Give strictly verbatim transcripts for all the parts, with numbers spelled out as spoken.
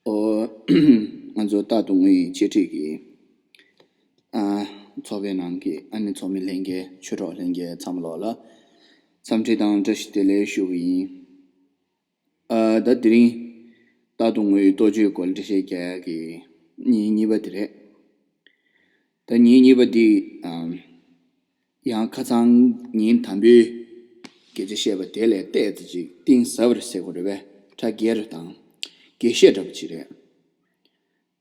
ཨོ། ང་ཚོ་རྟག་ཏུ་ངུ་ཡི་འཆད་ཁྲིད་ཀྱི་ཨ་ཚོགས་པའི་ནང་གི་ཨ་ནི་ཚོགས་མི་ལྷན་རྒྱས་ཆོས་གྲོགས་ལྷན་རྒྱས་ཚང་མ་ལོག་ལ་འཚམས་འདྲི་དང་བཀྲ་ཤིས་བདེ་ལེགས་ཞུ་གི་ཡིན། ཨ་ད་དེ་རིང་རྟག་ཏུ་ངུ་ཡི་རྟོགས་བརྗོད་སྐོར་འགྲེལ་བཤད་རྒྱག་ཡག་གི་ཉིན་གཉིས་པ་དེ་རེད། ད་ཉིན་གཉིས་པ་འདི་ཨམ། ཡང་ཁ་སང་ཉིན་དང་པོའི་སྐད་ཆ་བཤད་པ་དེ་ལས་ཏོག་ཙམ་ཅིག་གཏིང་ཟབ་པར་ཟེར་དགོས་རེད་པས། ཁྲ་རྒྱས་རུ་དང་རྒྱས་བཤད་འདྲ་པོ་ཅིག་རེད།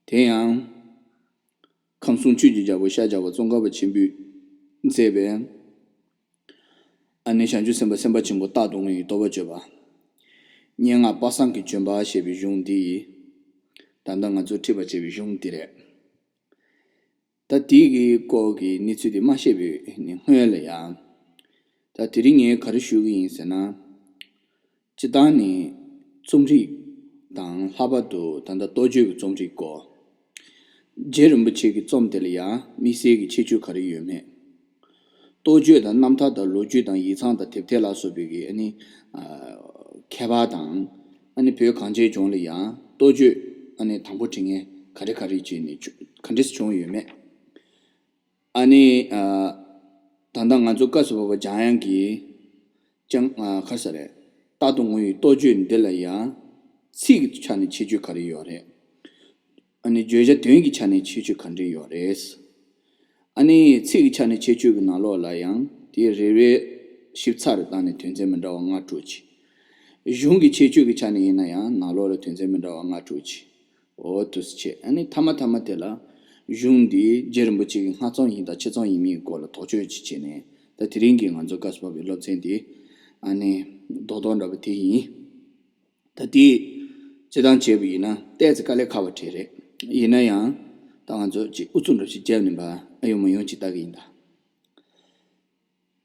དེ་ཡང་ཁམས་གསུམ་ཆོས་ཀྱི་རྒྱལ་པོ་ཤཱཀྱ་བ་ཙོང་ཁ་པ་ཆེན་པོས་མཛད་པའི་ཨ་ནི་བྱང་ཆུབ་སེམས་དཔའ་སེམས་དཔའ་ཆེན་པོ་རྟག་ཏུ་ངུ་ཡི་རྟོགས་པ་བརྗོད་པ། སྙན་ངག་པ་སངས་ཀྱི་ལྗོན་པ་ཞེས་པའི་གཞུང་འདི་ཡིས་ད་ལྟ་ང་ཚོ་ཁྲིད་པར་བྱེད་པའི་གཞུང་འདི་རེད། ད་དེ་གི་སྐོར་གྱི་གནས་ཚུལ་དེ་མ་བཤད་པའི་སྔོན་ལ་ཡང་། ད་དེ་རིང་ངས་ག་རེ་ཞུ་གི་ཡིན་ཟེར་ན། སྤྱིར་བཏང་ནི་རྩོམ་རིག་དང་ལྷག་པར་དུ་ད་ལྟ་རྟོགས་བརྗོད་ཀྱི་རྩོམ་རིག་སྐོར། རྗེ་རིན་པོ་ཆེ་གི་རྩོམ་དེ་ལ་ཡང་དམིགས་བསལ་གྱི་ཁྱད་ཆོས་ག་རེ་ཡོད་མེད། རྟོགས་བརྗོད་དང་རྣམ་ཐར་དང་ལོ་རྒྱུས་དང་ཡིག་ཚང་དང་དེབ་ཐེར་ལ་སོགས་པའི་གི་ཨ་ནི་ཨ་ཁྱད་པར་དང་། ཨ་ནི་བོད་གངས་ཅན་ལྗོངས་ལ་ཡང་རྟོགས་བརྗོད་ཨ་ནི་དང་པོ་བྲི་མཁན་ག་རེ་ག་རེ་བྱས་ནས་བྱུང་ག་འདྲས་བྱུང་ཡོད་མེད། ཨ་ནི་ཨ་ད་ལྟ་ང་ཚོ་སྐབས་སུ་བབ་པ་འཇམ་དབྱངས་ཀྱི་ལྕང་ཨ་ག་རེ་ཟེར་རེད། རྟག་ཏུ་ངུ་ཡི་རྟོགས་བརྗོད་འདི་ལ་ཡང་ཚིག་གི་ཆ་ནས་ཁྱད་ཆོས་ག་རེ་ཡོད་རེད། ཨ་ནི་བརྗོད་བྱ་དོན་གྱི་ཆ་ནས་ཁྱད་ཆོས་ག་འདྲ་ཡོད་རེད། ཨ་ནི་ཚིག་གི་ཆ་ནས་ཁྱད་ཆོས་ཀྱི་ནང་ལོགས་ལ་ཡང་དེ་རེ་རེ་ཞིབ་ཚགས་རུ་བཏང་ནས་དོན་ཚན་མི་འདྲ་བ་ལྔ་དྲུག་ཅིག་གཞུང་གི་ཁྱད་ཆོས་ཀྱི་ཆ་ནས་ཡིན་ན་ཡང་ནང་ལོགས་ལ་དོན་ཚན་མི་འདྲ་བ་ལྔ་དྲུག་ཅིག་འོ་འདུག་སེ་བྱས། ཨ་ནི་མཐའ་མ་མཐའ་མ་དེ་ལ་གཞུང་འདི་རྗེ་རིན་པོ་ཆེ་གི་སྔགས་རྩོམ་ཡིན་དང་ཕྱི་རྩོམ་ཡིན་མིན་སྐོར་ལ་དོགས་གཅོད་ཅིག་བྱས་ནས། ད་དེ་རིང་གི་ང་ཚོ་སྐབས་སུ་བབ་པའི་སློབ་ཚན་འདི་ཨ་ནི་རྡོག་རྡོག་འདྲ་པོ་དེ་ཡིན། ད་དེ་སྤྱིར་བཏང་བྱས་པ་ཡིན་ན་ཏོག་ཙམ་དཀའ་ལས་ཁག་པ་དེ་རེད། ཡིན་ན་ཡང་ད་ང་ཚོ་ཅིག་ཨུ་ཚུགས་འདྲ་པོ་ཞིག་བརྒྱབ་ནས་ཕར་ཨ་ཡོང་མ་ཡོང་ཅིག་ལྟ་གི་ཡིན་ད།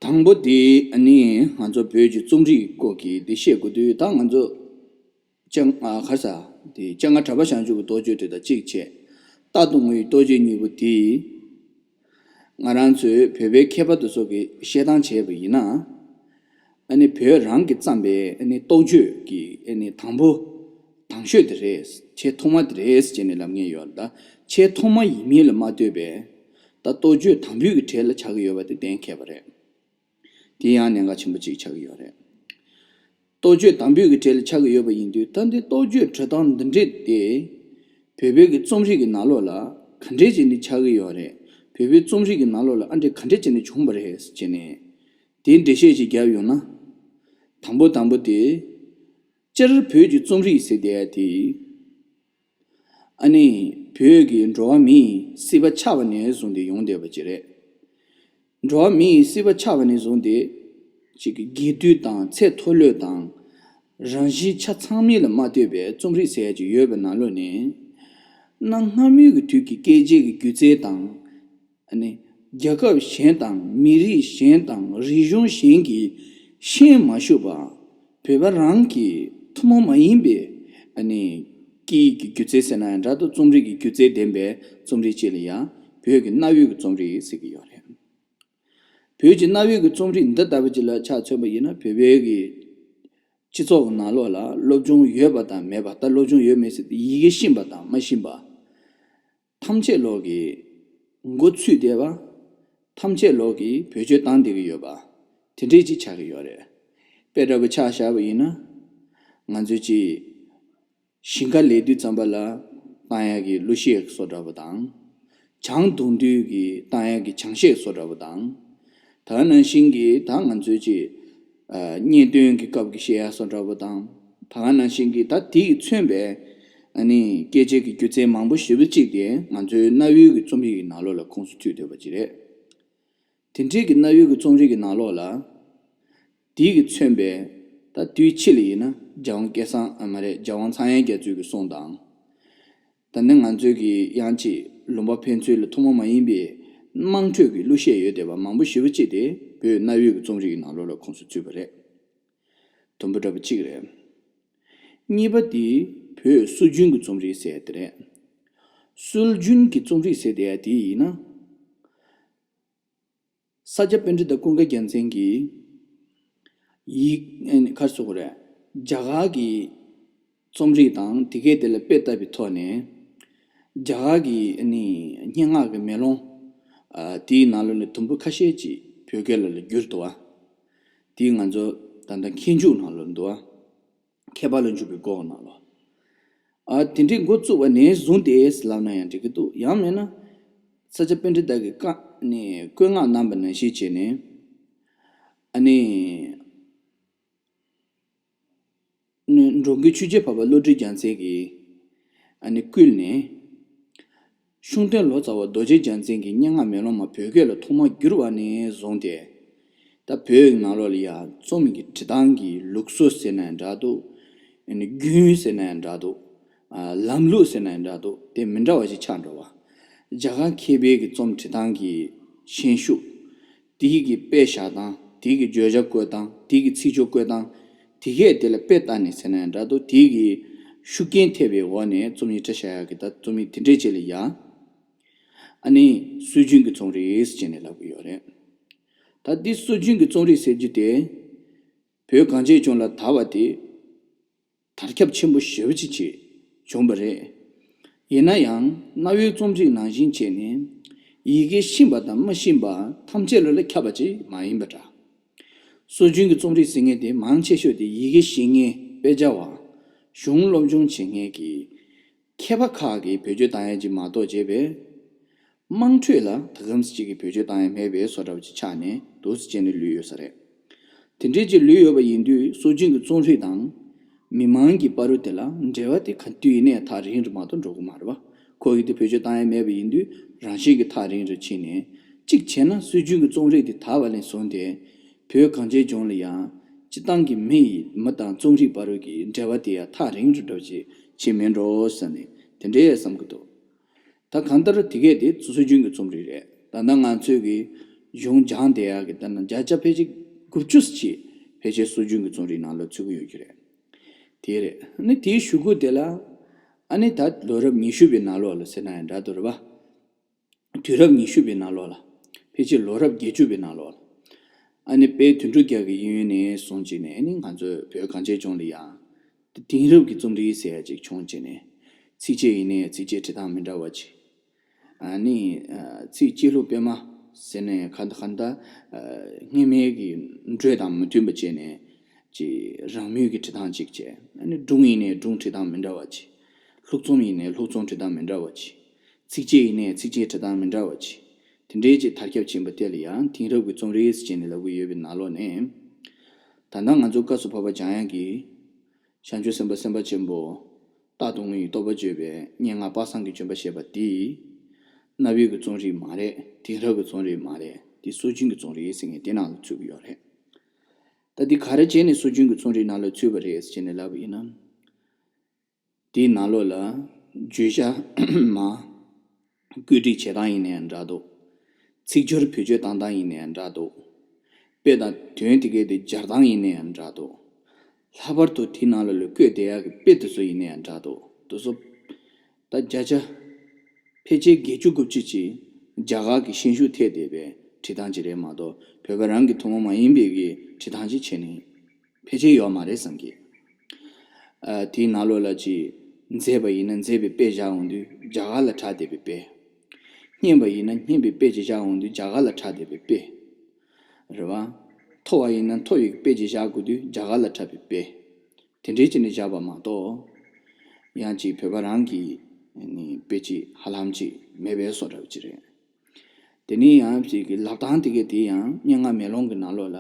དང་པོ་དེ་ཨ་ནི་ང་ཚོ་བོད་ཀྱི་རྩོམ་རིག་སྐོར་གྱི་འདི་བཤད་དགོས་དུས། ད་ང་ཚོ་སྤྱན་ཨ་ག་རེ་ཟེར་དེ་སྤྱན་སྔ་གྲགས་པ་བྱང་ཆུབ་ཀྱི་རྟོགས་བརྗོད་དེ་དང་གཅིག་བྱས། རྟག་ཏུ་ངུ་ཡི་རྟོགས་བརྗོད་གཉིས་པོ་དེ་ང་རང་ཚོའི་བོད་པའི་མཁས་པ་དེ་ཚོ་གིས་བཤད་སྟངས་བྱས་པ་ཡིན་ན། ཨ་ནི་བོད་རང་གིས་བརྩམས་པའི་ཨ་ནི་རྟོགས་བརྗོད་ཀྱི་ཨ་ནི་དང་པོ་དང་ཤོས་དེ་རེད། ཆེས་ཐོག་མ་དེ་རེད་ཟེར་ནས་ལབ་མཁན་ཡོད་ལ། ད་ཆེས་ཐོག་མ་ཡིན་མིན་ལ་མ་ལྟོས་པའི་ད་རྟོགས་བརྗོད་དང་པོའི་གི་གྲས་ལ་ཆགས་ཀྱི་ཡོད་པ་དེ་གཏན་འཁེལ་བ་རེད། དེ་ཡང་གནད་འགག་ཆེན་པོ་གཅིག་ཆགས་ཀྱི་ཡོད་རེད། རྟོགས་བརྗོད་དང་པོའི་གི་གྲས་ལ་ཆགས་ཀྱི་ཡོད་པ་ཡིན་དུས། ད་འདི་རྟོགས་བརྗོད་འབྲི་སྟངས་འདི་འདྲས་དེ་བོད་པའི་གི་རྩོམ་རིག་གི་ནང་ལོགས་ལ་ག་འདྲས་བྱས་ནས་ཆགས་ཀྱི་ཡོད་རེད། བོད་པའི་རྩོམ་རིག་གི་ནང་ལོགས་ལ་ཨ་འདྲས་ག་འདྲས་བྱས་ནས་བྱུང་བ་རེད་ཟེར་ནས་དེའི་འགྲེལ་བཤད་ཅིག་བརྒྱབ་ཡོང་ན། དང་པོ་དང་པོ་དེ་སྤྱིར་བོད་ཀྱི་རྩོམ་རིག་ཟེར་བསྡད་ཡ་དེ། ཨ་ནི་བོད་ཀྱི་འགྲོ་བ་མིའི་སྲིད་པ་ཆགས་པ་ནས་བཟུང་སྟེ་ཡོང་བསྡད་པ་ཅིག་རེད། འགྲོ་བ་མིའི་སྲིད་པ་ཆགས་པ་ནས་བཟུང་སྟེ་ཅིག་གི་རྒྱས་བསྡུས་དང་ཚད་མཐོ་ལོས་དང་། རང་བཞིན་ཆ་ཚང་མིན་ལ་མ་ལྟོས་པའི་རྩོམ་རིག་ཟེར་ཡ་ཅིག་ཡོད་པའི་ནང་ལོགས་ནས། གནའ་སྔ་མོའི་གི་དུས་ཀྱི་སྐད་ཆའི་གི་སྒྱུ་རྩལ་དང་། ཨ་ནི་རྒྱལ་ཁབ་གཞན་དང་མི་རིགས་གཞན་དང་རིག་གཞུང་གཞན་གྱིས་ཤེས་མ་ཞུགས་པ། བོད་པ་རང་གི་ཐུན་མོང་མ་ཡིན་པའི་ཨ་ནི་སྐད་ཀྱི་སྒྱུ་རྩལ་ཟེར་ན་ཡང་འདྲ་འདུག་རྩོམ་རིག་གི་སྒྱུ་རྩལ་ལྡན་པའི་རྩོམ་རིག་ཅིག་ལ་ཡང་བོད་ཀྱི་གནའ་བོའི་གི་རྩོམ་རིག་ཟེར་གྱི་ཡོད་རེད། བོད་ཀྱི་གནའ་བོའི་གི་རྩོམ་རིག་འདི་ལྟ་བུ་ཅིག་ལ་ཆ་མཚོན་པ་ཡིན་ན། བོད་པའི་གི་སྤྱི་ཚོགས་ཀྱི་ནང་ལོགས་ལ་སློབ་སྦྱོང་ཡོད་པ་དང་མེད་པ། ད་སློབ་སྦྱོང་ཡོད་མེད་ཟེར་ཏེ་ཡི་གེ་ཤེས་པ་དང་མ་ཤེས་པ། ཐམས་ཅད་ལོག་གི་མགོ་ཚོས་བསྡད་པ། ཐམས་ཅད་ལོག་གི་བེད་སྤྱོད་བཏང་བསྡད་ཀྱི་ཡོད་པ། དེ་འདྲས་ཅིག་ཆགས་ཀྱི་ཡོད་རེད། དཔེ་འདྲ་པོ་ཆ་བཞག་པ་ཡིན་ན། ང་ཚོས་ཅིག་ཞིང་ཁ་ལས་དུས་ཙམ་པ་ལ་བཏང་ཡག་གི་གླུ་གཞས་བཟོ་འདྲ་པོ་དང་། ཆང་འཐུང་དུས་ཀྱི་བཏང་ཡག་གི་ཆང་གཞས་བཟོ་འདྲ་པོ་དང་། ད་ག་ནང་བཞིན་གྱི་ད་ང་ཚོའི་ཅིག་ཨ་གཉེན་སྟོན་གྱི་སྐབས་ཀྱི་བཤད་ཡག་བཟོ་འདྲ་པོ་དང་། ད་ག་ནང་བཞིན་གྱི་ད་དེ་ཡིས་མཚོན་པའི་ཨ་ནི་སྐད་ཆའི་གི་སྒྱུ་རྩལ་མང་པོ་ཞེ་པོ་ཅིག་དེ་ང་ཚོའི་གནའ་བོའི་གི་རྩོམ་རིག་གི་ནང་ལོགས་ལ་ཁོངས་སུ་ཚུད་བསྡད་པ་ཅིག་རེད། དེ་འདྲའི་གི་གནའ་བོའི་གི་རྩོམ་རིག་གི་ནང་ལོགས་ལ། དེ་གིས་མཚོན་པའི་ད་དུས་ཕྱིས་ལ་ཡིན་ན་རྒྱལ་དབང་སྐལ་བཟང་ཨ་མ་རེད། རྒྱལ་དབང་ཚངས་དབྱངས་རྒྱ་མཚོའི་གི་གསུང་དང་། ད་ནི་ང་ཚོའི་གི་ཡང་ཅིག་ལུང་པ་ཕན་ཚུན་ལ་ཐུན་མོང་མ་ཡིན་པའི་དམངས་ཁྲོད་ཀྱི་གླུ་གཞས་ཡོད་བསྡད་པ་མང་པོ་ཞེ་པོ་ཅིག་དེ་བོད་གནའ་བོའི་གི་རྩོམ་རིག་གི་ནང་ལོགས་ལ་ཁོངས་སུ་ཚུད་པ་རེད། དུམ་བུ་འདྲ་པོ་གཅིག་རེད། གཉིས་པ་དེ་བོད་སྲོལ་རྒྱུན་གྱི་རྩོམ་རིག་ཟེར་དེ་རེད། སྲོལ་རྒྱུན་གྱི་རྩོམ་རིག་ཟེར་དེ་ཡ་དེ་ཡིན་ན། ས་སྐྱ་པཎྜི་ཏ་ཀུན་དགའ་རྒྱལ་མཚན་གྱིས་ཡིག་ཨེ་ནི་ག་རེ་ཟེར་དགོས་རེད། རྒྱ་གར་གྱི་ རྩོམ་རིག་དང་དེ་གའི་དེ་ལ་དཔེ་ལྟ་བའི་ཐོག་ནས། རྒྱ་གར་གྱི་ཨ་ནི་སྙན་ངག་གི་མེ་ལོང་། ཨ། དེའི་ནང་ལོགས་ནས་དུམ་བུ་ཁ་ཤས་ཅིག་བོད་སྐད་ལ་ལ་བསྒྱུར་འདུག་བ། དེ་ང་ཚོ་ད་ལྟ་མཁས་འཇུག་ནང་ལོགས་འདུག་བ། མཁས་པ་ལ་འཇུག་པའི་སྒོ་ནང་ལོགས། ཨ། དེ་འདྲའི་འགོ་བཙུགས་པ་ནས་བཟུང་སྟེ་ལབ་ན་ཡང་འགྲིག་གི་འདུག། ཡང་མིན་ན་ས་སྐྱ་པཎྜི་ཏ་གིས་བཀའ་ནས་བཀོད་མངགས་གནང་བ་ནང་བཞིན་བྱས་ནས། ཨ་ནི། ནི་འགྲོ་མགོན་ཆོས་རྗེ་འཕགས་པ་བློ་གྲོས་རྒྱལ་མཚན་གྱིས་ཨ་ནི་བསྐུལ་ནས། གཞུང་དོན་ལོ་ཙཱ་བ་རྡོ་རྗེ་རྒྱལ་མཚན་གྱི་སྙན་ངག་མེ་ལོང་མ་བོད་སྐད་ལ་ཐོག་མར་བསྒྱུར་བ་ནས་བཟུང་སྟེ། ད་བོད་ནང་ལོགས་ལ་ཡང་རྩོམ་གྱི་འབྲི་སྟངས་ཀྱི་ལུགས་སྲོལ་ཟེར་ན་ཡང་འདྲ་འདུག། ཨ་ནི་རྒྱུན་ཟེར་ན་ཡང་འདྲ་འདུག། ཨ། ལམ་ལུགས་ཟེར་ན་ཡང་འདྲ་འདུག། དེ་མི་འདྲ་བ་ཞིག་ཆགས་འགྲོ་བ། རྒྱ་གར་མཁས་པའི་གི་རྩོམ་འབྲི་སྟངས་ཀྱི་ཤན་ཤུགས། དེའི་གི་དཔེ་བཞག་སྟངས། དེའི་གི་བརྗོད་བྱ་བཀོད་སྟངས། དེའི་གི་ཚིག་སྦྱོར་བཀོད་སྟངས། དེ་གས་དེ་ལ་དཔེ་ལྟ་ནས་ཟེར་ན་ཡང་འདྲ་འདུག། དེའི་གི་ཤུགས་རྐྱེན་ཐེབས་པའི་འོག་ནས་རྩོམ་ཡིག་ཁྲ་བཞག་ཡག་གི་ད་རྩོམ་ཡིག་དེ་འདྲས་ཅིག་ལ་ཡ། ཨ་ནི་སྲོལ་རྒྱུན་གྱི་རྩོམ་རིག་ཟེར་ནས་ལབ་གི་ཡོད་རེད། ད་འདི་སྲོལ་རྒྱུན་གྱི་རྩོམ་རིག་ཟེར་རྒྱུ་དེ། བོད་གངས་ཅན་ལྗོངས་ལ་དར་བ་དེ། དར་ཁྱབ་ཆེན་པོ་ཞེ་པོ་ཅིག་ཅིག་བྱུང་བ་རེད། ཡིན་ན་ཡང་གནའ་བོའི་རྩོམ་རིག་ནང་བཞིན་བྱས་ནས། ཡི་གེ་ཤེས་པ་དང་མ་ཤེས་པ་ཐམས་ཅད་ལ་ལ་ཁྱབ་པ་ཅིག་མ་ཡིན་པ་འདྲ། སྲོལ་རྒྱུན་གྱི་རྩོམ་རིག་ཟེར་མཁན་དེ་མང་ཆེ་ཤོས་དེ་ཡི་གེ་ཤེས་མཁན་དཔེ་ཆ་བ། གཞུང་སློབ་སྦྱོང་བྱེད་མཁན་གྱི་མཁས་པ་ཁག་གིས་བེད་སྤྱོད་བཏང་ཡ་ཅིག་མ་གཏོགས་བྱས་པས། དམངས་ཁྲོད་ལ་ད་གམ་ཟེར་ཅིག་གི་བེད་སྤྱོད་བཏང་ཡ་མེད་པའི་བཟོ་འདྲ་བ་ཅིག་ཆགས་ནས་འདུག་སེ་བྱས་ནས་ལུས་ཡོད་ས་རེད། དེ་འདྲའི་ཅིག་ལུས་ཡོད་པ་ཡིན་དུས་སྲོལ་རྒྱུན་གྱི་རྩོམ་རིག་དང་། མི་མང་གི་བར་དུ་དེ་ལ་འབྲེལ་བ་དེ་ག་དུས་ཡིན་ནའི་ཐག་རིང་རུ་མ་གཏོགས་འགྲོ་གི་མ་རེད་བ། ཁོ་གིས་དེ་བེད་སྤྱོད་བཏང་ཡ་མེད་པ་ཡིན་དུས་རང་བཞིན་གྱིས་ཐག་རིང་རུ་ཕྱིན་ནས། གཅིག་བྱས་ན་སྲོལ་རྒྱུན་གྱི་རྩོམ་རིག་དེ་དར་བ་ནས་བཟུང་སྟེ། བོད་གངས་ཅན་ལྗོངས་ལ་ཡང་སྤྱི་བཏང་གི་མི་ཡི་མི་དང་རྩོམ་རིག་བར་དུ་གི་འབྲེལ་བ་དེ་ཡང་ཐག་རིང་རུ་འགྲོ་ཅིག་བྱེད་མིན་འགྲོ་བསམ་ནས་དེ་འདྲའི་བསམ་གྱི་འདུག། ད་གང་ལྟར་དེ་གས་དེ་སྲོལ་རྒྱུན་གྱི་རྩོམ་རིག་རེད། ད་ལྟ་ང་ཚོས་ཀྱི་གཞུང་སྦྱངས་བསྡད་ཡག་གི་ད་ནང་བརྒྱ་ཆ་ཕལ་ཆེར་དགུ་བཅུ་ཅིག་ཕལ་ཆེར་སྲོལ་རྒྱུན་གྱི་རྩོམ་རིག་ནང་ལ་ཚུད་ཀྱི་ཡོད་ཀྱི་རེད། དེ་རེད། ཨ་ནི་དེའི་གཞུག་གུ་དེ་ལ་ཨ་ནི་ད་ལོ་རབས་ཉི་ཤུ་པའི་ནང་ལོགས་ལ་ཟེར་ན་ཡང་འདྲ་འདུག་རེད་པ། དུས་རབས་ཉི་ཤུ་པའི་ནང་ལོགས་ལ། ཕལ་ཆེར་ལོ་རབས་བརྒྱད་ཅུ་པའི་ནང་ལོགས་ལ། ཨ་ནི་དཔལ་དོན་གྲུབ་རྒྱལ་གྱི་གཡས་གཡོན་ནས་བཟུང་བྱས་ནས་ཨ་ནི་ང་ཚོའི་བོད་གངས་ཅན་ལྗོངས་ལ་ཡང་། དེང་རབས་ཀྱི་རྩོམ་རིག་ཟེར་ཡ་ཅིག་བྱུང་བྱས་ནས། ཚིགས་བཅད་ཡིན་ནའི་ཚིགས་བཅད་འབྲི་སྟངས་མི་འདྲ་བ་ཅིག། ཨ་ནི། ཚིག་བཅད་ལྷུག་སྤེལ་མ་ཟེར་ནས་ག་ད་ག་ད། སྔ་མའི་གི་འགྲོས་དང་མི་མཐུན་པ་བྱས་ནས། ཅིག་རང་མོས་ཀྱི་འབྲི་སྟངས་ཅིག་བྱས། ཨ་ནི་སྒྲུང་ཡིན་ནའི་སྒྲུང་འབྲི་སྟངས་མི་འདྲ་བ་ཅིག། ལྷུག་རྩོམ་ཡིན་ནའི་ལྷུག་རྩོམ་འབྲི་སྟངས་མི་འདྲ་བ་ཅིག། ཚིགས་བཅད་ཡིན་ནའི་ཚིགས་བཅད་འབྲི་སྟངས་མི་འདྲ་བ་ཅིག། དེ་འདྲའི་ཅིག་དར་ཁྱབ་ཕྱིན་པ་དེ་ལ་ཡང་དེང་རབས་ཀྱི་རྩོམ་རིག་ཟེར་ནས་ལབ་ཀྱི་ཡོད་པའི་ནང་ལོགས་ནས། ད་ལྟ་ང་ཚོ་སྐབས་སུ་བབ་པ་འཇམ་དབྱངས་ཀྱིས། བྱང་ཆུབ་སེམས་དཔའ་སེམས་དཔའ་ཆེན་པོ། རྟག་ཏུ་ངུ་ཡི་རྟོགས་པ་བརྗོད་པའི་སྙན་ངག་པ་སངས་ཀྱི་ལྗོན་པ་ཞེས་པ་འདི། གནའ་བོའི་གི་རྩོམ་རིག་མ་རེད། དེང་རབས་ཀྱི་རྩོམ་རིག་མ་རེད། འདི་སྲོལ་རྒྱུན་གྱི་རྩོམ་རིག་ཟེར་མཁན་དེ་ནང་ལ་ཚུད་ཀྱི་ཡོད་རེད། ད་འདི་ག་རེ་བྱས་ནས་སྲོལ་རྒྱུན་གྱི་རྩོམ་རིག་ནང་ལ་ཚུད་པ་རེད་ཟེར་ནས་ལབ་པ་ཡིན་ན། དེའི་ནང་ལོགས་ལ་བརྗོད་བྱ་མ། བཀོད་སྒྲིག་བྱེད་སྟངས་ཡིན་ནའི་འདྲ་འདུག། ཚིག་སྦྱོར་བེད་སྤྱོད་བཏང་སྟངས་ཡིན་ནའི་འདྲ་འདུག། དཔེ་དང་དོན་དེ་གའི་དེ་སྦྱར་སྟངས་ཡིན་ནའི་འདྲ་འདུག། ལྷག་པར་དུ་དེའི་ནང་ལོགས་ལ་བཀོད་བསྡད་ཡག་གི་དཔེ་དེ་ཚོ་ཡིན་ནའི་འདྲ་འདུག། དེ་ཚོ་ད་བརྒྱ་ཆ་ཕལ་ཆེར་བརྒྱད་ཅུ་དགུ་བཅུ་ཅིག་རྒྱ་གར་གྱི་ཤན་ཤུགས་ཐེབས་བསྡད་པའི་བྲིས་སྟངས་ཅིག་རེད་མ་གཏོགས་བོད་པ་རང་གི་ཐུན་མོང་མ་ཡིན་པའི་གི་བྲིས་སྟངས་ཅིག་བྱས་ནས། ཕལ་ཆེར་ཡོད་མ་རེད་བསམ་གི། ཨ། དེའི་ནང་ལོགས་ལ་ཅིག་མཛེས་པ་ཡིན་ན་མཛེས་པའི་དཔེ་བཞག་འོང་དུས་རྒྱ་གར་ལ་གྲགས་བསྡད་པའི་དཔེ། སྙན་པ་ཡིན་ན་སྙན་པའི་དཔེ་ཅིག་བཞག་འོང་དུས་རྒྱ་གར་ལ་གྲགས་བསྡད་པའི་དཔེ། རེད་བ། མཐོ་བ་ཡིན་ན་མཐོ་བའི་དཔེ་ཅིག་བཞག་དགོས་དུས་རྒྱ་གར་ལ་གྲགས་པའི་དཔེ། དེ་འདྲའི་ཅིག་ནས་བཞག་པ་མ་གཏོགས། ཡང་ཅིག་བོད་པ་རང་གི་ནི་དཔེ་ཅིག་ཧ་ལམ་ཅིག་མེད་པའི་བཟོ་འདྲ་བ་ཅིག་རེད། དེ་ནས་ཡང་ཅིག་གི་ལབ་སྟངས་དེ་གའི་དེ་ཡང་སྙན་ངག་མེ་ལོང་གི་ནང་ལོགས་ལ་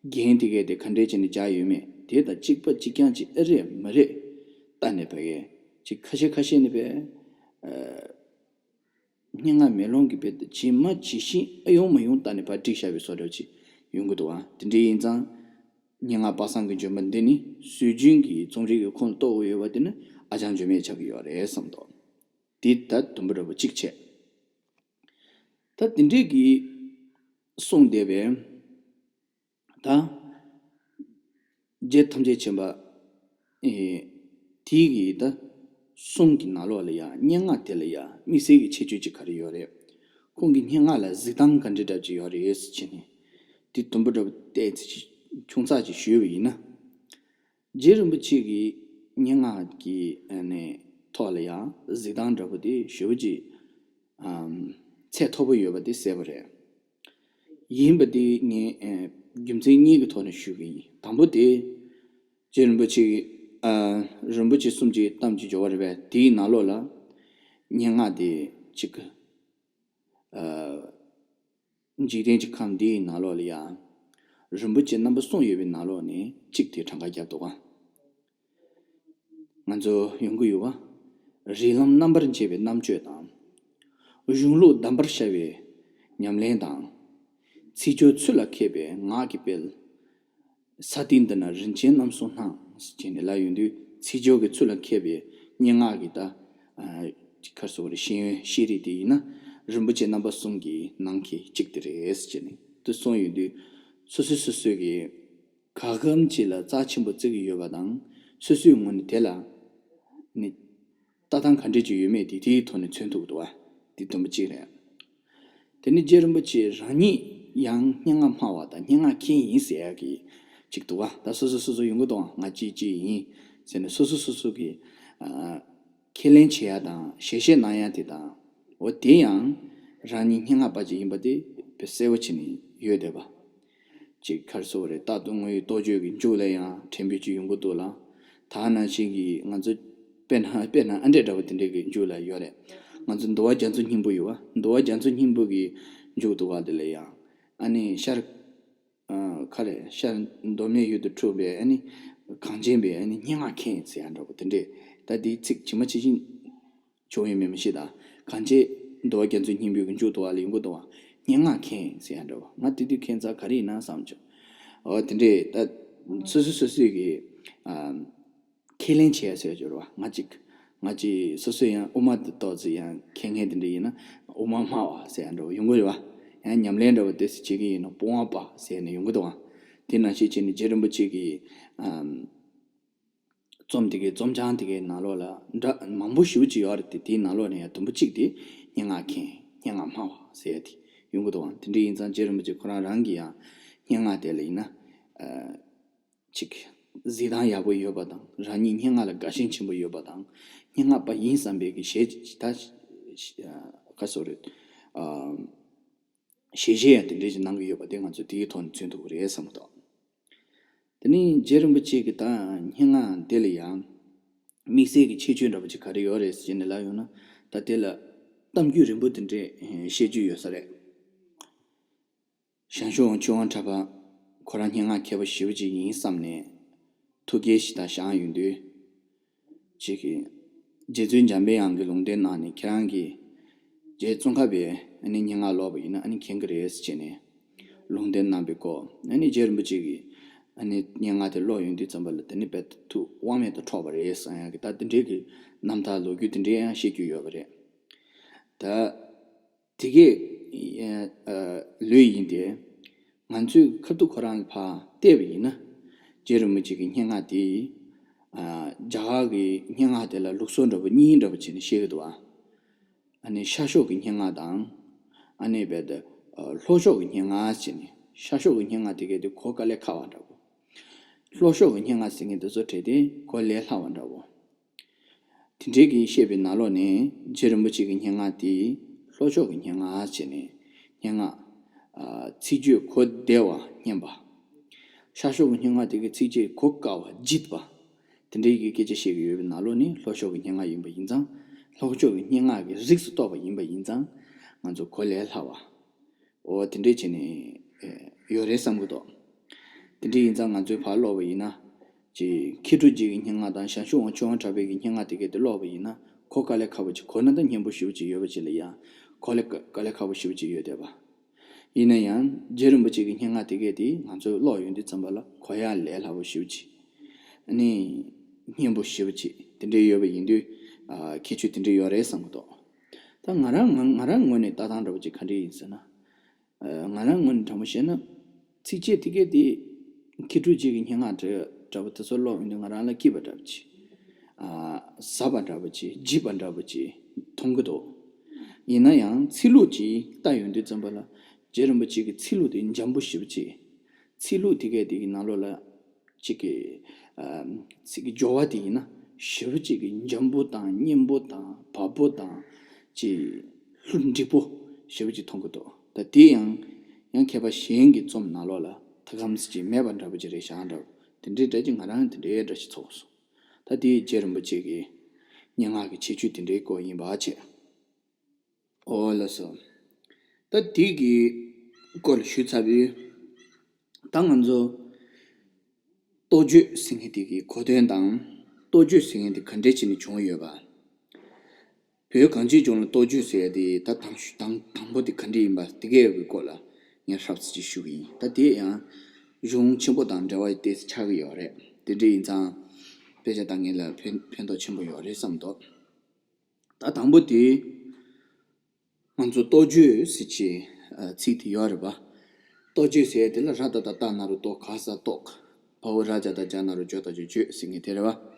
རྒྱན་དེ་གའི་དེ་ག་འདྲས་བྱས་ནས་སྦྱར་ཡོད་མེད་དེ་དང་གཅིག་པ་གཅིག་རྐྱང་ཅིག་ཨེ་རེད་མ་རེད་བལྟས་ནས་ཕ་གི་ཅིག་ཁ་ཤས་ཁ་ཤས་ནས་པས། ཨ། སྙན་ངག་མེ་ལོང་གི་དཔེ་དེ་ཇི་མ་ཇི་བཞིན་ཨེ་ཡོང་མ་ཡོང་བལྟས་ནས་ཕར་བསྒྲིགས་བཞག་པའི་བཟོ་འདྲ་ཅིག་ཡོང་གི་འདུག་ཨ། དེ་འདྲས་ཡིན་ཙང་། སྙན་ངག་པ་སངས་ཀྱི་ལྗོན་པ་འདི་ནི་སྲོལ་རྒྱུན་གྱི་རྩོམ་རིག་གི་ཁོངས་ལ་གཏོགས་དགོས་ཡོད་པ་དེ་ནི་ཨ་ཅང་བརྗོད་མེད་ཆགས་ཀྱི་ཡོད་རེད་བསམ་འདུག། འདི་ད་དུམ་བུ་འདྲ་པོ་གཅིག་བྱས། ད་དེ་འདྲས་ཀྱི་གསུངས་བསྡད་པའི་ད་རྗེ་ཐམས་ཅད་མཁྱེན་པ་ཨེ་དེའི་གི་ད་གསུང་གི་ནང་ལོགས་ལ་ཡང་སྙན་ངག་དེ་ལ་ཡང་དམིགས་བསལ་གྱི་ཁྱད་ཆོས་ཅིག་ག་རེ་ཡོད་རེད། ཁོང་གི་སྙན་ངག་ལ་གཟིགས་སྟངས་ག་འདྲ་འདྲ་ཅིག་ཡོད་རེད་ཟེར་བྱས་ནས་དེ་དུམ་བུ་འདྲ་པོ་ཏོག་ཙམ་ཅིག་ཆུང་ཙག་ཅིག་ཞུས་པ་ཡིན་ན། རྗེ་རིན་པོ་ཆེ་གིས་ སྙན་ངག་གི་ཨ་ནི་ཐོག་ལ་ཡང་གཟིགས་སྟངས་འདྲ་པོ་དེ་ཞེ་པོ་ཅིག་ཨམ་ཚད་མཐོ་པོ་ཡོད་པ་དེ་གསལ་པོ་རེད། ཡིན་པ་དེ་ངས་ཨེ་རྒྱུ་མཚན་གཉིས་ཀྱི་ཐོག་ནས་ཞུ་གི་ཡིན། དང་པོ་དེ་རྗེ་རིན་པོ་ཆེ་གི་ཨ་རིན་པོ་ཆེ་གསུམ་གྱི་གཏམ་གྱི་སྦྱོར་བ་རེད་པས། དེའི་ནང་ལོགས་ལ་སྙན་ངག་དེ་གཅིག་ཨ་འཇིག་རྟེན་གྱི་ཁམས་འདིའི་ནང་ལོགས་ལ་ཡང་རིན་པོ་ཆེ་རྣམ་པ་གསུམ་ཡོད་པའི་ནང་ལོགས་ནས་གཅིག་དེ་གྲངས་ཀ་བརྒྱབ་འདུག་ག་ང་ཚོ་ཡོང་གི་ཡོད་པ། རིགས་ལམ་རྣམ་པར་འབྱེད་པའི་རྣམ་དཔྱོད་དང་། གཞུང་ལུགས་གདམས་པར་ཤར་བའི་ཉམས་ལེན་དང་། ཚིག་སྦྱོར་ཚུལ་ལ་མཁས་པའི་ངག་གི་དཔལ། ས་སྟེང་འདི་ན་རིན་ཆེན་རྣམ་གསུམ་སྣང་། ཅེས་ནས་ལབ་ཡོང་དུས་ཚིག་སྦྱོར་གྱི་ཚུལ་ལ་མཁས་པའི་སྙན་ངག་གི་ད་ཨ་ག་རེ་ཟེར་དགོས་རེད། ཤེས་ཡོན་ཤེས་རིག་དེ་ཡིན་ན་རིན་པོ་ཆེ་རྣམ་པ་གསུམ་གྱི་ནང་གི་གཅིག་དེ་རེད་ཅེས་ནས་དེ་གསུངས་ཡོང་དུས། སོ་སོས་སོ་སོས་ཀྱི་ག་གམ་ཅིག་ལ་རྩ་ཆེན་པོ་བརྩི་གི་ཡོད་པ་དང་། སོ་སོའི་ངོས་ནས་དེ་ལ་ནི་ལྟ་སྟངས་ག་འདྲས་ཅིག་ཡོད་མེད་དེ་དེའི་ཐོག་ནས་མཚོན་ཐུབ་ཀྱི་འདུག་བ། དེ་དུམ་བུ་གཅིག་རེད། དེ་ནི་རྗེ་རིན་པོ་ཆེ་རང་ཉིད་ཡང་སྙན་ངག་སྨྲ་བ་དང་སྙན་ངག་མཁན་ཡིན་ཟེར་ཡག་གི་ཅིག་འདུག་བ། ད་སོ་སོ་སོ་སོ་ཡོང་གི་འདུག་བ། ང་ཅི་ཅི་ཡིན་ཟེར་ནས་སོ་སོ་སོ་སོ་གི་ཨ་ཁས་ལེན་བྱེད་ཡག་དང་ཞལ་བཞེས་གནང་ཡག་དེ་དང་། འོ་དེ་ཡང་རང་ཉིད་སྙན་ངག་པ་ཅིག་ཡིན་པ་དེ་དཔེ་གསལ་པོ་བྱས་ནས་ཡོད་བསྡད་པ། ཅིག་ག་རེ་ཟེར་དགོས་རེད། རྟག་ཏུ་ངུ་ཡི་རྟོགས་བརྗོད་ཀྱི་མཇུག་ལ་ཡང་དྲན་པའི་ཆུ་ཡོང་གི་འདུག་ལ། ད་ནང་བཞིན་གྱི་ང་ཚོ་དཔེར་ན་དཔེར་ན་ཨ་འདྲས་འདྲ་བོ་དེ་འདྲས་ཀྱི་མཇུག་ལ་ཡོད་རེད། ང་ཚོ་འདུལ་བ་རྒྱ་མཚོ་སྙིང་པོ་ཡོད་བ། འདུལ་བ་རྒྱ་མཚོ་སྙིང་པོ་གི་མཇུག་ཏུ་བ་དེ་ལ་ཡང་ཨ་ནི་ཤར་ཨ་ག་རེ་ཤར་མདོ་སྨད་ཡུལ་དུ་འཁྲུངས་པའི་ཨ་ནི་གངས་ཅན་པའི་ཨ་ནི་སྙན་ངག་མཁན་ཟེར་ཡ་འདྲ་བོ་དེ་འདྲས། ད་དེའི་ཚིག་ཇི་མ་ཇི་བཞིན་བྱུང་ཡོད་མེད་མི་ཤེས། ད་གངས་ཅན་འདུལ་བ་རྒྱ་མཚོའི་སྙིང་པོའི་མཇུག་ཏུ་བ་ལ་ཡོང་གི་འདུག་བ། སྙན་ངག་མཁན་ཟེར་ཡ་འདྲ་བ། ང་དེ་དུས་ཁྱད་མཚར་ག་རེ་ཡིན་ན་བསམ་བྱུང་། འོ་དེ་འདྲས་ད་སོ་སོ་སོ་སོས་ཀྱི་ཨ་ཁས་ལེན་བྱས་ཟེར་སྦྱོར་བ། ང་ཅིག་ང་ཅིག་སོ་སོ་ཡང་དབུ་མ་དེ་ཏོག་ཙི་ཡང་མཁས་མཁན་དེ་འདྲ་ཡིན་ན་དབུ་མ་སྨྲ་བ་ཟེར་ཡ་འདྲ་བ་ཡོང་གི་རེད་བ། ཡང་ཉམས་ལེན་འདྲ་བ་དེ་ཚོ་བྱེད་ཀྱི་ཡིན་ན་དཔུང་བ་པ་ཟེར་ནས་ཡོང་གི་འདུག་བ། དེ་ནང་བཞིན་བྱས་ནས་རྗེ་རིན་པོ་ཆེ་གི་ཨམ། རྩོམ་དེ་གའི་རྩོམ་བྱང་དེ་གའི་ནང་ལོགས་ལ་འདྲ་མང་པོ་ཞེ་པོ་ཅིག་ཡོད་རེད་དེ། དེའི་ནང་ལོགས་ནས་ཡང་དུམ་བུ་གཅིག་དེ་སྙན་ངག་མཁན་སྙན་ངག་སྨྲ་བ་ཟེར་ཡ་དེ་ཡོང་གི་འདུག་བ། དེ་འདྲ་ཡིན་ཙང་རྗེ་རིན་པོ་ཆེ་ཁོ་རང་རང་གི་ཡང་སྙན་ངག་དེ་ལ་ཡིན་ན་ཨ་ཅིག་གཟིགས་སྟངས་ཡག་པོ་ཡོད་པ་དང་། རང་ཉིད་སྙན་ངག་ལ་དགའ་ཞེན་ཆེན་པོ་ཡོད་པ་དང་། སྙན་ངག་པ་ཡིན་བསམ་པའི་གི་ཞེ་ད་ཨ་ག་རེ་ཟེར་དགོས་རེད། ཨ་ཞལ་བཞེས་ཡང་དེ་འདྲས་ཅིག་གནང་གི་ཡོད་པ་དེ་ང་ཚོས་དེའི་ཐོག་ནས་མཚོན་ཐུབ་ཀྱི་རེད་བསམ་གྱི་འདུག་དེ་ནས་རྗེ་རིན་པོ་ཆེ་གི་ད་སྙན་ངག་འདི་ལ་ཡང་དམིགས་བསལ་གྱི་ཁྱད་ཆོས་འདྲ་པོ་ཅིག་ག་རེ་ཡོད་རེད་ཟེར་ནས་ལབ་ཡོང་ན། ད་དེ་ལ་གཏམ་རྒྱུད་རིང་པོ་དེ་འདྲས་བཤད་རྒྱུ་ཡོད་ས་རེད། ཞང་ཞུང་ཆོས་དབང་གྲགས་པ་ཁོ་རང་སྙན་ངག་མཁས་པ་ཞེ་པོ་ཅིག་ཡིན་བསམ་ནས་ཐུགས་དགྱེས་ཤིག་ད་བཞེངས་ཡོང་དུས། ཅིག་གིས་རྗེ་བཙུན་འཇམ་པའི་དབྱངས་ཀྱི་ལུང་བསྟན་གནང་ནས། ཁྱེད་རང་གིས་རྗེ་ཙོང་ཁ་པའི་ཨ་ནི་སྙན་ངག་ཀློག་པ་ཡིན་ན་ཨ་ནི་མཁྱེན་གྱི་རེད་ཟེར་བྱས་ནས་ལུང་བསྟན་གནང་བའི་སྐོར། ཨ་ནི་རྗེ་རིན་པོ་ཆེ་གིས་ཨ་ནི་སྙན་ངག་དེ་ཀློག་ཡོང་དུས་ཙམ་པ་ལ་དེ་ནི་རྦད་དེ་ཐུགས་དབང་མེད་དུ་འཕྲོག་པ་རེད་བསམ་ཡག་གི་ད་དེ་འདྲའི་གི་རྣམ་ཐར་ལོ་རྒྱུས་དེ་འདྲའི་ཡང་བཤད་རྒྱུ་ཡོད་པ་རེད། ད་དེ་གས་ཨ་ལོས་ཡིན་ཏེ། ང་ཚོས་ཁ་ཐུག་ཁོ་རང་ལ་ཕར་བལྟས་པ་ཡིན་ན། རྗེ་རིན་པོ་ཆེ་གི་སྙན་ངག་དེ་ཨ་རྒྱ་གར་གྱི་སྙན་ངག་དེ་ལ་ལུགས་སྲོལ་འདྲ་པོ་གཉིས་འདྲ་པོ་བྱས་ནས་བཤད་ཀྱི་འདུག་བ། ཨ་ནི་ཤར་ཕྱོགས་ཀྱི་སྙན་ངག་དང་། ཨ་ནི་རྦད་དེ་ཨ་ལྷོ་ཕྱོགས་ཀྱི་སྙན་ངག་བྱས་ནས། ཤར་ཕྱོགས་ཀྱི་སྙན་ངག་དེ་གས་དེ་གོ་དཀའ་ལས་ཁག་པ་འདྲ་པོ། ལྷོ་ཕྱོགས་ཀྱི་སྙན་ངག་ཟེར་མཁན་དེ་ཚོ་གྲས་དེ་གོ་ལས་སླ་བ་འདྲ་པོ། དེ་འདྲའི་གི་བཤད་པའི་ནང་ལོགས་ནས་རྗེ་རིན་པོ་ཆེ་གི་སྙན་ངག་དེ་ལྷོ་ཕྱོགས་ཀྱི་སྙན་ངག་བྱས་ནས་སྙན་ངག་ཨ་ཚིག་བརྗོད་གོ་བདེ་བ་སྙན་པ། ཤར་ཕྱོགས་ཀྱི་སྙན་ངག་དེ་གི་ཚིག་བརྗོད་གོ་དཀའ་བ་ལྗིད་པ། དེ་འདྲའི་གི་སྐད་ཆ་བཤད་ཀྱི་ཡོད་པའི་ནང་ལོགས་ནས་ལྷོ་ཕྱོགས་ཀྱི་སྙན་ངག་ཡིན་པ་ཡིན་ཙང་། ལྷོ་ཕྱོགས་ཀྱི་སྙན་ངག་གི་རིགས་སུ་གཏོགས་པ་ཡིན་པ་ཡིན་ཙང་། ང་ཚོ་གོ་ལས་སླ་བ། འོ་དེ་འདྲས་བྱས་ནས་ཨེ་ཡོད་རེད་བསམ་གྱི་འདུག་དེ་འདྲས་ཡིན་ཙང་ང་ཚོས་ཕར་ཀློག་པ་ཡིན་ན། ཅིག་མཁས་གྲུབ་རྗེ་གི་སྙན་ངག་དང་ཞང་ཞུང་དབང་ཆོས་དབང་གྲགས་པའི་གི་སྙན་ངག་དེ་གས་དེ་ཀློག་པ་ཡིན་ན་གོ་དཀའ་ལས་ཁག་པོ་ཅིག་གོ་ན་ད་སྙན་པོ་ཞེ་པོ་ཅིག་ཡོད་པ་ཅིག་ལ་ཡང་གོ་ལས་དཀའ་ལས་ཁག་པོ་ཞེ་པོ་ཅིག་ཡོད་བསྡད་པ། ཡིན་ན་ཡང་རྗེ་རིན་པོ་ཆེ་གི་སྙན་ངག་དེ་གས་དེ་ང་ཚོས་ཀློག་ཡོང་དུས་ཙམ་པ་ལ་གོ་ཡག་ལས་སླ་པོ་ཞེ་པོ་ཅིག་ཨ་ནི་སྙན་པོ་ཞེ་པོ་ཅིག་དེ་འདྲས་ཡོད་པ་ཡིན་དུས། ཨ་ཁྱད་ཆོས་དེ་འདྲས་ཡོད་རེད་བསམ་གྱི་འདུག་ད་ང་རང་ང་ང་རང་ངོས་ནས་ལྟ་སྟངས་འདྲ་པོ་ཅིག་ག་འདྲས་ཡིན་ཟེར་ན། ཨ་ང་རང་ངོས་ནས་དྲང་པོ་བཤད་ན། ཚིགས་བཅད་དེ་གས་དེ་མཁས་གྲུབ་རྗེ་གི་སྙན་ངག་འདྲ་འདྲ་པོ་དེ་ཚོ་ཀློག་ཡོང་དུས་ང་རང་ལ་སྐྱིད་པ་འདྲ་པོ་ཅིག་ཨ་ཟབ་པ་འདྲ་པོ་ཅིག་ལྗིད་པ་འདྲ་པོ་ཅིག་མཐོང་གི་འདུག་ཡིན་ན་ཡང་ཚིག་ལྷུག་ཅིག་ལྟ་ཡོང་དུས་ཙམ་པ་ལ་རྗེ་རིན་པོ་ཆེ་གི་ཚིག་ལྷུག་དེ་འཇམ་པོ་ཞེ་པོ་ཅིག་ཚིག་ལྷུག་དེ་གས་དེ་གི་ནང་ལོགས་ལ་ཅིག་གི་ཨ་ཚིག་གི་སྦྱོར་བ་དེ་ཡིན་ན་ ཞེ་པོ་ཅིག་གི་འཇམ་པོ་དང་སྙན་པོ་དང་བབ་པོ་དང་ཅིག་ལྷུ་འགྲིག་པོ་ཞེ་པོ་ཅིག་མཐོང་གི་འདུག་ད་དེ་ཡང་ཡང་མཁས་པ་གཞན་གྱི་རྩོམ་ནང་ལོགས་ལ་ད་གམ་ཟེར་ཅིག་མེད་པ་འདྲ་པོ་ཅིག་རེད་བཞག་འདྲ་པོ་དེ་འདྲའི་འདྲ་ཅིག་ང་རང་དེ་འདྲའི་འདྲ་ཞིག་ཚོར་སོང་། ད་དེ་རྗེ་རིན་པོ་ཆེ་གི་སྙན་ངག་གི་ཁྱད་ཆོས་དེ་འདྲའི་སྐོར་ཡིན་པ་བྱས། ཨོ་ལགས་སོ། ད་དེ་གི་སྐོར་ལ་ཞུས་ཚར་བའི། ད་ང་ཚོ་རྟོགས་བརྗོད་ཟེར་མཁན་དེ་གི་གོ་དོན་དང་། རྟོགས་བརྗོད་ཟེར་མཁན་དེ་ག་འདྲས་བྱས་ནས་བྱུང་ཡོད་པ། བོད་གངས་ཅན་ལྗོངས་ལ་རྟོགས་བརྗོད་ཟེར་ཡ་དེ་ད་དང་དང་དང་པོ་དེ་ག་འདྲས་ཡིན་པ་དེ་གའི་སྐོར་ལ་ངས་ཧྲབ་ཙམ་ཅིག་ཞུ་གི་ཡིན། ད་དེ་ཡང་གཞུང་ཆེན་པོ་དང་འབྲེལ་བ་ཏོག་ཙམ་ཆགས་ཀྱི་ཡོད་རེད། དེ་འདྲས་ཡིན་ཙང་དཔེ་ཆ་ལྟ་མཁན་ལ་ཕན་ཕན་ཐོགས་ཆེན་པོ་ཡོད་རེད་བསམ་འདུག་ད་དང་པོ་དེ། ང་ཚོ་རྟོགས་བརྗོད་ཟེར་གྱི་ཚིག་དེ་ཡོད་རེད་པ། རྟོགས་བརྗོད་ཟེར་དེ་ལ་ར་ཏ་བཏགས་རྟ་ན་རོ་རྟོ་ག་ས་རྟོགས། བ་འོག་ར་ཇ་བཏགས་རྒྱ་ན་རོ་རྒྱོ་ད་རྒྱོ་བརྗོད་ཟེར་མཁན་དེ་རེད་པ།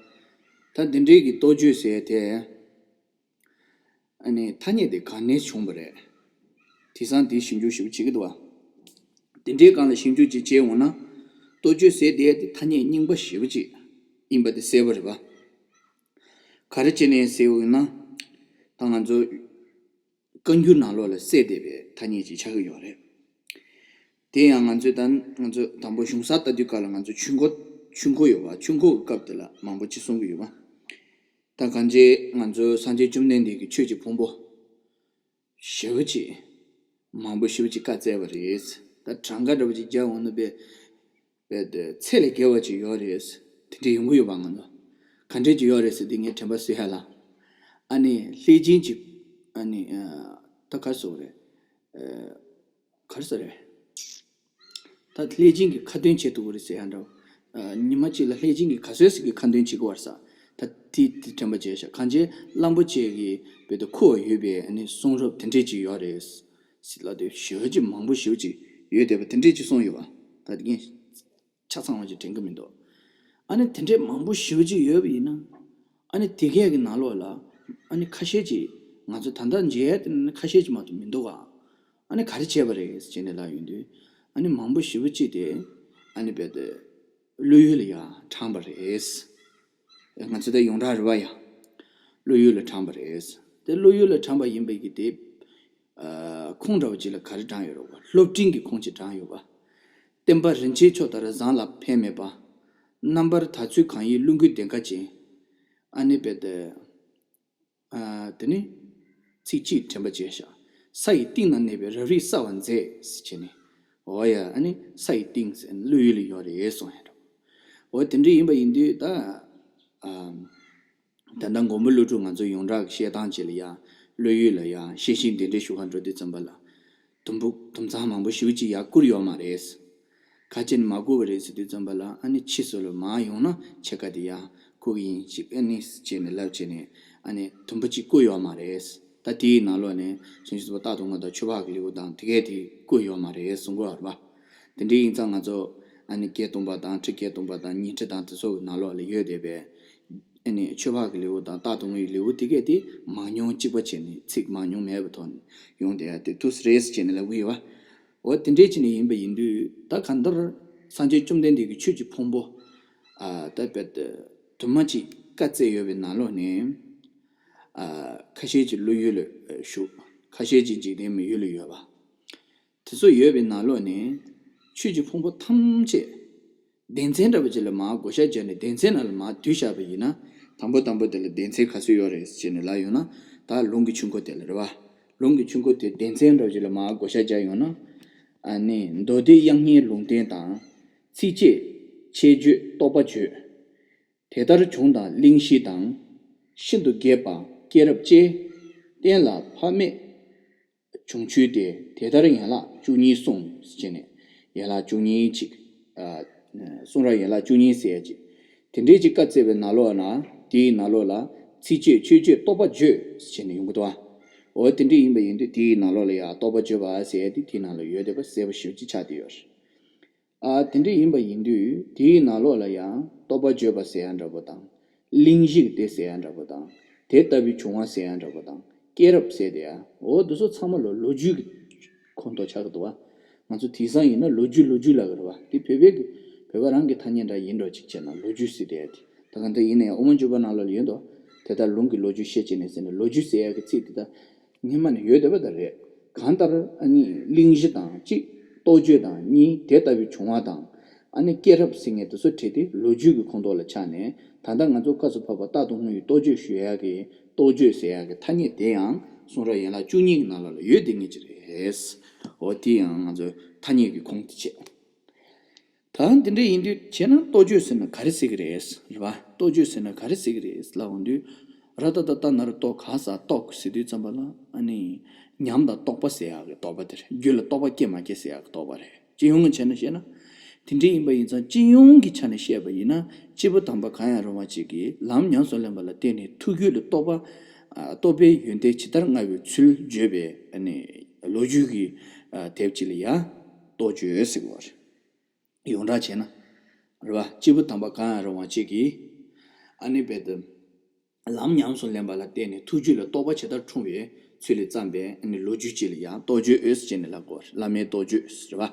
ད་འདི་འདྲའི་གི་རྟོགས་བརྗོད་ཟེར་དེ། ཨ་ནི་ཐ་སྙད་དེ་ག་ནས་བྱུང་བ་རེད། དེང་སང་དེའི་ཞིབ་འཇུག་ཞིབ་བྱེད་ཀྱི་འདུག་པ། དེ་འདྲའི་སྒང་ལ་ཞིབ་འཇུག་ཅིག་བྱས་འོང་ན། རྟོགས་བརྗོད་ཟེར་དེ་དེ་ཐ་སྙད་རྙིང་པ་ཞེ་པོ་ཅིག་ཡིན་པ་དེ་གསལ་པོ་རེད་པ། ག་རེ་བྱས་ནས་ཟེར་བ་ཡིན་ན། ད་ང་ཚོ་བཀའ་འགྱུར་ནང་ལོགས་ལ་གསལ་བསྡད་པའི་ཐ་སྙད་ཅིག་ཆགས་ཀྱི་ཡོད་རེད། དེ་ཡང་ང་ཚོས་ད་ང་ཚོ་དང་པོ་གཞུང་གསར་ལྟ་དུས་སྐབས་ལ་ང་ཚོ་ཆོས་འཁོར་ཆོས་འཁོར་ཡོད་པ། ཆོས་འཁོར་གྱི་སྐབས་དེ་ལ་མང་པོ་ཅིག་གསུང་གི་ཡོད་པ། ད་གང་ཅི་ང་ཚོ་སངས་རྒྱས་བཅོམ་ལྡན་འདས་ཀྱི་ཆོས་ཀྱི་ཕུང་པོ་ཞེ་པོ་ཅིག་མང་པོ་ཞེ་པོ་ཅིག་བཀའ་སྩལ་བ་རེད། ད་གྲངས་ཀ་འདྲ་པོ་ཅིག་རྒྱག་འོང་ན་པས་པས་དེ་ཚད་ལས་བརྒལ་བ་ཅིག་ཡོད་རེད། དེ་འདྲ་ཡོང་གི་ཡོད་པ་ང་ཚོ་ག་འདྲས་ཅིག་ཡོད་རེད་ཟེར་དེ་ངས་དྲན་པ་གསོས་ཡ་ལ། ཨ་ནི་ལྷས་བྱིན་གྱི་ཨ་ནི་ད་ག་རེ་ཟེར་དགོས་རེད། ག་རེ་ཟེར་རེད། ད་ལྷས་བྱིན་གྱི་ཁ་འདོན་བྱེད་ཐུབ་ཀྱི་རེད་ཟེར་ཡ་འདྲ་བོ། ཉི་མ་གཅིག་ལ་ལྷས་བྱིན་གྱི་ག་ཚོད་ཟིག་གི་ཁ་འདོན་བྱེད་ཀྱི་བར་ས། ད་དེ་དེ་དྲན་པ་བྱས་ཤག་གང་ཅི་གླང་པོ་ཆེ་གི་བོད་དུ་ཁུ་བ་ཡོད་པའི་ཨ་ནི་གསུང་རབ་དེ་འདྲས་ཅིག་ཡོད་རེད། ཟེར་ལབ་དུས་ཞེ་པོ་ཅིག་མང་པོ་ཞེ་པོ་ཅིག་ཡོད་བསྡད་པ་དེ་འདྲས་ཅིག་གསུངས་ཡོད་པ། ད་དེ་ངས་ཆ་ཚང་བ་ཅིག་དྲན་གྱི་མི་འདུག་ཨ་ནི་དེ་འདྲས་མང་པོ་ཞེ་པོ་ཅིག་ཡོད་པ་ཡིན་ན། ཨ་ནི་དེ་གས་ཀྱི་ནང་ལོགས་ལ་ཨ་ནི་ཁ་ཤས་ཅིག་ང་ཚོ་ད་ལྟ་མཇལ་ཡ་དེ་ནི་ཁ་ཤས་ཅིག་མ་གཏོགས་མི་འདུག་ག་ཨ་ནི་ག་རེ་བྱས་པ་རེད་ཟེར་ནས་ལབ་ཡོང་དུས། ཨ་ནི་མང་པོ་ཞེ་པོ་ཅིག་དེ་ཨ་ནི་རྦད་དེ་བློ་ཡུལ་ལ་ཡར་དྲངས་པ་རེད། ང་ཚོ་ད་ཡོངས་གྲགས་རེད་པ་ཡ། བློ་ཡུལ་ལ་དྲངས་པ་རེད། དེ་བློ་ཡུལ་ལ་དྲངས་པ་ཡིན་པའི་གི་དེ། ཁུངས་འདྲ་བོ་ཅིག་ལ་ག་རེ་དྲངས་ཡོད་རེད་པ། སློབ་འབྲིང་གི་ཁུངས་ཅིག་དྲངས་ཡོད་པ། བསྟན་པ་རིན་ཆེན་མཆོག་ལྟར་བཟང་ལ་ཕན་མེད་པ། རྣམ་པར་དག་ཚུལ་གང་ཡིན་བླུན་རྒོད་ལྡན་དཀའ་ཅན། ཨ་ནི་རྦད་དེ། ཨ། དེ་ནི། ཚིག་གཅིག་དྲན་པ་བྱས་ཤག་ས་ཡི་གཏིང་ན་གནས་པའི་རབ་རིབ་གསལ་བར་མཛད་ཟེར་བྱས་ནས། འོ་ཡ། ཨ་ནི་ས་ཡི་གཏིང་ཟེར་བློ་ཡུལ་ལ་ཡོད་རེད་གསུངས་ཡ་འདྲ། འོ་དེ་འདྲ་ཡིན་པ་ཡིན་དུས་ད། ཨ། ད་ལྟ་མགོན་པོ་ཀླུ་སྒྲུབ་ང་ཚོ་ཡོངས་གྲགས་ཀྱི་བཤད་སྟངས་བྱས་ལ་ཡ། བློ་ཡུལ་ལ་ཡ་ཤེས་བཞིན་གདན་འདྲེན་ཞུ་གར་འགྲོ་དུས་ཙམ་པ་ལ། དུམ་བུ་དུམ་ཚང་མང་པོ་ཞེ་པོ་ཅིག་ཡར་བསྐུར་ཡོད་མ་རེད། ག་བྱས་ནས་མ་བསྐུར་བ་རེད་ཟེར་དུས་ཙམ་པ་ལ། ཨ་ནི་ཕྱིས་སུ་ལ་མར་ཡོང་ན་ཕྱེད་ཀ་དེ་ཡར་བསྐུར་གྱི་ཡིན་ཅིག་ཨ་ནི་བྱས་ནས་ལབ་བྱས་ནས་ཨ་ནི་དུམ་བུ་གཅིག་བསྐུར་ཡོད་མ་རེད། ད་དེའི་ནང་ལོགས་ནས་བྱང་ཆུབ་སེམས་དཔའ་རྟག་ཏུ་ངུ་དང་ཆོས་འཕགས་ཀྱི་ལེའུ་དང་དེ་གས་དེ་བསྐུར་ཡོད་མ་རེད་གསུང་གི་ཡོད་རེད་པ། དེ་འདྲའི་ཡིན་ཙང་ང་ཚོ་ཨ་ནི་བརྒྱད་སྟོང་པ་དང་ཁྲི་བརྒྱད་སྟོང་པ་དང་ཉི་ཁྲི་དང་དེ་ཚོ་གི་ནང་ལོགས་ལ་ཡོད་བསྡད་པའི། ཨ་ནི་ཆོས་འཕགས་ཀྱི་ལེའུ་དང་རྟག་ཏུ་ངུའི་ལེའུ་དེ་གས་དེ་མང་ཉུང་གཅིག་པ་བྱས་ནས་ཚིག་མང་ཉུང་མེད་པའི་ཐོག་ནས་ཡོང་བསྡད་ཡ་དེ་ཐུགས་རེས་བྱས་ནས་ལབ་གི་ཡོད་པ། འོ་དེ་འདྲས་བྱས་ནས་ཡིན་པ་ཡིན་དུས་ད་གང་ལྟར་སངས་རྒྱས་བཅོམ་ལྡན་འདས་ཀྱི་ཆོས་ཀྱི་ཕུང་པོ། ཨ། ད་རྦད་དེ་དུ་མ་ཅིག་བཀའ་སྩལ་ཡོད་པའི་ནང་ལོགས་ནས། ཨ། ཁ་ཤས་ཀྱིས་བློ་ཡུལ་ལ་ཞུགས། ཁ་ཤས་ཀྱིས་འཇིག་རྟེན་མི་ཡུལ་ལ་ཡོད་པ། དེ་ཚོ་ཡོད་པའི་ནང་ལོགས་ནས་ཆོས་ཀྱི་ཕུང་པོ་ཐམས་ཅད་སྡེ་ཚན་འདྲ་པོ་ཅིག་ལ་མར་བགོ་བཤའ་བརྒྱབ་ནས་སྡེ་ཚན་ནང་ལ་མར་བསྡུས་བཞག་པ་ཡིན་ན། དང་པོ་དང་པོ་དེ་ལ་སྡེ་ཚན་ག་ཚོད་ཡོད་རེད་ཟེར་ནས་ལབ་ཡོང་ན། ད་ལུང་གི་ཆུང་ཀུ་དེ་ལ་རེད་པ། ལུང་གི་ཆུང་ཀུ་དེ་སྡེ་ཚན་འདྲ་པོ་ཅིག་ལ་མར་བགོ་བཤའ་བརྒྱབ་ཡོང་ན། ཨ་ནི་མདོ་སྡེ་དབྱངས་སྙན་ལུང་བསྟན་དང་། ཚིགས་བཅད་ཁྱད་ཆོས་རྟོག་པ་བརྗོད། དེ་ལྟར་བྱུང་དང་གླེང་གཞི་དང་། ཤིན་ཏུ་རྒྱས་པ་སྐྱེས་རབས་བཅས། གཏན་ལ་ཕབ་མེད་བྱུང་ཚུལ་ཏེ། དེ་ལྟར་ཡན་ལག་བཅུ་གཉིས་གསུངས་ཟེར་བྱས་ནས། ཡན་ལག་བཅུ་གཉིས་ཅིག་ཨ། གསུང་རབ་ཡན་ལག་བཅུ་གཉིས་ཟེར་ཡ་ཅིག་དེ་འདྲས་ཅིག་བཀའ་སྩལ་བའི་ནང་ལོགས་ན། དེའི་ནང་ལོགས་ལ་ཚིགས་བཅད་ཁྱད་ཆོས་རྟོག་པ་བརྗོད་ཟེར་བྱས་ནས་ཡོང་གི་འདུག་ཨ། འོ་དེ་འདྲས་ཡིན་པ་ཡིན་དུས་དེའི་ནང་ལོགས་ལ་ཡ་རྟོག་པ་བརྗོད་པ་ཟེར་ཡ་དེ་དེའི་ནང་ལ་ཡོད་བསྡད་པ་གསལ་པོ་ཞེ་པོ་ཅིག་ཆགས་བསྡད་ཡོད་རེད། ཨ། དེ་འདྲ་ཡིན་པ་ཡིན་དུས་དེའི་ནང་ལོགས་ལ་ཡང་རྟོག་པ་བརྗོད་པ་ཟེར་ཡ་འདྲ་པོ་དང་། གླེང་གཞི་དེ་ཟེར་ཡ་འདྲ་པོ་དང་། དེ་ལྟ་བུའི་བྱུང་བ་ཟེར་ཡ་འདྲ་པོ་དང་། སྐྱེས་རབས་ཟེར་དེ་ཡ། འོ་འདི་ཚོ་ཚང་མ་ལོ་ལོ་རྒྱུས་ཀྱི་ཁོངས་གཏོགས་ཆགས་ཀྱི་འདུག་བ། ང་ཚོ་དེང་སང་ཡིན་ན་ལོ་རྒྱུས་ལོ་རྒྱུས་ལབ་ཀྱི་རེད་བ། དེ་བོད་པའི་གི་བོད་པ་རང་གི་ཐ་སྙད་འདྲ་ཡིན་འགྲོ་ཅིག་བྱས་ན་ལོ་རྒྱུས་ཟེར་དེ་ཡ་དེ་ ད་གང་ལྟར་ཡིན་ན་ཡང་དབུ་མ་འཇུག་པ་ནང་ལོགས་ལ་ཡོད་དོ། དེ་ལྟར་ལུང་གི་ལོ་རྒྱུས་བཤད་ཅེས་ནས་ཟེར་ནས་ལོ་རྒྱུས་ཟེར་ཡག་གི་ཚིག་དེ་ད་སྔོན་མ་ནས་ཡོད་བསྡད་པ་ད་རེད། གང་ལྟར་ཨ་ནི་གླེང་གཞི་དང་གཅིག་རྟོགས་བརྗོད་དང་གཉིས་དེ་ལྟ་བུའི་བྱུང་བ་དང་། ཨ་ནི་སྐྱེས་རབས་ཟེར་མཁན་དེ་ཚོ་བྲིས་ཏེ་ལོ་རྒྱུས་ཀྱི་ཁོངས་གཏོགས་ལ་ཆགས་ནས། ད་ལྟ་ང་ཚོ་སྐབས་སུ་བབ་པ་རྟག་ཏུ་དངོས་ཡོད་རྟོགས་བརྗོད་ཞུ་ཡག་གི་རྟོགས་བརྗོད་ཟེར་ཡག་གི་ཐ་སྙད་དེ་ཡང་གསུང་རབ་ཡན་ལག་བཅུ་གཉིས་ཀྱི་ནང་ལོགས་ལ་ཡོད་བསྡད་མཁན་ཅིག་རེད། འོ་དེ་ཡང་ང་ཚོའི་ཐ་སྙད་ཀྱི་ཁོངས་དེ་བྱས། ད་འདི་འདྲ་ཡིན་དུས་བྱས་ན་རྟོགས་བརྗོད་ཟེར་ན་ག་རེ་ཟེར་གི་རེད། རེད་བ། རྟོགས་བརྗོད་ཟེར་ན་ག་རེ་ཟེར་གི་རེད་ལབ་འོང་དུས། ར་ཏ་ཏ་ཏ་ན་རོ་ཏོ་ག་ས་རྟོགས་ཟེར་དུས་ཙམ་པ་ལ་ཨ་ནི་ཉམས་དང་རྟོགས་པ་ཟེར་ཡག་གི་རྟོགས་པ་དེ་རེད། རྒྱུད་ལ་རྟོགས་པ་སྐྱེ་མ་སྐྱེ་ཟེར་ཡག་གི་རྟོགས་པ་རེད། སྤྱི་ཡོངས་ཀྱི་ཆ་ནས་བཤད་ན། དེ་འདྲ་ཡིན་པ་ཡིན་ཙང་སྤྱི་ཡོངས་ཀྱི་ཆ་ནས་བཤད་པ་ཡིན་ན་སྐྱེས་བུ་དམ་པ་གང་ཡང་རུང་བ་ཅིག་གིས་ལམ་ཉམས་སུ་ལེན་པ་ལ་བརྟེན་ནས་ཐུགས་རྒྱུད་ལ་རྟོགས་པ། ཨ། རྟོགས་པའི་ཡོན་ཏན་ཇི་ལྟར་མངའ་བའི་ཚུལ་བརྗོད་པའི་ཨ་ནི་ལོ་རྒྱུས་ཀྱི་ཨ་དེབ་ཅིག་ལ་ཡང་རྟོགས་བརྗོད་ཟེར་གི་རེད། ཡོངས་གྲགས་བྱས་ན། རེད་བ། སྐྱེས་བུ་དམ་པ་གང་ཡང་རུང་བ་གཅིག་གིས། ཨ་ནི་རྦད་དེ། ལམ་ཉམས་སུ་ལེན་པ་ལ་བརྟེན་ནས་ཐུགས་རྒྱུད་ལ་རྟོགས་པ་ཇི་ལྟར་འཁྲུངས་པའི་ཚུལ་ལས་བརྩམས་པའི་ཨ་ནི་ལོ་རྒྱུས་གཅིག་ལ་ཡང་རྟོགས་བརྗོད་ཟེར་ནས་ལབ་དགོས། བླ་མའི་རྟོགས་བརྗོད་ཟེར་བ།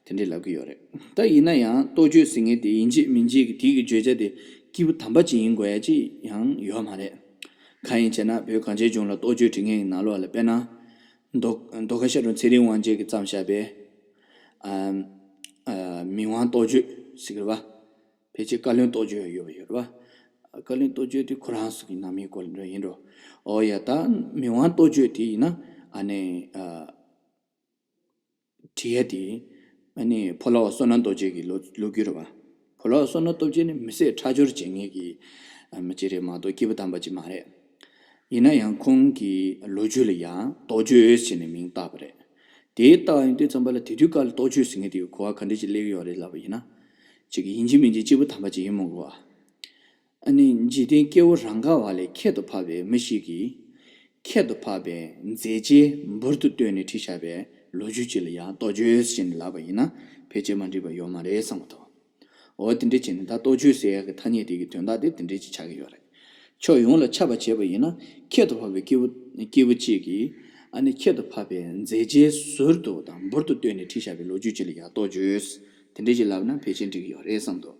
དེ་འདྲས་ལབ་ཀྱི་ཡོད་རེད། ད་ཡིན་ན་ཡང་རྟོགས་བརྗོད་ཟེར་མཁན་དེ་ཡིན་གཅིག་མིན་གཅིག་གི་དེ་གི་བརྗོད་བྱ་དེ་སྐྱེས་བུ་དམ་པ་ཅིག་ཡིན་དགོས་ཡ་ཅིག་ཡང་ཡོད་མ་རེད། གང་ཡིན་ཟེར་ན་བོད་གངས་ཅན་ལྗོངས་ལ་རྟོགས་བརྗོད་བྲི་མཁན་གྱི་ནང་ལོགས་ལ་དཔེར་ན། མདོ་མདོ་ཁ་ཤར་རུ་ཚེ་རིང་དབང་རྒྱལ་གྱིས་བརྩམས་བཞག་པའི། ཨ། ཨ། མི་དབང་རྟོགས་བརྗོད་ཟེར་གི་རེད་བ། ཕལ་ཆེར་བཀའ་བློན་རྟོགས་བརྗོད་ཡོད་པ་ཡོད་རེད་བ། བཀའ་བློན་རྟོགས་བརྗོད་དེ་ཁོ་རང་ཚོ་གི་ནང་མིའི་སྐོར་ལ་ཡིན་འགྲོ། ཨོ་ཡ། ད་མི་དབང་རྟོགས་བརྗོད་དེ་ཡིན་ན་ཨ་ནི། ཨ། བྲིས་ཡ་དེ་ཨ་ནི་ཕོ་ལྷ་བ་བསོད་ནམས་རྡོ་རྗེ་གི་ལོ་ལོ་རྒྱུས་རེད་བ། ཕོ་ལྷ་བ་བསོད་ནམས་རྡོ་རྗེ་ནི་མི་སེར་ཁྲག་སྦྱོར་བྱེད་མཁན་གྱི་མི་ཅིག་རེད་མ་གཏོགས་སྐྱེས་བུ་དམ་པ་ཅིག་མ་རེད། ཡིན་ན་ཡང་ཁོང་གི་ལོ་རྒྱུས་ལ་ཡང་རྟོགས་བརྗོད་ཟེར་ནས་མིང་བཏགས་པ་རེད། དེ་ལྟ་བ་ཡིན་དུས་ཙམ་པ་ལ་དེ་དུས་སྐབས་ལ་རྟོགས་བརྗོད་ཟེར་མཁན་དེ་གོ་བ་ག་འདྲ་ཅིག་སླེབས་ཀྱི་ཡོད་རེད་ལབ་པ་ཡིན་ན། ཅིག་ཡིན་གཅིག་མིན་གཅིག་སྐྱེས་བུ་དམ་པ་ཅིག་ཡིན་མི་དགོས་པ། ཨ་ནི་འཇིག་རྟེན་སྐྱེ་བོ་རང་ག་བ་ལས་ཁྱད་དུ་འཕགས་པའི་མི་ཞིག་གིས། ཁྱད་དུ་འཕགས་པའི་མཛད་རྗེས་འབུར་དུ་བཏོན་ནས་བྲིས་བཞག་པའི་ལོ་རྒྱུས་ཅིག་ལ་ཡང་རྟོགས་བརྗོད་ཟེར་ནས་ལབ་པ་ཡིན་ན་ཕལ་ཆེར་མ་འགྲིག་པ་ཡོད་མ་རེད་བསམ་གི་འདུག་འོ་དེ་འདྲ་བྱས་ནས་ད་རྟོགས་བརྗོད་ཟེར་ཡག་གི་ཐ་སྙད་དེ་གི་དོན་དག་དེ་དེ་འདྲ་ཅིག་ཆགས་ཀྱི་ཡོད་རེད། ཕྱོགས་ཡོངས་ལ་ཁྱབ་པ་བྱས་པ་ཡིན་ན་ཁྱད་དུ་འཕགས་པའི་སྐྱེས་བུ་སྐྱེས་བུ་གཅིག་གིས་ཨ་ནི་ཁྱད་དུ་འཕགས་པའི་མཛད་རྗེས་ཟུར་དུ་དང་འབུར་དུ་བཏོན་ནས་བྲིས་བཞག་པའི་ལོ་རྒྱུས་ཅིག་ལ་ཡང་རྟོགས་བརྗོད་དེ་འདྲ་ཅིག་ལབ་ན་ཕལ་ཆེར་འགྲིག་གི་ཡོད་རེད་བསམ་འདུག་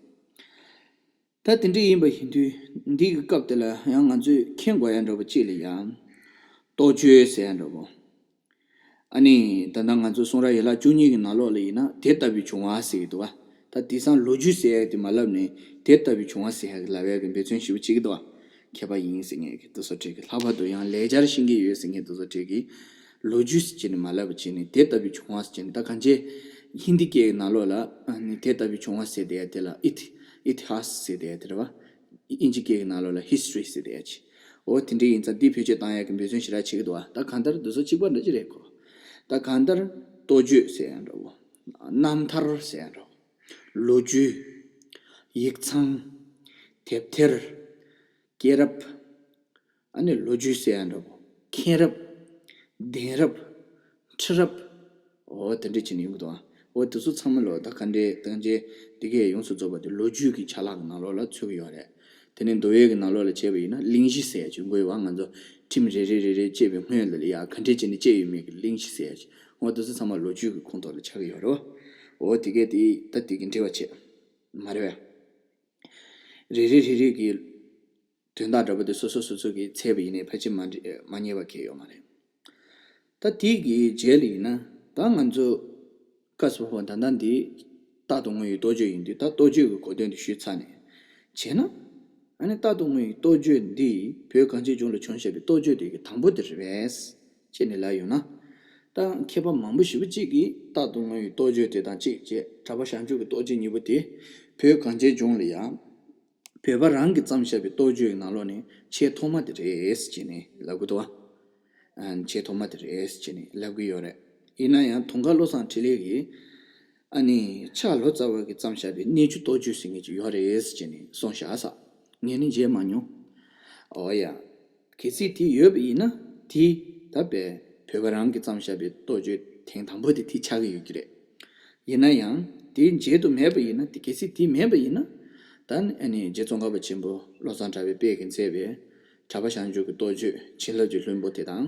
ད་དེ་འདྲ་ཡིན་པ་ཡིན་དུས་འདི་གི་སྐབས་དེ་ལ་ཡང་ང་ཚོས་མཁྱེན་དགོས་ཡ་འདྲ་པོ་གཅིག་ལ་ཡང་རྟོགས་བརྗོད་ཟེར་ཡ་འདྲ་པོ། ཨ་ནི་ད་ལྟ་ང་ཚོ་གསུང་རབ་ཡན་ལག་བཅུ་གཉིས་ཀྱི་ནང་ལོགས་ལ་ཡིན་ན་དེ་ལྟ་བུའི་བྱུང་བ་ཟེར་གྱི་འདུག་བ། ད་དེང་སང་ལོ་རྒྱུས་ཟེར་ཡ་དེ་མ་ལབ་ནས་དེ་ལྟ་བུའི་བྱུང་བ་ཟེར་ཡ་གི་ལབ་ཡ་གི་འབད་བརྩོན་ཞེ་པོ་བྱེད་ཀྱི་འདུག་བ། མཁས་པ་ཡིན་ཟེར་མཁན་གྱི་དེ་ཚོ་གྲས་ཀྱི་ལྷག་པར་དུ་ཡང་ལེགས་སྦྱར་ཤེས་ཀྱི་ཡོད་ཟེར་མཁན་དེ་ཚོ་གྲས་ཀྱིས་ལོ་རྒྱུས་ཟེར་བྱས་ནས་མ་ལབ་པ་བྱས་ནས་དེ་ལྟ་བུའི་བྱུང་བ་ཟེར་བྱས་ནས། ད་གང་ཅི་ཧིན་དི་སྐད་ཀྱི་ནང་ལོགས་ལ་ཨ་ནི་དེ་ལྟ་བུའི་བྱུང་བ་ཟེར་བསྡད་ཡ་དེ་ལ་ཨི་ཐི་ཨི་ཐི་ཧཱ་སི་ཟེར་བསྡད་ཡ་དེ་རེད་བ། ཨིན་ཇི་སྐད་ཀྱི་ནང་ལོགས་ལ་ཧི་སི་ཊོ་རི་ཟེར་བསྡད་ཡ་ཅིག་འོ་དེ་འདྲ་ཡིན་ཙང་འདི་བེད་སྤྱོད་བཏང་ཡ་གི་འབད་བརྩོན་ཞེ་དྲག་བྱེད་ཀྱི་འདུག་བ། ད་གང་ལྟར་འདི་ཚོ་གཅིག་པ་འདྲ་ཅིག་རེད་གོ། ད་གང་ལྟར་རྟོགས་བརྗོད་ཟེར་ཡ་འདྲ་བོ། རྣམ་ཐར་ཟེར་ཡ་འདྲ་བོ། ལོ་རྒྱུས། ཡིག་ཚང་། དེབ་ཐེར། སྐྱེས་རབས། ཨ་ནི་ལོ་རྒྱུས་ཟེར་ཡ་འདྲ་བོ། མཁྱེན་རབས། གདན་རབས། ཁྲི་རབས། འོ་དེ་འདྲ་བྱས་ནས་ཡོང་གི་འདུག་ཨ། འོ་དེ་ཚོ་ཚང་མ་ལོ་ད་ག་འདྲའི་སྟངས་ཀྱི་དེ་གས་ཡོངས་སུ་རྫོགས་པ་དེ་ལོ་རྒྱུས་ཀྱི་ཆ་ལག་གི་ནང་ལོགས་ལ་ཚུད་ཀྱི་ཡོད་རེད། དེ་ནས་མདོ་དབྱིག་གི་ནང་ལོགས་ལ་བྱས་པ་ཡིན་ན་གླེང་གཞི་ཟེར་ཡ་ཅིག་དགོས་ཡོད་བ། ང་ཚོ་ཁྲིམས་རེ་རེ་རེ་རེ་བཅད་པའི་སྔོན་ལ་ལ་ཡ་ག་འདྲས་བྱས་ནས་བཅད་ཡོད་མེད་ཀྱི་གླེང་གཞི་ཟེར་ཡ་ཅིག་འོ་དེ་ཚོ་ཚང་མ་ལོ་རྒྱུས་ཀྱི་ཁོངས་གཏོགས་ལ་ཆགས་ཀྱི་ཡོད་རེད་བ། འོ་དེ་གས་དེ་ད་དེ་གི་འབྲེལ་བ་བྱེད། མ་རེད་བས། རེ་རེ་རེ་རེ་གི་དོན་དག་འདྲ་པོ་དེ་སོ་སོ་སོ་སོ་གིས་འཚོལ་བ་ཡིན་ནའི་ཕལ་ཆེར་མ་འདྲི་མ་རྙེད་པ་གང་ཡང་ཡོད་མ་རེད། ད་དེ་གི་རྗེས་ལ་ཡིན་ན་ད་ང་ཚོ་སྐབས་སུ་བབ་པ་ད་ལྟ་འདི་རྟག་ཏུ་དངོས་ཡོད་རྟོགས་བརྗོད་ཡིན་དུས། ད་རྟོགས་བརྗོད་ཀྱི་གོ་དོན་དེ་ཞུས་ཚར་ནས་བྱས་ན། ཨ་ནི་རྟག་ཏུ་དངོས་ཡོད་རྟོགས་བརྗོད་འདི་བོད་གངས་ཅན་ལྗོངས་ལ་བྱུང་བཞག་པའི་རྟོགས་བརྗོད་དེ་གི་དང་པོ་དེ་རེད་པས་ཅེས་ནས་ལབ་ཡོང་ན། ད་མཁས་པ་མང་པོ་ཞེ་པོ་ཅིག་གིས་རྟག་ཏུ་དངོས་ཡོད་རྟོགས་བརྗོད་དེ་དང་གཅིག་བྱས། གྲྭ་པ་བྱང་ཆུབ་ཀྱི་རྟོགས་བརྗོད་གཉིས་པོ་དེ་བོད་གངས་ཅན་ལྗོངས་ལ་ཡང་བོད་པ་རང་གིས་བརྩམས་བཞག་པའི་རྟོགས་བརྗོད་ཀྱི་ནང་ལོགས་ནས་ཆེས་ཐོག་མ་དེ་རེད་ཅེས་ནས་ལབ་གི་འདུག་བ། ཨ། ཆེས་ཐོག་མ་དེ་རེད་ཅེས་ནས་ལབ་གི་ཡོད་རེད། ཡིན་ན་ཡང་དུང་དཀར་བློ་བཟང་འཕྲིན་ལས་ཀྱིས་ཨ་ནི་ཕྱག་ལོ་ཙཱ་བ་གིས་བརྩམས་བཞག་པའི་གནས་ཆུ་རྟོགས་བརྗོད་ཟེར་མཁན་ཅིག་ཡོད་རེད་ཅེས་ནས་གསུངས་བཞག་ས། ངས་ནི་མཇལ་མ་མྱོང་། འོ་ཡ། གལ་སྲིད་དེ་ཡོད་པ་ཡིན་ན་དེ་ད་དཔེ་བོད་པ་རང་གིས་བརྩམས་བཞག་པའི་རྟོགས་བརྗོད་ཐེངས་དང་པོ་དེ་དེ་ཆགས་ཀྱི་ཡོད་ཀྱི་རེད། ཡིན་ན་ཡང་དེའི་འཇལ་དུ་མེད་པ་ཡིན་ན། དེ་གལ་སྲིད་དེ་མེད་པ་ཡིན་ན། ད་ནི་ཨ་ནི་རྗེ་ཙོང་ཁ་པ་ཆེན་པོ་བློ་བཟང་གྲགས་པའི་དཔལ་གྱིས་མཛད་པའི་གྲྭ་པ་བྱང་ཆུབ་ཀྱི་རྟོགས་བརྗོད་བྱིན་རླབས་ཀྱི་ལྷུན་པོ་དེ་དང་།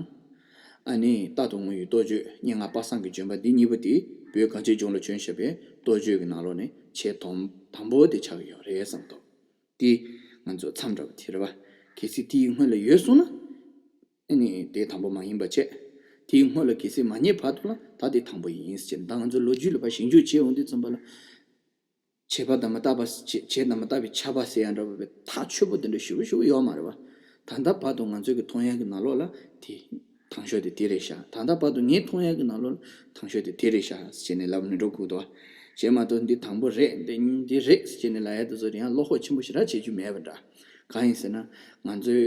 ཨ་ནི་རྟག་ཏུ་དངོས་ཡོད་རྟོགས་བརྗོད་སྙན་ངག་པ་སངས་ཀྱི་ལྗོན་པ་འདི་གཉིས་པོ་དེ་བོད་གངས་ཅན་ལྗོངས་ལ་བྱོན་བཞག་པའི་རྟོགས་བརྗོད་ཀྱི་ནང་ལོགས་ནས་ཆེས་དོམ་དང་པོ་དེ་ཆགས་ཀྱི་ཡོད་རེད་བསམ་འདུག་དེ་ ང་ཚོ་མཚམས་འདྲ་བོ་དེ་རེད་བ། གལ་སྲིད་དེའི་སྔོན་ལ་ཡོད་སོང་ན། ཨ་ནི་དེ་དང་པོ་མ་ཡིན་པ་བྱས། དེའི་སྔོན་ལ་གལ་སྲིད་མ་རྙེད་བར་དུ་ལ་ད་དེ་དང་པོ་ཡིན་ཟེར་ནས། ད་ང་ཚོ་ལོ་རྒྱུས་ལ་ཕར་ཞིབ་འཇུག་བྱེད་ཡོང་དུས་ཙམ་པ་ལ། བྱས་པ་དང་མ་བརྟགས་པ། བྱས་བྱས་དང་མ་བརྟགས་པའི་ཆ་པ་ཟེར་ཡ་འདྲ་བོ་བའི་ཐག་ཆོད་པོ་དེ་འདྲ་ཞེ་པོ་ཞེ་པོ་ཡོད་མ་རེད་བ། ད་ལྟ་བར་དུ་ང་ཚོའི་གི་མཐོང་ཡ་གི་ནང་ལོགས་ལ་དེ་དང་ཤོས་དེ་དེ་རེད་ཤག་ད་ལྟ་བར་དུ་ངས་མཐོང་ཡ་གི་ནང་ལོགས་ལ་དང་ཤོས་དེ་དེ་རེད་ཤག་ཟེར་ནས་ལབ་ནས་འགྲོ་དགོས་འདུག་བ། བྱས་མ་གཏོགས་འདི་དང་པོ་རེད། འདི་འདི་རེད་ཟེར་ནས་ལབ་ཡ་དེ་ཚོ་ཡང་བློ་ཁོག་ཆེན་པོ་ཞེ་དྲག་བྱེད་རྒྱུ་མེད་པ་འདྲ། གང་ཡིན་ཟེར་ན། ང་ཚོའི་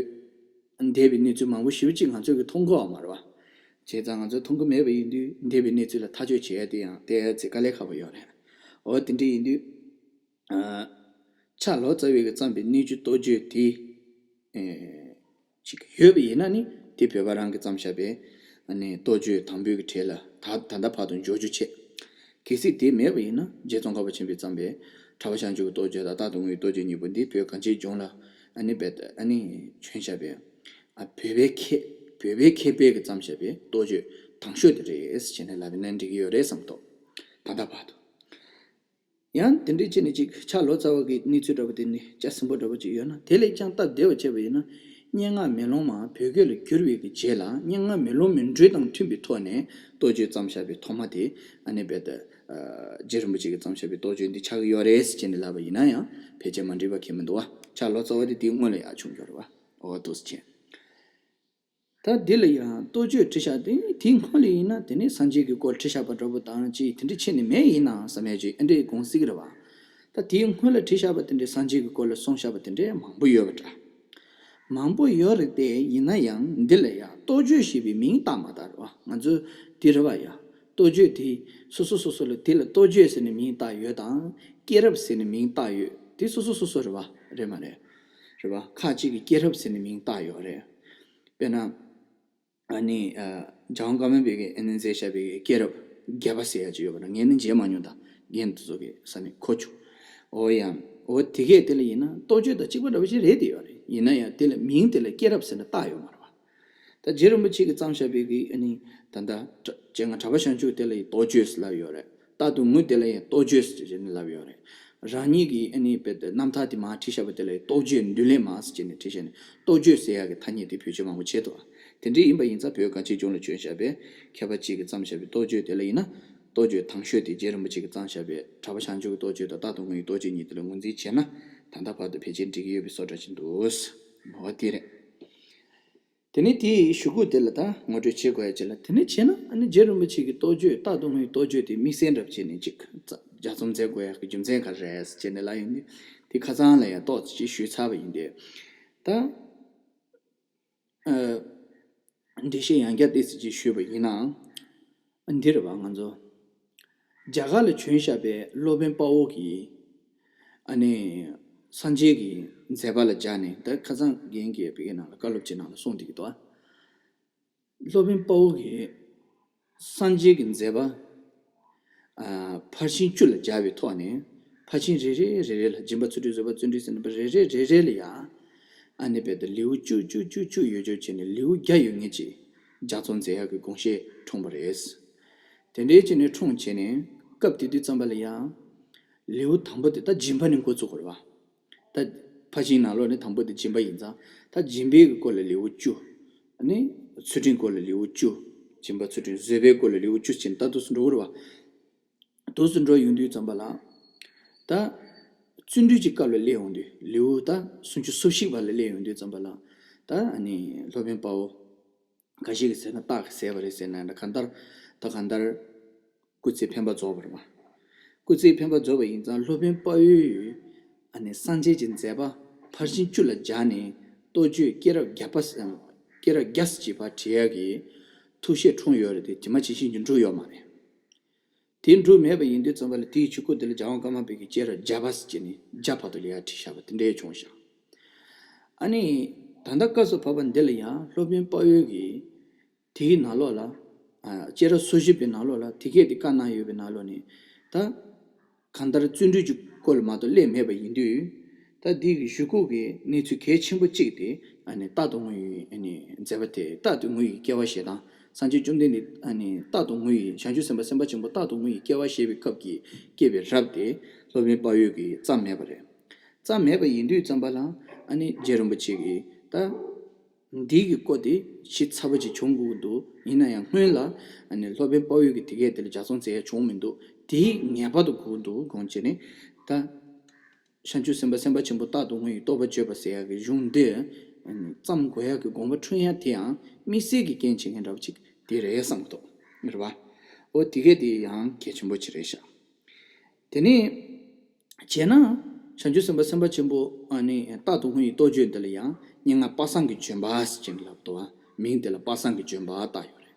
འདས་པའི་གནས་ཚུལ་མང་པོ་ཞེ་པོ་ཅིག་ང་ཚོས་གི་མཐོང་གི་ཡོད་མ་རེད་བ། བྱས་ཙང་ང་ཚོས་མཐོང་གི་མེད་པ་ཡིན་དུས་འདས་པའི་གནས་ཚུལ་ལ་ཐག་གཅོད་བྱེད་ཡ་དེ་ཡང་དེ་ཚེ་དཀའ་ལས་ཁག་པོ་ཡོད་རེད། འོ་དེ་འདྲ་ཡིན་དུས། ཨ། ཆ་ལོ་ཙཱ་བས་གི་བརྩམས་པའི་གནས་ཆུ་གཏོ་བཅོས་དེ། ཨེ། ཅིག་ཡོད་པ་ཡིན་ན་ནི་དེ་བོད་པ་རང་གིས་བརྩམས་བཞག་པའི་ཨ་ནི་གཏོ་བཅོས་དང་པོའི་གི་གྲས་ལ་ད་ད་ལྟ་བར་དུ་འཇོག་རྒྱུ་བྱས། གལ་སྲིད་དེ་མེད་པ་ཡིན་ན་རྗེ་ཙོང་ཁ་པ་ཆེན་པོས་བརྩམས་པའི་གྲྭ་པ་བྱང་ཆུབ་ཀྱི་གཏོ་བཅོས་དང་རྟག་ཏུ་ངུ་བའི་གཏོ་བཅོས་གཉིས་པོ་འདི་བོད་གངས་ཅན་ལྗོངས་ལ་ཨ་ནི་རྦད་དེ་ཨ་ནི་བྱོན་བཞག་པའི། ཨ། བོད་པའི་མཁས། བོད་པའི་མཁས་པས་གི་བརྩམས་བཞག་པའི་གཏོ་བཅོས་དང་ཤོས་དེ་རེད་ཟེར་ནས་ལབ་ན་འགྲིག་གི་ཡོད་རེད་བསམ་ཐོག་ད་ལྟ་བར་དུ། ཡང་དེ་འདྲའི་ཅིག་ནས་ཅིག་ཆ་ལོ་ཙཱ་བ་གི་གནས་ཚུལ་འདྲ་པོ་དེ་ནི་སྐྱ་སེང་པོ་འདྲ་པོ་ཅིག་ཡོད་ན། དེ་ལས་ཀྱང་སྟབས་བདེ་བ་བྱས་པ་ཡིན་ན། སྙན་ངག་མེ་ལོང་མ་བོད་སྐད་ལ་བསྒྱུར་བའི་གི་རྗེས་ལ། སྙན་ངག་མེ་ལོང་མའི་འགྲོས་དང་མཐུན་པའི་ཐོག་ནས་གཏོ་བཅོས་བརྩམས་བཞག་པའི་ཐོག་མ་དེ། ཨ་ནི་རྦད་དེ། ཨ། རྗེ་རིན་པོ་ཆེ་གིས་བརྩམས་བཞག་པའི་གཏོ་བཅོས་འདི་ཆགས་ཀྱི་ཡོད་རེད་ཟེར་ནས་ལབ་པ་ཡིན་ན་ཡང་ཕལ་ཆེར་མ་འགྲིག་པ་གང་ཡང་མི་འདུག་བ། ཆ་ལོ་ཙཱ་བ་དེ་དེའི་སྔོན་ལ་ཡར་བྱུང་ཡོད་རེད་བ། འོ་འདུག་སེ་བྱས། ད་འདི་ལ་ཡང་གཏོ་བཅོས་བྲིས་བཞག་དེ་དེའི་སྔོན་ལ་ཡིན་ན་དེ་ནི་སངས་རྒྱས་ཀྱི་སྐོར་བྲིས་བཞག་པ་འདྲ་པོ་དང་ཅིག་དེ་འདྲ་ཆེ་ནི་མེད་ཡིན་ནའང་བསམ་ཡ་ཅིག་ཨེ་འདྲའི་དགོངས་སྲིད་ཀྱི་རེད་བ། ད་དེའི་སྔོན་ལ་བྲིས་བཞག་པ་དེ་འདྲའི་སངས་རྒྱས་ཀྱི་སྐོར་ལ་གསུངས་བཞག་པ་དེ་འདྲའི་མང་པོ་ཡོད་པ་འདྲ། མང་པོ་ཡོད་རེད་དེ། ཡིན་ན་ཡང་འདི་ལ་ཡང་གཏོ་བཅོས་ཞེས་པའི་མིང་བཏགས་མ་བཏགས་རེད་བ། ང་ཚོ་འདི་རེད་བ་ཡ། གཏོ་བཅོས་དེ་སོ་སོ་སོ་སོ་ལ་དེ་ལ་གཏོ་བཅོས་ཟེར་ནས་མིང་བཏགས་ཡོད་དང་། སྐྱེས་རབས་ཟེར་ནས་མིང་བཏགས་ཡོད་དེ་སོ་སོ་སོ་སོ་རེད་བ། རེད་མ་རེད། རེད་བ། ཁ་ཅིག་གིས་སྐྱེས་རབས་ཟེར་ནས་མིང་བཏགས་ཡོད་རེད། དཔེར་ན། ཨ་ནི། ཨ། རྒྱལ་དབང་ཀརྨ་པའི་གི་ཨ་ནི་མཛད་བཞག་པའི་གི་སྐྱེས་རབས་བརྒྱ་པ་ཟེར་ཡ་ཅིག་ཡོད་པ་འདྲ། ངས་ནི་མཇལ་མ་མྱོང་། ད་རྒན་དེ་ཚོ་གིས་ས་ནས་གོ་བྱུང་། འོ་ཡ། འོ་དེ་གས་དེ་ལ་ཡིན་ན་གཏོ་བཅོས་དང་གཅིག་པ་འདྲ་བོ་ཞིག་རེད་དེ་ཡོད་རེད། ཡིན་ན་ཡང་དེ་ལ་མིང་དེ་ལ་སྐྱེས་རབས་ཟེར་ནས་བཏགས་ཡོད་མ་རེད་བ། ད་རྗེ་རིན་པོ་ཆེ་གིས་བརྩམས་བཞག་པའི་གི་ཨ་ནི་ད་ལྟ་སྤྱན་སྔ་གྲྭ་པ་བྱང་ཆུབ་དེ་ལ་ཡང་གཏོ་བཅོས་ཟེར་ལབ་ཡོད་རེད། རྟག་ཏུ་ངུ་དེ་ལ་ཡང་གཏོ་བཅོས་ཟེར་ནས་ལབ་ཡོད་རེད། རང་ཉིད་ཀྱི་ཨ་ནི་རྦད་དེ་རྣམ་ཐར་དེ་མར་བྲིས་བཞག་པ་དེ་ལ་གཏོ་བཅོས་འདུལ་ལེགས་མ་ཟེར་བྱས་ནས་བྲིས་བཞག་ནས། གཏོ་བཅོས་ཟེར་ཡག་གི་ཐ་སྙད་དེ་བེད་སྤྱོད་མང་པོ་བྱས་འདུག་དེ་འདྲ་ཡིན་པ་ཡིན་ཙང་བོད་གངས་ཅན་ལྗོངས་ལ་བྱོན་བཞག་པའི་མཁས་པ་གཅིག་གིས་བརྩམས་བཞག་པའི་གཏོ་བཅོས་དེ་ལ་ཡིན་ན། གཏོ་བཅོས་དང་ཤོས་དེ་རྗེ་རིན་པོ་ཆེ་གིས་བརྩམས་བཞག་པའི་གྲྭ་པ་བྱང་ཆུབ་ཀྱི་གཏོ་བཅོས་དང་རྟག་ཏུ་ངུ་བའི་གཏོ་བཅོས་གཉིས་དེ་ལ་ངོས་འཛིན་བྱས་ན། ད་ལྟ་བར་དུ་ཕལ་ཆེར་འགྲིག་གི་ཡོད་པའི་བཟོ་འདྲ་ཅིག་འདུག་འོ་དེ་རེད། དེ་ནས་དེའི་གཞུག་གུ་དེ་ལ་ད་ངོ་སྤྲོད་བྱེད་དགོས་ཡ་ཅིག་ལ། དེ་ནས་བྱས་ན་ཨ་ནི་རྗེ་རིན་པོ་ཆེ་གི་གཏོ་བཅོས། རྟག་ཏུ་ངུའི་གཏོ་བཅོས་དེ་དམིགས་བསལ་འདྲ་བྱས་ནས་ཅིག་ལྗགས་རྩོམ་མཛད་དགོས་ཡ་གི་རྒྱུ་མཚན་ག་རེ་རེད་ཟེར་བྱས་ནས་ལབ་ཡོང་དུས། དེ་ཁ་སང་ལ་ཡ་ཏོག་ཙམ་ཅིག་ཞུས་ཚར་བ་ཡིན་ཏེ། ད། ཨ། འགྲེལ་བཤད་ཡང་བསྐྱར་ཏོག་ཙམ་ཅིག་ཞུས་པ་ཡིན་ནའང་། འདི་རེད་བ། ང་ཚོ་རྒྱ་གར་ལ་བྱོན་བཞག་པའི་སློབ་དཔོན་དཔའ་བོ་གིས་ཨ་ནི་སངས་རྒྱས་ཀྱི་མཛད་པ་ལ་སྦྱར་ནས། ད་ཁ་སང་རྒན་གྱིས་བོད་སྐད་ནང་ལ་བཀའ་སློབ་ཅིག་ནང་ལ་གསུངས་བསྡད་ཀྱི་འདུག་སློབ་དཔོན་དཔའ་བོ་གིས་སངས་རྒྱས་ཀྱི་མཛད་པ། ཨ། ཕར་ཕྱིན་བཅུ་ལ་སྦྱར་བའི་ཐོག་ནས། ཕར་ཕྱིན་རེ་རེ་རེ་རེ་ལ། སྦྱིན་པ་ཚུལ་ཁྲིམས་བཟོད་པ་བརྩོན་འགྲུས་ཟེར་ནས་རེ་རེ་རེ་རེ་ལ་ཡང་། ཨ་ནི་རྦད་དེ་ལེའུ་བཅུ་བཅུ་བཅུ་བཅུ་ཡོད་ཅོག་བྱས་ནས་ལེའུ་བརྒྱ་ཡོད་ངེས་ཀྱི་ལྗགས་རྩོམ་མཛད་ཡག་གི་དགོངས་བཞེད་འཁྲུངས་པ་རེད། དེ་འདྲའི་བྱས་ནས་འཁྲུངས་བྱས་ནས་སྐབས་དེ་དུས་ཙམ་པ་ལ་ཡང་། ལེའུ་དང་པོ་དེ་ད་སྦྱིན་པ་ནས་འགོ་བཙུགས་པ་རེད་བ། ད་ཕར་ཕྱིན་ནང་ལོགས་ནས་དང་པོ་དེ་སྦྱིན་པ་ཡིན་ཙང་། ད་སྦྱིན་པའི་གི་སྐོར་ལ་ལེའུ་བཅུ། ཨ་ནི་ཚུལ་ཁྲིམས་སྐོར་ལ་ལེའུ་བཅུ། སྦྱིན་པ་ཚུལ་ཁྲིམས་བཟོད་པའི་སྐོར་ལ་ལེའུ་བཅུ་བྱས་ནས་ད་འདུག་སེ་འགྲོ་གི་རེད་བ། འདུག་སེ་འགྲོ་ཡོང་དུས་ཙམ་པ་ལ། ད་བརྩོན་འགྲུས་ཀྱི་སྐབས་ལ་སླེབས་ཡོང་དུས་ལེའུ་ད་སུམ་ཅུ་སོ་བཞི་བར་ལ་སླེབས་ཡོང་དུས་ཙམ་པ་ལ། ད་ཨ་ནི་སློབ་དཔོན་དཔའ་བོ། འགའ་ཞིག་གིས་ཟེར་ན་སྟག་གིས་བཟས་པ་རེད་ཟེར་ན་འདྲ། གང་ལྟར། ད་གང་ལྟར། སྐུ་ཚེ་འཕེན་པ་རྫོགས་པ་རེད་བ། སྐུ་ཚེ་འཕེན་པ་རྫོགས་པ་ཡིན་ཙང་སློབ་དཔོན་དཔའ་བོས། ཨ་ནི་སངས་རྒྱས་ཀྱི་མཛད་པ་ཕར་ཕྱིན་བཅུ་ལ་སྦྱར་ནས་གཏོ་བཅོས་སྐྱེས་རབས་བརྒྱ་པ། སྐྱེས་རབས་བརྒྱ་ཙམ་ཅིག་ཕར་བྲིས་ཡག་གི་ཐུགས་བཞེད་འཁྲུངས་ཡོད་རེད་དེ། དེ་མ་ཇི་བཞིན་དུ་འགྲུབ་ཡོད་མ་རེད། དེ་འགྲུབ་མེད་པ་ཡིན་དུས་ཙམ་པ་ལ་དེའི་གཞུག་གུ་དེ་ལ་རྒྱལ་དབང་ཀརྨ་པའི་གི་སྐྱེས་རབས་བརྒྱ་པ་ཟེར་བྱས་ནས་བརྒྱ་བར་དུ་ལ་ཡར་བྲིས་བཞག་པ་དེ་འདྲ་བྱུང་བཞག་ཨ་ནི་ད་ལྟ་སྐབས་སུ་བབ་པ་འདི་ལ་ཡང་སློབ་དཔོན་དཔའ་བོས་ཀྱིས་དེའི་ནང་ལོགས་ལ། ཨ། སྐྱེས་རབས་སོ་བཞི་པའི་ནང་ལོགས་ལ་དེ་གས་དེ་བཀའ་གནང་ཡོད་པའི་ནང་ལོགས་ནས། ད་གང་ལྟར་བརྩོན་འགྲུས་ཀྱི་སྐོར་ལ་མ་གཏོགས་སླེབས་མེད་པ་ཡིན་དུས། ད་འདི་གི་གཞུག་གུ་གི་གནས་ཚུལ་གལ་ཆེན་པོ་གཅིག་དེ་ཨ་ནི་རྟག་ཏུ་ངུ་ཡི་ཨ་ནི་མཛད་པ་དེ། རྟག་ཏུ་ངུ་ཡི་སྐྱེ་བ་ཞེས་དང་། སངས་རྒྱས་བཅོམ་ལྡན་འདས་ཨ་ནི་རྟག་ཏུ་ངུ་ཡི། བྱང་ཆུབ་སེམས་དཔའ་སེམས་དཔའ་ཆེན་པོ་རྟག་ཏུ་ངུ་ཡི་སྐྱེ་བ་ཞེས་པའི་སྐབས་ཀྱི་སྐྱེས་པའི་རབས་དེ་སློབ་དཔོན་དཔའ་བོས་ཀྱིས་བརྩམས་མེད་པ་རེད། རྩ་མེད་པ་ཡིན་དུས་ཙམ་པ་ལ་ཨ་ནི་རྗེ་རིན་པོ་ཆེ་གིས་ད་འདི་གི་སྐོར་དེ་ཞིབ་ཚགས་པོ་ཅིག་བྱུང་དགོས་ཀྱི་འདུག་ཡིན་ན་ཡང་སྔོན་ལ་ཨ་ནི་སློབ་དཔོན་དཔའ་བོས་ཀྱི་དེ་གས་དེ་ལ་ལྗགས་རྩོམ་མཛད་ཡ་བྱུང་མི་འདུག་དེ་ངེས་པར་དུ་དགོས་ཀྱི་འདུག་དགོངས་བྱས་ནས་ད། བྱང་ཆུབ་སེམས་དཔའ་སེམས་དཔའ་ཆེན་པོ་རྟག་ཏུ་དངོས་ཡོད་རྟོགས་པར་བྱེད་པ་ཟེར་ཡག་གི་གཞུང་འདི་བརྩམ་དགོས་ཡག་གི་དགོངས་པ་འཁྲུངས་ཡ་དེ་ཡང་དམིགས་བསལ་གྱི་རྐྱེན་བྱེད་མཁན་འདྲ་པོ་ཅིག་དེ་རེད་བསམ་གྱི་འདུག་རེད་བ། འོ་དེ་གས་དེ་ཡང་གལ་ཆེན་པོ་ཅིག་རེད་ཤག་དེ་ནས་བྱས་ན་བྱང་ཆུབ་སེམས་དཔའ་སེམས་དཔའ་ཆེན་པོ་ཨ་ནི་རྟག་ཏུ་དངོས་ཡོད་རྟོགས་བརྗོད་འདི་ལ་ཡང་སྙན་ངག་པ་སངས་ཀྱི་ལྗོན་པ་ཟེར་ལབ་འདུག་བ། མིང་དེ་ལ་པ་སངས་ཀྱི་ལྗོན་པ་བཏགས་ཡོད་རེད།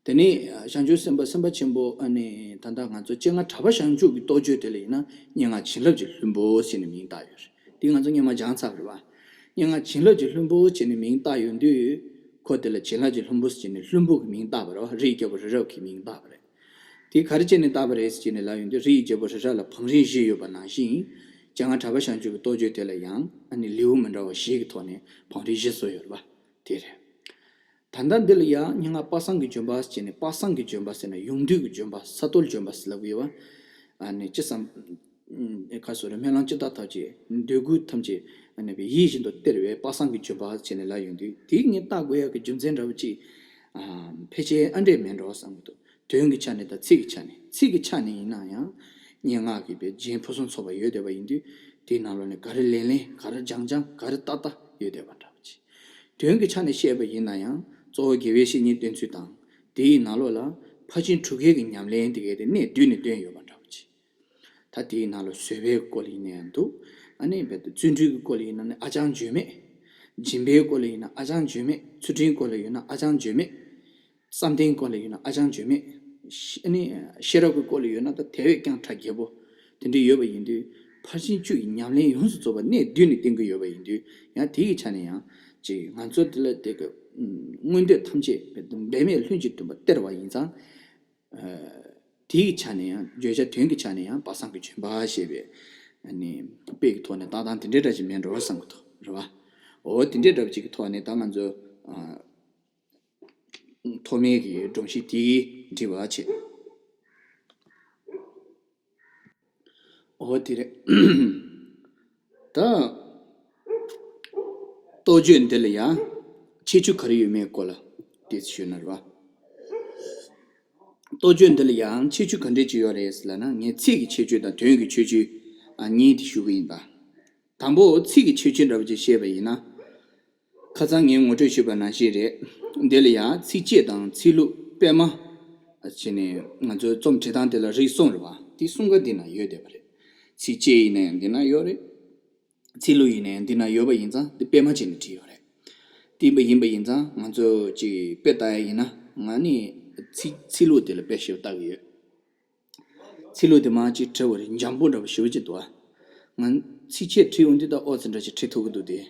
དེ་ནས་བྱང་ཆུབ་སེམས་དཔའ་སེམས་དཔའ་ཆེན་པོ་ཨ་ནི་ད་ལྟ་ང་ཚོ་སྤྱན་སྔ་གྲགས་པ་བྱང་ཆུབ་ཀྱི་རྟོགས་བརྗོད་དེ་ལ་ཡིན་ན་སྙན་ངག་བྱིན་རླབས་ཀྱི་ལྷུན་པོ་ཟེར་ནས་མིང་བཏགས་ཡོད་རེད། འདི་ང་ཚོ་སྔོན་མ་སྦྱངས་ཚར་བ་རེད་བ། སྙན་ངག་བྱིན་རླབས་ཀྱི་ལྷུན་པོ་ཟེར་ནས་མིང་བཏགས་ཡོང་དུས་ཁོ་དེ་ལ་བྱིན་རླབས་ཀྱི་ལྷུན་པོ་ཟེར་ནས་ལྷུན་པོ་གི་མིང་བཏགས་པ་རེད་བ། རིའི་རྒྱལ་པོ་རི་རབ་ཀྱི་མིང་བཏགས་པ་རེད། དེ་ག་རེ་བྱས་ནས་བཏགས་པ་རེད་ཟེར་ནས་ལབ་ཡོང་དུས་རིའི་རྒྱལ་པོ་རི་རབ་ལ་བང་རིམ་བཞི་ཡོད་པ་ནང་བཞིན་སྤྱན་སྔ་གྲགས་པ་བྱང་ཆུབ་ཀྱི་རྟོགས་བརྗོད་དེ་ལ་ཡང་ཨ་ནི་ལེའུ་མི་འདྲ་བ་བཞི་གི་ཐོག་ནས་བང་རིམ་བཞི་བཟོས་ཡོད་རེད་བ། དེ་རེད། ད་ལྟ་འདི་ལ་ཡང་སྙན་ངག་པ་སངས་ཀྱི་ལྗོན་པ་ཟེར་ནས། པ་སངས་ཀྱི་ལྗོན་པ་ཟེར་ན་ཡོངས་འདུས་ཀྱི་ལྗོན་པ། ས་རྡོ་ལྗོན་པ་ཟེར་ལབ་ཀྱི་ཡོད་པ། ཨ་ནི་ཅི་བསམ། ཨ་ཁ་སོ་རེ་སྨོན་ལམ་ཅི་བཏབ་ཐབས་ཀྱི་འདོད་དགུ་ཐམས་ཅད་ཨ་ནི་ཡིད་བཞིན་དུ་སྟེར་བའི་པ་སངས་ཀྱི་ལྗོན་པ་ཟེར་ནས་ལབ་ཡོང་དུས། དེ་ངས་བཏགས་དགོས་ཡག་གི་རྒྱུ་མཚན་འདྲ་བོ་ཅིག་ཨ་ཕལ་ཆེར་ཨ་འདྲས་མེད་འགྲོ་བསམ་གྱི་འདུག་དོན་གྱི་ཆ་ནས་དང་ཚིག་གི་ཆ་ནས། ཚིག་གི་ཆ་ནས་ཡིན་ན་ཡང་སྙན་ངག་གི་པའི་རྒྱན་ཕུན་སུམ་ཚོགས་པ་ཡོད་བསྡད་པ་ཡིན་དུས། དེའི་ནང་ལོགས་ནས་ག་རེ་ལན་ལན། ག་རེ་སྦྱང་སྦྱང་། ག་རེ་ལྟ་ལྟ་ཡོད་བསྡད་པ་འདྲ་བོ་ཅིག་དོན་གྱི་ཆ་ནས་བཤད་པ་ཡིན་ན་ཡང་གཙོ་བོ་དགེ་བའི་བཤེས་གཉེན་བསྟེན་ཚུལ་དང་། དེའི་ནང་ལོགས་ལ་ཕར་ཕྱིན་དྲུག་གི་ཉམས་ལེན་དེ་གའི་དེ་གནད་བསྡུས་ནས་བསྟན་ཡོད་པ་འདྲ་བོ་ཅིག་ད་དེའི་ནང་ལ་བཟོད་པའི་སྐོར་ལ་ཡིན་ན་ཡང་འདུག་ཨ་ནི་རྦད་དེ་བརྩོན་འགྲུས་ཀྱི་སྐོར་ལ་ཡིན་ན་ནི་ཨ་ཅང་བརྗོད་མེད། སྦྱིན་པའི་སྐོར་ལ་ཡིན་ན་ཨ་ཅང་བརྗོད་མེད། ཚུལ་ཁྲིམས་སྐོར་ལ་ཡོད་ན་ཨ་ཅང་བརྗོད་མེད། བསམ་གཏན་སྐོར་ལ་ཡོད་ན་ཨ་ཅང་བརྗོད་མེད། ཤ་ཨ་ནི་ཤེས་རབ་ཀྱི་སྐོར་ལ་ཡོད་ན་ད་དེ་བས་ཀྱང་གྲ་རྒྱས་པོ་དེ་འདྲ་ཡོད་པ་ཡིན་དུས། ཕར་ཕྱིན་བཅུ་ཡི་ཉམས་ལེན་ཡོངས་སུ་རྫོགས་པ་གནད་བསྡུས་ནས་བསྟན་གྱི་ཡོད་པ་ཡིན་དུས། ཡང་དེ་ཡི་ཆ་ནས་ཡང་ཅིག་ང་ཚོ་འདི་ལ་དེ་གི་མངོན་འདོད་ཐམས་ཅད་འབད་མེད་ལྷུན་གྱིས་གྲུབ་པ་སྟེར་བ་ཡིན་ཙང་། དེའི་ཆ་ནས་ཡང་བརྗོད་བྱ་དོན་གྱི་ཆ་ནས་ཡང་པ་སངས་ཀྱི་ལྗོན་པ་ཞེས་པའི་ཨ་ནི་དཔེ་གི་ཐོག་ནས་བཏགས་སྟངས་དེ་འདྲའི་འདྲ་ཞིག་མེད་འགྲོ་བསམ་གྱི་འདུག་རེད་བ། འོ་དེ་འདྲའི་འདྲ་ཅིག་གི་ཐོག་ནས་ད་ང་ཚོ་ཨ་ཐོག་མའི་གི་སྒྲོམ་གཞི་དེ་འགྲིག་པ་བྱེད། འོ་དེ་རེད། ད་རྟོགས་བརྗོད་འདི་ལ་ཡང་ཁྱད་ཆོས་ག་རེ་ཡོད་མེད་སྐོར་ལ་ཏོག་ཙམ་ཞུས་ན་རེད་བ། རྟོགས་བརྗོད་འདི་ལ་ཡང་ཁྱད་ཆོས་ག་འདྲས་ཅིག་ཡོད་རེད་ལབ་ན། ངས་ཚིག་གི་ཁྱད་ཆོས་དང་དོན་གྱི་ཁྱད་ཆོས་ཨ་གཉིས་དེ་ཞུ་གི་ཡིན་ད། དང་པོ་ཚིག་གི་ཁྱད་ཆོས་འདྲ་པོ་ཅིག་བཤད་པ་ཡིན་ན། ཁ་སང་ངས་ངོ་སྤྲོད་ཞུས་པ་ནང་བཞིན་རེད། འདི་ལ་ཡང་ཚིགས་བཅད་དང་ཚིག་ལྷུག་སྤེལ་མ་བྱས་ནས་ང་ཚོའི་རྩོམ་བྲིས་སྟངས་དེ་ལ་རིགས་གསུམ་རེད་བ། དེ་གསུམ་ཀ་འདི་ན་ཡོད་བསྡད་པ་རེད། ཚིགས་བཅད་ཡིན་ན་ཡང་འདི་ན་ཡོད་རེད། ཚིག་ལྷུག་ཡིན་ནའི་འདི་ན་ཡོད་པ་ཡིན་ཙང་འདི་སྤེལ་མ་བྱས་ནས་བྲིས་ཡོད་རེད། དེ་འབའ་ཡིན་པ་ཡིན་ཙང་ང་ཚོ་ཅིག་དཔེ་ལྟ་ཡ་ཡིན་ན། ང་ནི་ཚིག་ཚིག་ལྷུག་དེ་ལ་དཔེ་ཞེ་པོ་ལྟ་གི་ཡོད། ཚིག་ལྷུག་དེ་མར་ཅིག་བྲིས་པ་རེད། འཇམ་པོ་འདྲ་པོ་ཞེ་པོ་ཅིག་འདུག་ཨ། ང་ཚིགས་བཅད་བྲིས་ཡོང་དུས་ད་ཨོ་ཙི་འདྲ་ཅིག་བྲིས་ཐུབ་ཀྱི་འདུག་སྟེ།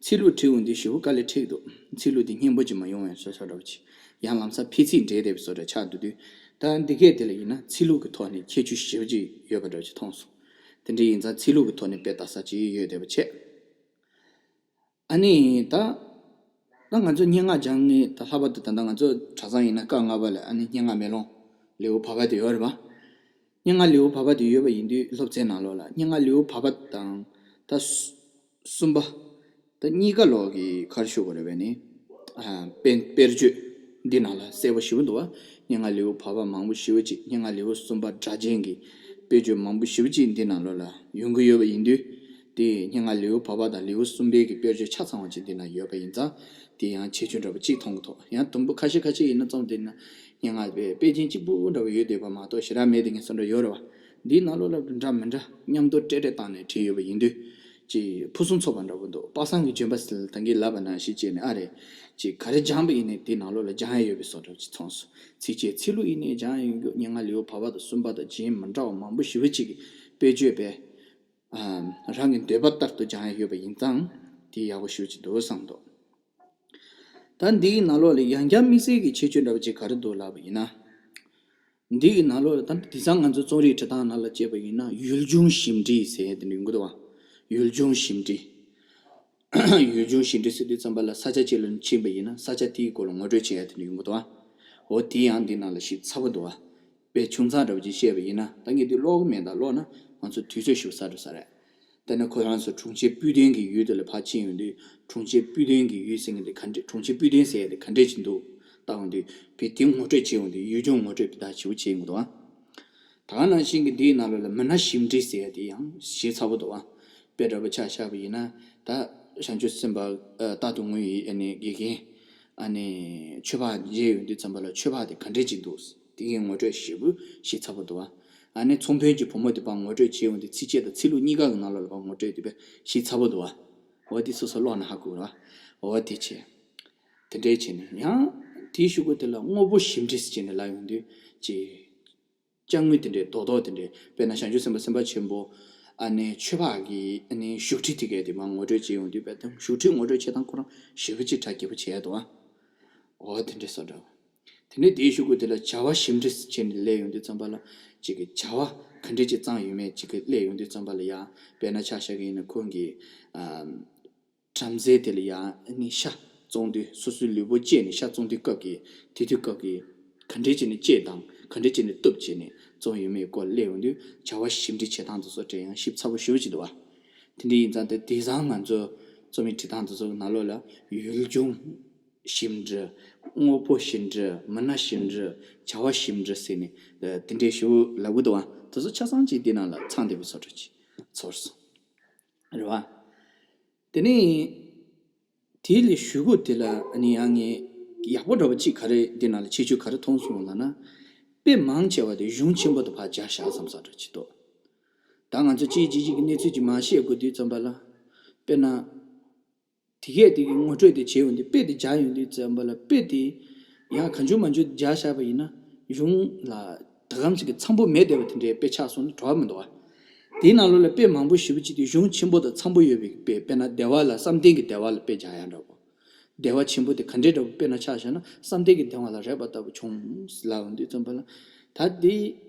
ཚིག་ལྷུག་བྲིས་ཡོང་དུས་ཞེ་པོ་དཀའ་ལས་འཕྲད་ཀྱི་འདུག་ཚིག་ལྷུག་དེ་སྙན་པོ་ཅིག་མ་ཡོང་བའི་བཟོ་འདྲ་པོ་ཅིག་ཡང་ལམ་སང་ཕལ་ཚིག་འདྲེས་བསྡད་པའི་བཟོ་འདྲ་ཆགས་འདུག་དུས། ད་འདི་གས་དེ་ལ་ཡིན་ན་ཚིག་ལྷུག་གི་ཐོག་ནས་ཁྱད་ཆོས་ཞེ་པོ་ཅིག་ཡོད་པ་འདྲ་ཅིག་མཐོང་སོང་། དེ་འདྲ་ཡིན་ཙང་ཚིག་ལྷུག་གི་ཐོག་ནས་དཔེ་ལྟ་ས་ཅིག་ཡོད་བསྡད་པ་བྱས། ཨ་ནི་ད་ད་ང་ཚོ་སྙན་ངག་སྦྱང་ངེས་ད་ལྷག་པར་དུ་ད་ལྟ་ང་ཚོ་གྲྭ་ཚང་ཡིན་ན་སྐབས་ལྔ་པ་ལ་ཨ་ནི་སྙན་ངག་མེ་ལོང་ལེའུ་བར་པ་དེ་ཡོད་རེད་པ། སྙན་ངག་ལེའུ་བར་པ་དེ་ཡོད་པ་ཡིན་དུས་སློབ་ཚན་ནང་ལོགས་ལ་སྙན་ངག་ལེའུ་བར་པ་དང་ད་གསུམ་པ། ད་གཉིས་ཀ་ལོག་གི་ག་རེ་ཞུ་དགོས་རེད་པས་ནི། ཨ་དཔེ་དཔེར་བརྗོད་འདི་ནང་ལ་གསལ་པོ་ཞེ་པོ་འདུག་བ། སྙན་ངག་ལེའུ་བར་པ་མང་པོ་ཞེ་པོ་ཅིག་སྙན་ངག་ལེའུ་གསུམ་པ་སྒྲ་གཅན་གྱི་དཔེར་བརྗོད་མང་པོ་ཞེ་པོ་ཅིག་འདི་ནང་ལོགས་ལ་ཡོང་གི་ཡོད་པ་ཡིན་དུས། དེ་སྙན་ངག་ལེའུ་བར་པ་དང་ལེའུ་གསུམ་པའི་གི་དཔེར་བརྗོད་ཆ་ཚང་བ་ཅིག་འདི་ན་ཡོད་པ་ཡིན་ཙང་། དེ་ཡང་ཁྱད་ཆོས་འདྲ་པོ་གཅིག་མཐོང་གི་འདུག་ཡང་དུམ་བུ་ཁ་ཤས་ཁ་ཤས་ཡིན་ན་རྩོམ་དེ་ན་སྙན་ངག་པའི་དཔེ་རྒྱན་གཅིག་པུ་འདྲ་པོ་ཡོད་བསྡད་པ་མ་གཏོགས་ཞེ་དྲག་མེད་དེ་ངས་བསམ་འདྲ་ཡོད་རེད་བ། འདིའི་ནང་ལོགས་ལ་འདྲ་མི་འདྲ་མཉམ་དུ་སྤྲེལ་སྤྲེལ་བཏང་ནས་བྲིས་ཡོད་པ་ཡིན་དུས། ཅིག་ཕུན་སུམ་ཚོགས་པ་འདྲ་པོ་འདུག་པ་སངས་ཀྱི་ལྗོན་པ་ཟེར་ད་གིན་ལབ་པ་ནང་བཞིན་བྱས་ནས་ཨ་རེ། ཅིག་ག་རེ་སྦྱངས་པ་ཡིན་ནའི་དེའི་ནང་ལོགས་ལ་སྦྱང་ཡ་ཡོད་པའི་བཟོ་འདྲ་ཅིག་མཐོང་སོང་། ཚིགས་བཅད་ཚིག་ལྷུག་ཡིན་ནའི་སྦྱང་ཡ་ཡོད་རྒྱུ། སྙན་ངག་ལེའུ་བར་པ་དང་གསུམ་པ་དང་རྒྱན་མི་འདྲ་བ་མང་པོ་ཞེ་པོ་ཅིག་གི་དཔེར་བརྗོད་པས། རང་གི་འདོད་པ་ལྟར་དུ་སྦྱང་ཡ་ཡོད་པ་ཡིན་ཙང་། དེ་ཡག་པོ་ཞེ་པོ་ཅིག་འདུག་བསམ་འདུག་ད་འདིའི་ནང་ལོགས་ལ་ཡང་བསྐྱར་དམིགས་བསལ་གྱི་ཁྱད་ཆོས་འདྲ་པོ་ཅིག་ག་རེ་འདུག་ལབ་པ་ཡིན་ན། འདི་གི་ནང་ལོགས་ལ་ད་དེང་སང་ང་ཚོ་རྩོམ་རིག་འབྲི་སྟངས་ནང་ལ་བྱས་པ་ཡིན་ན་ཡུལ་ལྗོངས་ཞིབ་འབྲི་ཟེར་ཡ་དེ་འདྲ་ཡོང་གི་འདུག་བ། ཡུལ་ལྗོངས་ཞིབ་འབྲི། ཡུལ་ལྗོངས་ཞིབ་འབྲི་ཟེར་དུས་ཙམ་པ་ལ་ས་ཆ་གཅིག་ལ་ཕྱིན་པ་ཡིན་ན་ས་ཆ་དེའི་སྐོར་ལ་ངོ་སྤྲོད་བྱེད་ཡ་དེ་འདྲ་ཡོང་གི་འདུག་བ། འོ་དེ་ཡང་འདི་ནང་ལ་ཞིབ་ཚགས་པོ་འདུག་བ། དཔེ་ཆུང་ཚགས་འདྲ་པོ་ཅིག་བཤད་པ་ཡིན་ན། ད་ངས་འདི་ཀློག་གི་མེད། ད་ཀློག་ན་ང་ཚོ་དུས་ཚོད་ཞིག་ཟ་འགྲོ་ས་རེད། དཔེར་ན་ཁོ་རང་ཚོ་གྲོང་ཁྱེར་སྤུས་ལྡན་གྱི་ཡུལ་དེ་ལ་ཕར་ཕྱིན་ཡོང་དུས། གྲོང་ཁྱེར་སྤུས་ལྡན་གྱི་ཡུལ་ཟེར་མཁན་དེ་ག་འདྲ། གྲོང་ཁྱེར་སྤུས་ལྡན་ཟེར་ཡ་དེ་ག་འདྲས་ཅིག་འདུག་ལྟ་ཡོང་དུས། བས་དེ་ངོ་སྤྲོད་བྱེད་ཡོང་དུས། ཡུལ་ལྗོངས་ངོ་སྤྲོད་དེ་དག་ཞེ་པོ་བྱེད་ཡོང་འདུག་ཨ། ད་ག་ནང་བཞིན་གྱི་འདིའི་ནང་ལོགས་ལ་མི་སྣ་ཞིབ་འབྲི་ཟེར་ཡ་དེ་ཡང་ཞིབ་ཚགས་པོ་འདུག་ཨ། དཔེ་འདྲ་པོ་ཆ་བཞག་པ་ཡིན་ན། ད་བྱང་ཆུབ་སེམས་དཔའ་རྟག་ཏུ་ངུ་ཡི་ཨ་ནི་དགེ་རྒན། ཨ་ནི་ཆོས་འཕགས་མཇལ་ཡོང་དུས་ཙམ་པ་ལ་ཆོས་འཕགས་དེ་ག་འདྲས་ཅིག་འདུག་དེ་གའི་ངོ་སྤྲོད་ཞེ་པོ་ཞིབ་ཚགས་པོ་འདུག་ཨ། ཨ་ནི་ཚོང་དཔོན་གྱི་བུ་མོ་དེ་ཕར་ངོ་སྤྲོད་བྱེད་ཡོང་དུས། ཚིགས་བཅད་དང་ཚིག་ལྷུག་གཉིས་ཀ་གི་ནང་ལོགས་ལ་ཕར་ངོ་སྤྲོད་དེ་དཔེ་ཞིབ་ཚགས་པོ་འདུག་ཨ། འོ་དེ་སོ་སོ་ཀློག་ན་ཧ་གོ་ར། འོ་དེ་བྱས། དེ་འདྲས་བྱས་ནས་ཡང་དེའི་གཞུག་གུ་དེ་ལ་དངོས་པོ་ཞིབ་འབྲི་ཟེར་བྱས་ནས་ལབ་ཡོང་དུས་ཅིག་ཅ་དངོས་དེ་འདྲས་རྡོག་རྡོག་དེ་འདྲས། དཔེར་ན་བྱང་ཆུབ་སེམས་དཔའ་སེམས་དཔའ་ཆེན་པོ་ཨ་ནི་ཆོས་འཕགས་ཀྱི་ཨ་ནི་བཞུགས་ཁྲི་དེ་གའི་དེ་མར་ངོ་སྤྲོད་བྱེད་ཡོང་དུས། དཔེ་དེ་བཞུགས་ཁྲི་ངོ་སྤྲོད་བྱེད་སྟངས་ཁོ་རང་ཞེ་པོ་ཅིག་གྲ་རྒྱས་པོ་བྱས་འདུག་ཨ། འོ་དེ་འདྲས་སོ་འདྲ། དེ་ནས་དེའི་གཞུག་གུ་དེ་ལ་བྱ་བ་ཞིབ་འབྲི་བྱས་ནས་སླེབས་ཡོང་དུས་ཙམ་པ་ལ། ཅིག་གི་བྱ་བ་ག་འདྲས་ཅིག་བརྩམས་ཡོད་མེད་ཅིག་གི་སླེབས་ཡོང་དུས་ཙམ་པ་ལ་ཡང་། དཔེར་ན་ཆ་བཞག་གི་ཡིན་ན་ཁོང་གིས་ཨ། བྲམ་ཟེ་དེ་ལ་ཡང་ནི་ཤ་བཙོང་དུས། སོ་སོའི་ལུས་པོ་བཅད་ནས་ཤ་བཙོང་དུས་སྐབས་ཀྱི། དེ་དུས་སྐབས་ཀྱི་ག་འདྲས་བྱས་ནས་བཅད་དང་ག་འདྲས་བྱས་ནས་གཏུབ་བྱས་ནས་བཙོང་ཡོད་མེད་སྐོར་སླེབས་ཡོང་དུས། བྱ་བ་ཞིབ་འབྲི་བྱེད་སྟངས་དེ་ཚོ་དེ་ཡང་ཞིབ་ཚགས་པོ་ཞེ་པོ་ཅིག་འདུག་བ། དེ་འདྲ་ཡིན་ཙང་དེ་དེང་སང་ང་ཚོ་རྩོམ་ཡིག་འབྲི་སྟངས་དེ་ཚོ་གི་ནང་ལོགས་ལ་ཡུལ་ལྗོངས་ཞིབ་འབྲི། དངོས་པོ་ཞིབ་འབྲི། མི་སྣ་ཞིབ་འབྲི། བྱ་བ་ཞིབ་འབྲི་ཟེར་ནས་དེ་འདྲའི་ཞེ་པོ་ལབ་གི་འདུག་བ། དེ་ཚོ་ཆ་ཚང་ཅིག་འདི་ནང་ལ་ཚང་བསྡད་པའི་བཟོ་འདྲ་ཅིག་ཚོར་སོང་། རེད་བ། དེ་ནས་དེ་ལས་གཞུག་གུ་དེ་ལ་ཨ་ནི་ཡང་ངས་ཡག་པོ་འདྲ་པོ་གཅིག་ག་རེ་འདི་ནང་ལ་ཁྱད་ཆོས་ག་རེ་མཐོང་སོང་ལབ་ན། དཔེ་མང་ཆེ་བ་དེ་གཞུང་ཆེན་པོ་དེ་ཕར་སྦྱར་བཞག་བསམ་ས་འདྲ་ཅིག་འདུག་ད་ང་ཚོ་གཅིག་གཅིག་གཅིག་གི་གནས་ཚུལ་ཅིག་མར་བཤད་དགོས་དུས་ཙམ་པ་ལ། དཔེར་ན། དེ་གས་དེ་གི་ངོ་སྤྲོད་དེ་བྱས་ཡོང་དུས། དཔེ་དེ་སྦྱར་ཡོང་དུས་ཙམ་པ་ལ། དཔེ་དེ་ཡང་གང་བྱུང་མང་བྱུང་སྦྱར་བཞག་པ་ཡིན་ན། གཞུང་ལ་ད་གམ་ཞིག་གི་འཚམ་པོ་མེད་བསྡད་པ་དེ་འདྲའི་དཔེ་ཆགས་སོང་ན་བྲོ་བ་མི་འདུག་བ། དེའི་ནང་ལོགས་ལ་དཔེ་མང་པོ་ཞེ་པོ་ཅིག་དེ་གཞུང་ཆེན་པོ་དང་འཚམ་པོ་ཡོད་པའི་དཔེ། དཔེར་ན་བདེ་བ་ལ། བསམ་གཏན་གྱི་བདེ་བ་ལ་དཔེ་སྦྱར་ཡ་འདྲ་པོ། བདེ་བ་ཆེན་པོ་དེ་ག་འདྲའི་འདྲ་པོ། དཔེར་ན་ཆ་བཞག་ན་བསམ་གཏན་གྱི་བདེ་བ་ལ་རེག་པ་ལྟ་བུ་བྱུང་ལབ་ཡོང་དུས་ཙམ་པ་ལ། ད་དེ་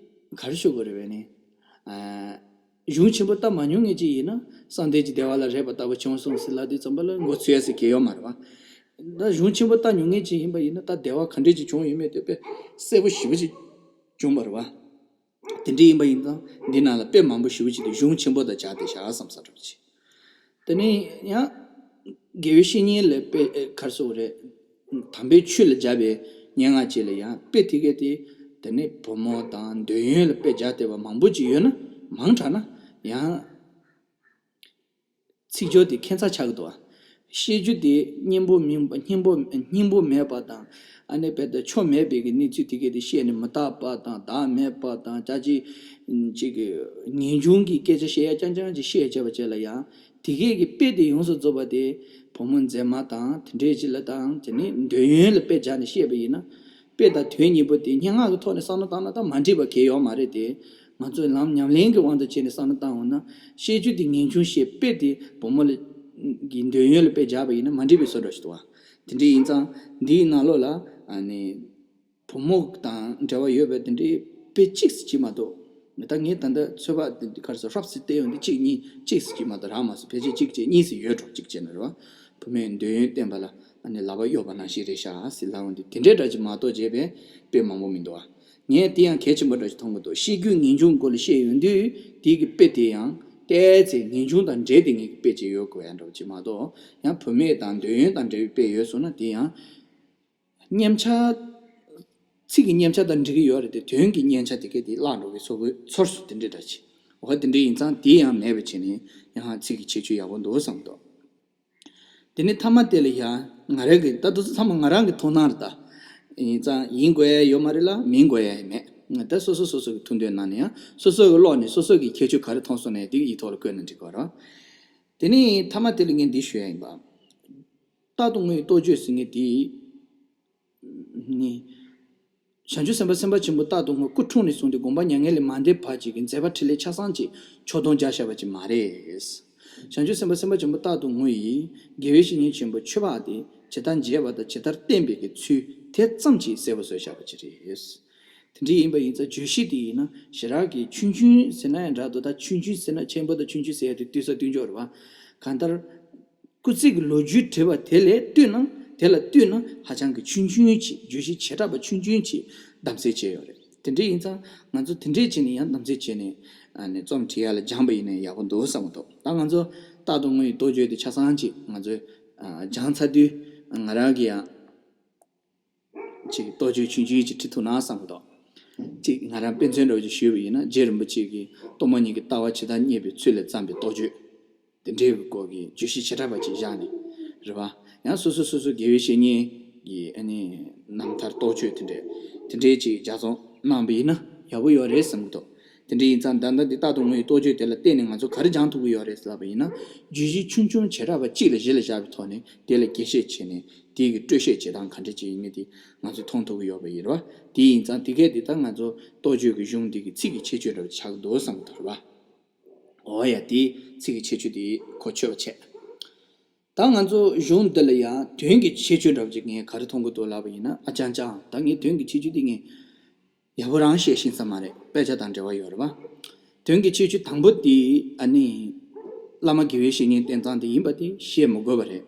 ག་རེ་ཞུ་དགོས་རེད་པས་ནི། ཨ། གཞུང་ཆེན་པོ་ལྟ་མ་མྱོང་མཁན་ཅིག་ཡིན་ན། བསམ་གཏན་གྱི་བདེ་བ་ལ་རེག་པ་ལྟ་བུ་བྱུང་སོང་ཟེར་ལབ་དུས་ཙམ་པ་ལ་མགོ་ཚོས་ཡ་ཟེར་གྱི་ཡོད་མ་རེད་བ། ད་གཞུང་ཆེན་པོ་ལྟ་མྱོང་མཁན་ཅིག་ཡིན་པ་ཡིན་ན། ད་བདེ་བ་ག་འདྲས་ཅིག་བྱུང་ཡོད་མེད་དེ་དཔེ་གསལ་པོ་ཞེ་པོ་ཅིག་བྱུང་བ་རེད་བ། དེ་འདྲ་ཡིན་པ་ཡིན་ཙང་འདི་ནང་ལ་དཔེ་མང་པོ་ཞེ་པོ་ཅིག་དེ་གཞུང་ཆེན་པོ་དང་སྦྱར་ཏེ་བཞག་བསམ་ས་འདྲ་པོ་ཅིག་དེ་ནས་ཡང་དགེ་བའི་བཤེས་གཉེན་ལ་དཔེ་ག་རེ་ཟེར་དགོས་རེད། དམ་པའི་ཆོས་ལ་སྦྱར་བའི་སྙན་ངག་ཅིག་ལ་ཡང་དཔེ་དེ་གས་དེ། དེ་ནས་བུ་མོ་དང་འདོད་ཡོན་ལ་དཔེ་སྦྱར་བསྡད་པ་མང་པོ་ཅིག་ཡོད་ན། མང་དྲགས་ན་ཡང་ཚིག་སྦྱོར་དེ་ཁྱད་མཚར་ཆགས་ཀྱི་འདུག་བ། བཤད་རྒྱུ་དེ་སྙན་པོ་མིན་པ། སྙན་པོ་སྙན་པོ་མེད་པ་དང་། ཨ་ནི་དཔེ་དེ་ཆོ་མེད་པའི་གི་གནས་ཚུལ་དེ་གས་དེ་བཤད་ནས་མི་རྟག་པ་དང་བདག་མེད་པ་དང་། ཅག་ཅིག་ཅིག་གི་ངེས་འབྱུང་གི་སྐད་ཆ་བཤད་ཡ་རྐྱང་རྐྱང་ཅིག་བཤད་བྱས་པ་བྱས་ལ་ཡང་། དེ་གས་ཀྱི་དཔེ་དེ་ཡོངས་སུ་རྫོགས་པ་དེ་བུ་མོ་མཛེས་མ་དང་དེ་འདྲས་ཅིག་ལ་དང་། དེ་ནས་འདོད་ཡོན་ལ་དཔེ་སྦྱར་ནས་བཤད་པ་ཡིན་ན། དཔེ་དང་དོན་གཉིས་པོ་དེ་སྙན་ངག་གི་ཐོག་ནས་བསམ་བློ་བཏང་ན་ད་མ་འགྲིག་པ་གང་ཡང་ཡོད་མ་རེད་དེ། ང་ཚོས་ལམ་ཉམས་ལེན་གྱི་དབང་དུ་བྱས་ནས་བསམ་བློ་བཏང་འོང་ན། བཤད་རྒྱུ་དེ་ངེས་འབྱུང་བཤད། དཔེ་དེ་བུ་མོ་ལ་གི་འདོད་ཡོན་ལ་དཔེ་སྦྱར་བ་ཡིན་ན་མ་འགྲིག་པའི་བཟོ་འདྲ་ཞིག་འདུག་བ། དེ་འདྲ་ཡིན་ཙང་འདིའི་ནང་ལོགས་ལ་ཨ་ནི། བུ་མོ་དང་འབྲེལ་བ་ཡོད་པའི་དེ་འདྲའི་དཔེ་གཅིག་ཙམ་ཅིག་མ་གཏོགས། ད་ངས་ད་ལྟ་ཚོད་དཔག་དེ་ག་རེ་ཟེར། རབ་ཙམ་བལྟས་ཡོང་དུས་གཅིག་གཉིས་གཅིག་ཙམ་ཅིག་མ་གཏོགས་རག་མ་སོང་། ཕལ་ཆེར་གཅིག་བྱས་གཉིས་ཙམ་ཡོད་འགྲོ། གཅིག་བྱས་ན་རེད་བ། བུ་མོས་འདོད་ཡོན་བསྟན་པ་ལ་ཨ་ནི་ལག་པ་གཡོགས་པ་ནང་བཞིན་རེད་ཤག་ཟེར་ལབ་ཡོང་དུས། དེ་འདྲའི་འདྲ་ཅིག་མ་གཏོགས་བྱས་པའི་དཔེ་མང་པོ་མི་འདུག་བ། ངས་དེ་ཡང་གལ་ཆེན་པོ་འདྲ་ཅིག་མཐོང་གི་འདུག་བཤད་རྒྱུའི་ངེས་འབྱུང་སྐོར་ལ་བཤད་ཡོང་དུས། དེའི་གི་དཔེ་དེ་ཡང་ཏོག་ཙམ་ངེས་འབྱུང་དང་འབྲེལ་ཏེ་ངེས་ཀྱི་དཔེ་ཅིག་ཡོད་དགོས་ཡ་འདྲ་པོ་ཅིག་མ་གཏོགས། ཡང་བུད་མེད་དང་འདོད་ཡོན་དང་འབྲེལ་བའི་དཔེ་ཡོད་སོང་ན། དེ་ཡང་། མཉམ་ཆ། ཚིག་གི་མཉམ་ཆ་དང་འགྲིག་གི་ཡོད་རེད་དེ། དོན་གྱི་མཉམ་ཆ་དེ་གས་དེ་བརླག་འགྲོ་གི་ཚོར་གི་ཚོར་སོང་། དེ་འདྲ་འདྲ་ཅིག་འོ་དེ་འདྲ་ཡིན་ཙང་དེ་ཡང་མེད་པ་བྱས་ནས་ཡང་ཚིག་གི་ཁྱད་ཆོས་ཡག་པོ་འདུག་བསམ་འདུག་དེ་ནས་མཐའ་མ་དེ་ལ་ཡང་ང་རང་གི། ད་དེ་ཚོ་ཚང་མ་ང་རང་གི་མཐོང་སྣང་རེད་ད། ཡིན་ཙང་ཡིན་དགོས་ཡ་ཡོད་མ་རེད་ལ་མིན་དགོས་ཡ་ཡང་མེད། ད་སོ་སོ་སོ་སོ་གི་ཐུགས་འདོད་ནང་ནས་ཡང་སོ་སོ་གི་ཀློག་ནས་སོ་སོ་གི་ཁྱད་ཆོས་ག་རེ་མཐོང་སོང་ནས་དེ་གི་ཡིག་ཐོག་ལ་བཀོད་ན་འགྲིག་གི་རེད། དེ་ནས་མཐའ་མ་དེ་ལ་ངས་འདི་ཞུ་ཡ་ཡིན་པ། རྟག་ཏུ་ངུ་ཡི་རྟོགས་བརྗོད་ཟེར་མཁན་དེ་ནི། བྱང་ཆུབ་སེམས་དཔའ་སེམས་དཔའ་ཆེན་པོ་རྟག་ཏུ་ངུ། སྐུ་འཁྲུངས་ནས་བཟུང་སྟེ་དགོངས་པ་མྱ་ངན་ལས་མ་འདས་བར་གྱི་གི་མཛད་པ་འཕྲིན་ལས་ཆ་ཚང་གཅིག་ཕྱོགས་སྡོམ་སྦྱར་བཞག་པ་ཅིག་མ་རེད། བྱང་ཆུབ་སེམས་དཔའ་སེམས་དཔའ་ཆེན་པོ་རྟག་ཏུ་ངུ་ཡི་དགེ་བའི་བཤེས་གཉེན་ཆེན་པོ་ཆོས་འཕགས་དེ་ཇི་ལྟར་མཇལ་བ་དང་ཇི་ལྟར་བསྟེན་པའི་གི་ཚུལ་དེ་ཙམ་གྱིས་གསལ་པོ་བཟོས་བཞག་པ་ཅིག་རེད། དེ་འདྲ་ཡིན་པ་ཡིན་ཙང་བརྗོད་གཞི་དེ་ཡིན་ན་ཞེ་དྲག་གི་ཆུང་ཆུང་ཟེར་ན་ཡང་འདྲ་འདུག་ད་ཆུང་ཆུང་ཟེར་ན། ཆེན་པོ་དང་ཆུང་ཆུང་ཟེར་ཡ་དེ་ལྟོས་ས་ལྟོས་འཇོག་རེད་བ། གང་ལྟར། སྐུ་ཚེ་གི་ལོ་རྒྱུས་བྲིས་པ་དེ་ལས་བཏུས་ན། དེ་ལ་བཏུས་ན་ཧ་ཅང་གི་ཆུང་ཆུང་ཅིག་བརྗོད་གཞི་བྱེ་བྲག་པ་ཆུང་ཆུང་ཅིག་གདམ་གསེས་བྱས་ཡོད་རེད། དེ་འདྲ་ཡིན་ཙང་ང་ཚོ་དེ་འདྲས་བྱས་ནས་ཡང་གདམ་གསེས་བྱས་ནས། ཨ་ནི་རྩོམ་བྲིས་ཡ་ལ་སྦྱངས་པ་ཡིན་ན་ཡག་པོ་འདུག་བསམ་གྱི་འདུག་ད་ང་ཚོ་རྟག་ཏུ་ངུ་ཡི་རྟོགས་བརྗོད་དེ་ཆ་ཚང་ཅིག་ང་ཚོས་ཨ་སྦྱངས་ཚར་དུས་ང་རང་གི་ཡང་ཅིག་རྟོགས་བརྗོད་ཆུང་ཆུང་ཅིག་བྲིས་ཐུབ་ན་བསམ་གྱི་འདུག་ཅིག་ང་རང་དཔེ་མཚོན་འདྲ་བོ་ཅིག་ཞུས་པ་ཡིན་ན། རྗེ་རིན་པོ་ཆེ་གིས་སྟོང་པ་ཉིད་ཀྱི་ལྟ་བ་ཇི་ལྟར་རྙེད་པའི་ཚུལ་ལས་བརྩམས་པའི་རྟོགས་བརྗོད། དེ་འདྲའི་སྐོར་གྱི་བརྗོད་གཞི་བྱེ་བྲག་པ་ཅིག་བཞག་ནས་རེད་པ། ཡང་སོ་སོ་སོ་སོ་དགེ་བའི་བཤེས་གཉེན་གྱི་ཨ་ནི་རྣམ་ཐར་རྟོགས་བརྗོད་དེ་འདྲས་དེ་འདྲས་ཅིག་ལྗགས་རྩོམ་གནང་པ་ཡིན་ན་ཡག་པོ་ཡོད་རེད་བསམ་གྱི་འདུག་དེ་འདྲ་ཡིན་ཙང་ད་ལྟ་འདི་རྟག་ཏུ་ངུ་ཡི་རྟོགས་བརྗོད་དེ་ལ་བརྟེན་ནས་ང་ཚོ་ག་རེ་སྦྱང་ཐུབ་ཀྱི་ཡོད་རེད་ལབ་པ་ཡིན་ན། བརྗོད་གཞི་ཆུང་ཆུང་བྱེ་བྲག་པ་གཅིག་ལ་གཞི་ལ་བཞག་པའི་ཐོག་ནས་དེ་ལ་རྒྱས་བཤད་བྱས་ནས་དེ་གི་སྤྲོས་བཤད་བྱེད་སྟངས་ག་འདྲ་ཅིག་ཡིན་མིན་དེ་ང་ཚོས་མཐོང་ཐུབ་ཀྱི་ཡོད་པ་ཡིན་རེད་པ། དེ་ཡིན་ཙང་དེ་གས་དེ་ད་ང་ཚོ་རྟོགས་བརྗོད་ཀྱི་གཞུང་འདི་གི་ཚིག་གི་ཁྱད་ཆོས་འདྲ་བ་ཆགས་ཀྱི་འདུག་བསམ་གྱི་འདུག་རེད་པ། འོ་ཡ། དེ་ཚིག་གི་ཁྱད་ཆོས་དེ་གོ་ཆོད་པ་བྱས། ད་ང་ཚོ་གཞུང་འདི་ལ་ཡང་དོན་གྱི་ཁྱད་ཆོས་འདྲ་བ་ཅིག་ངས་ག་རེ་མཐོང་གི་འདུག་ལབ་པ་ཡིན་ན། ཨ་ཅང་ཅང་། ད་ངས་དོན་གྱི་ཁྱད་ཆོས་འདི་ངས་ཡག་པོ་རང་བཤད་ཤེས་ས་མ་རེད། དཔེ་ཆ་དང་འབྲེལ་བ་ཡོད་རེད་པ། དོན་གྱི་ཁྱད་ཆོས་དང་པོ་དེ་ཨ་ནི་བླ་མ་དགེ་བའི་བཤེས་གཉེན་བསྟེན་སྟངས་དེ་ཡིན་པ་དེ་བཤད་མི་དགོས་པ་རེད།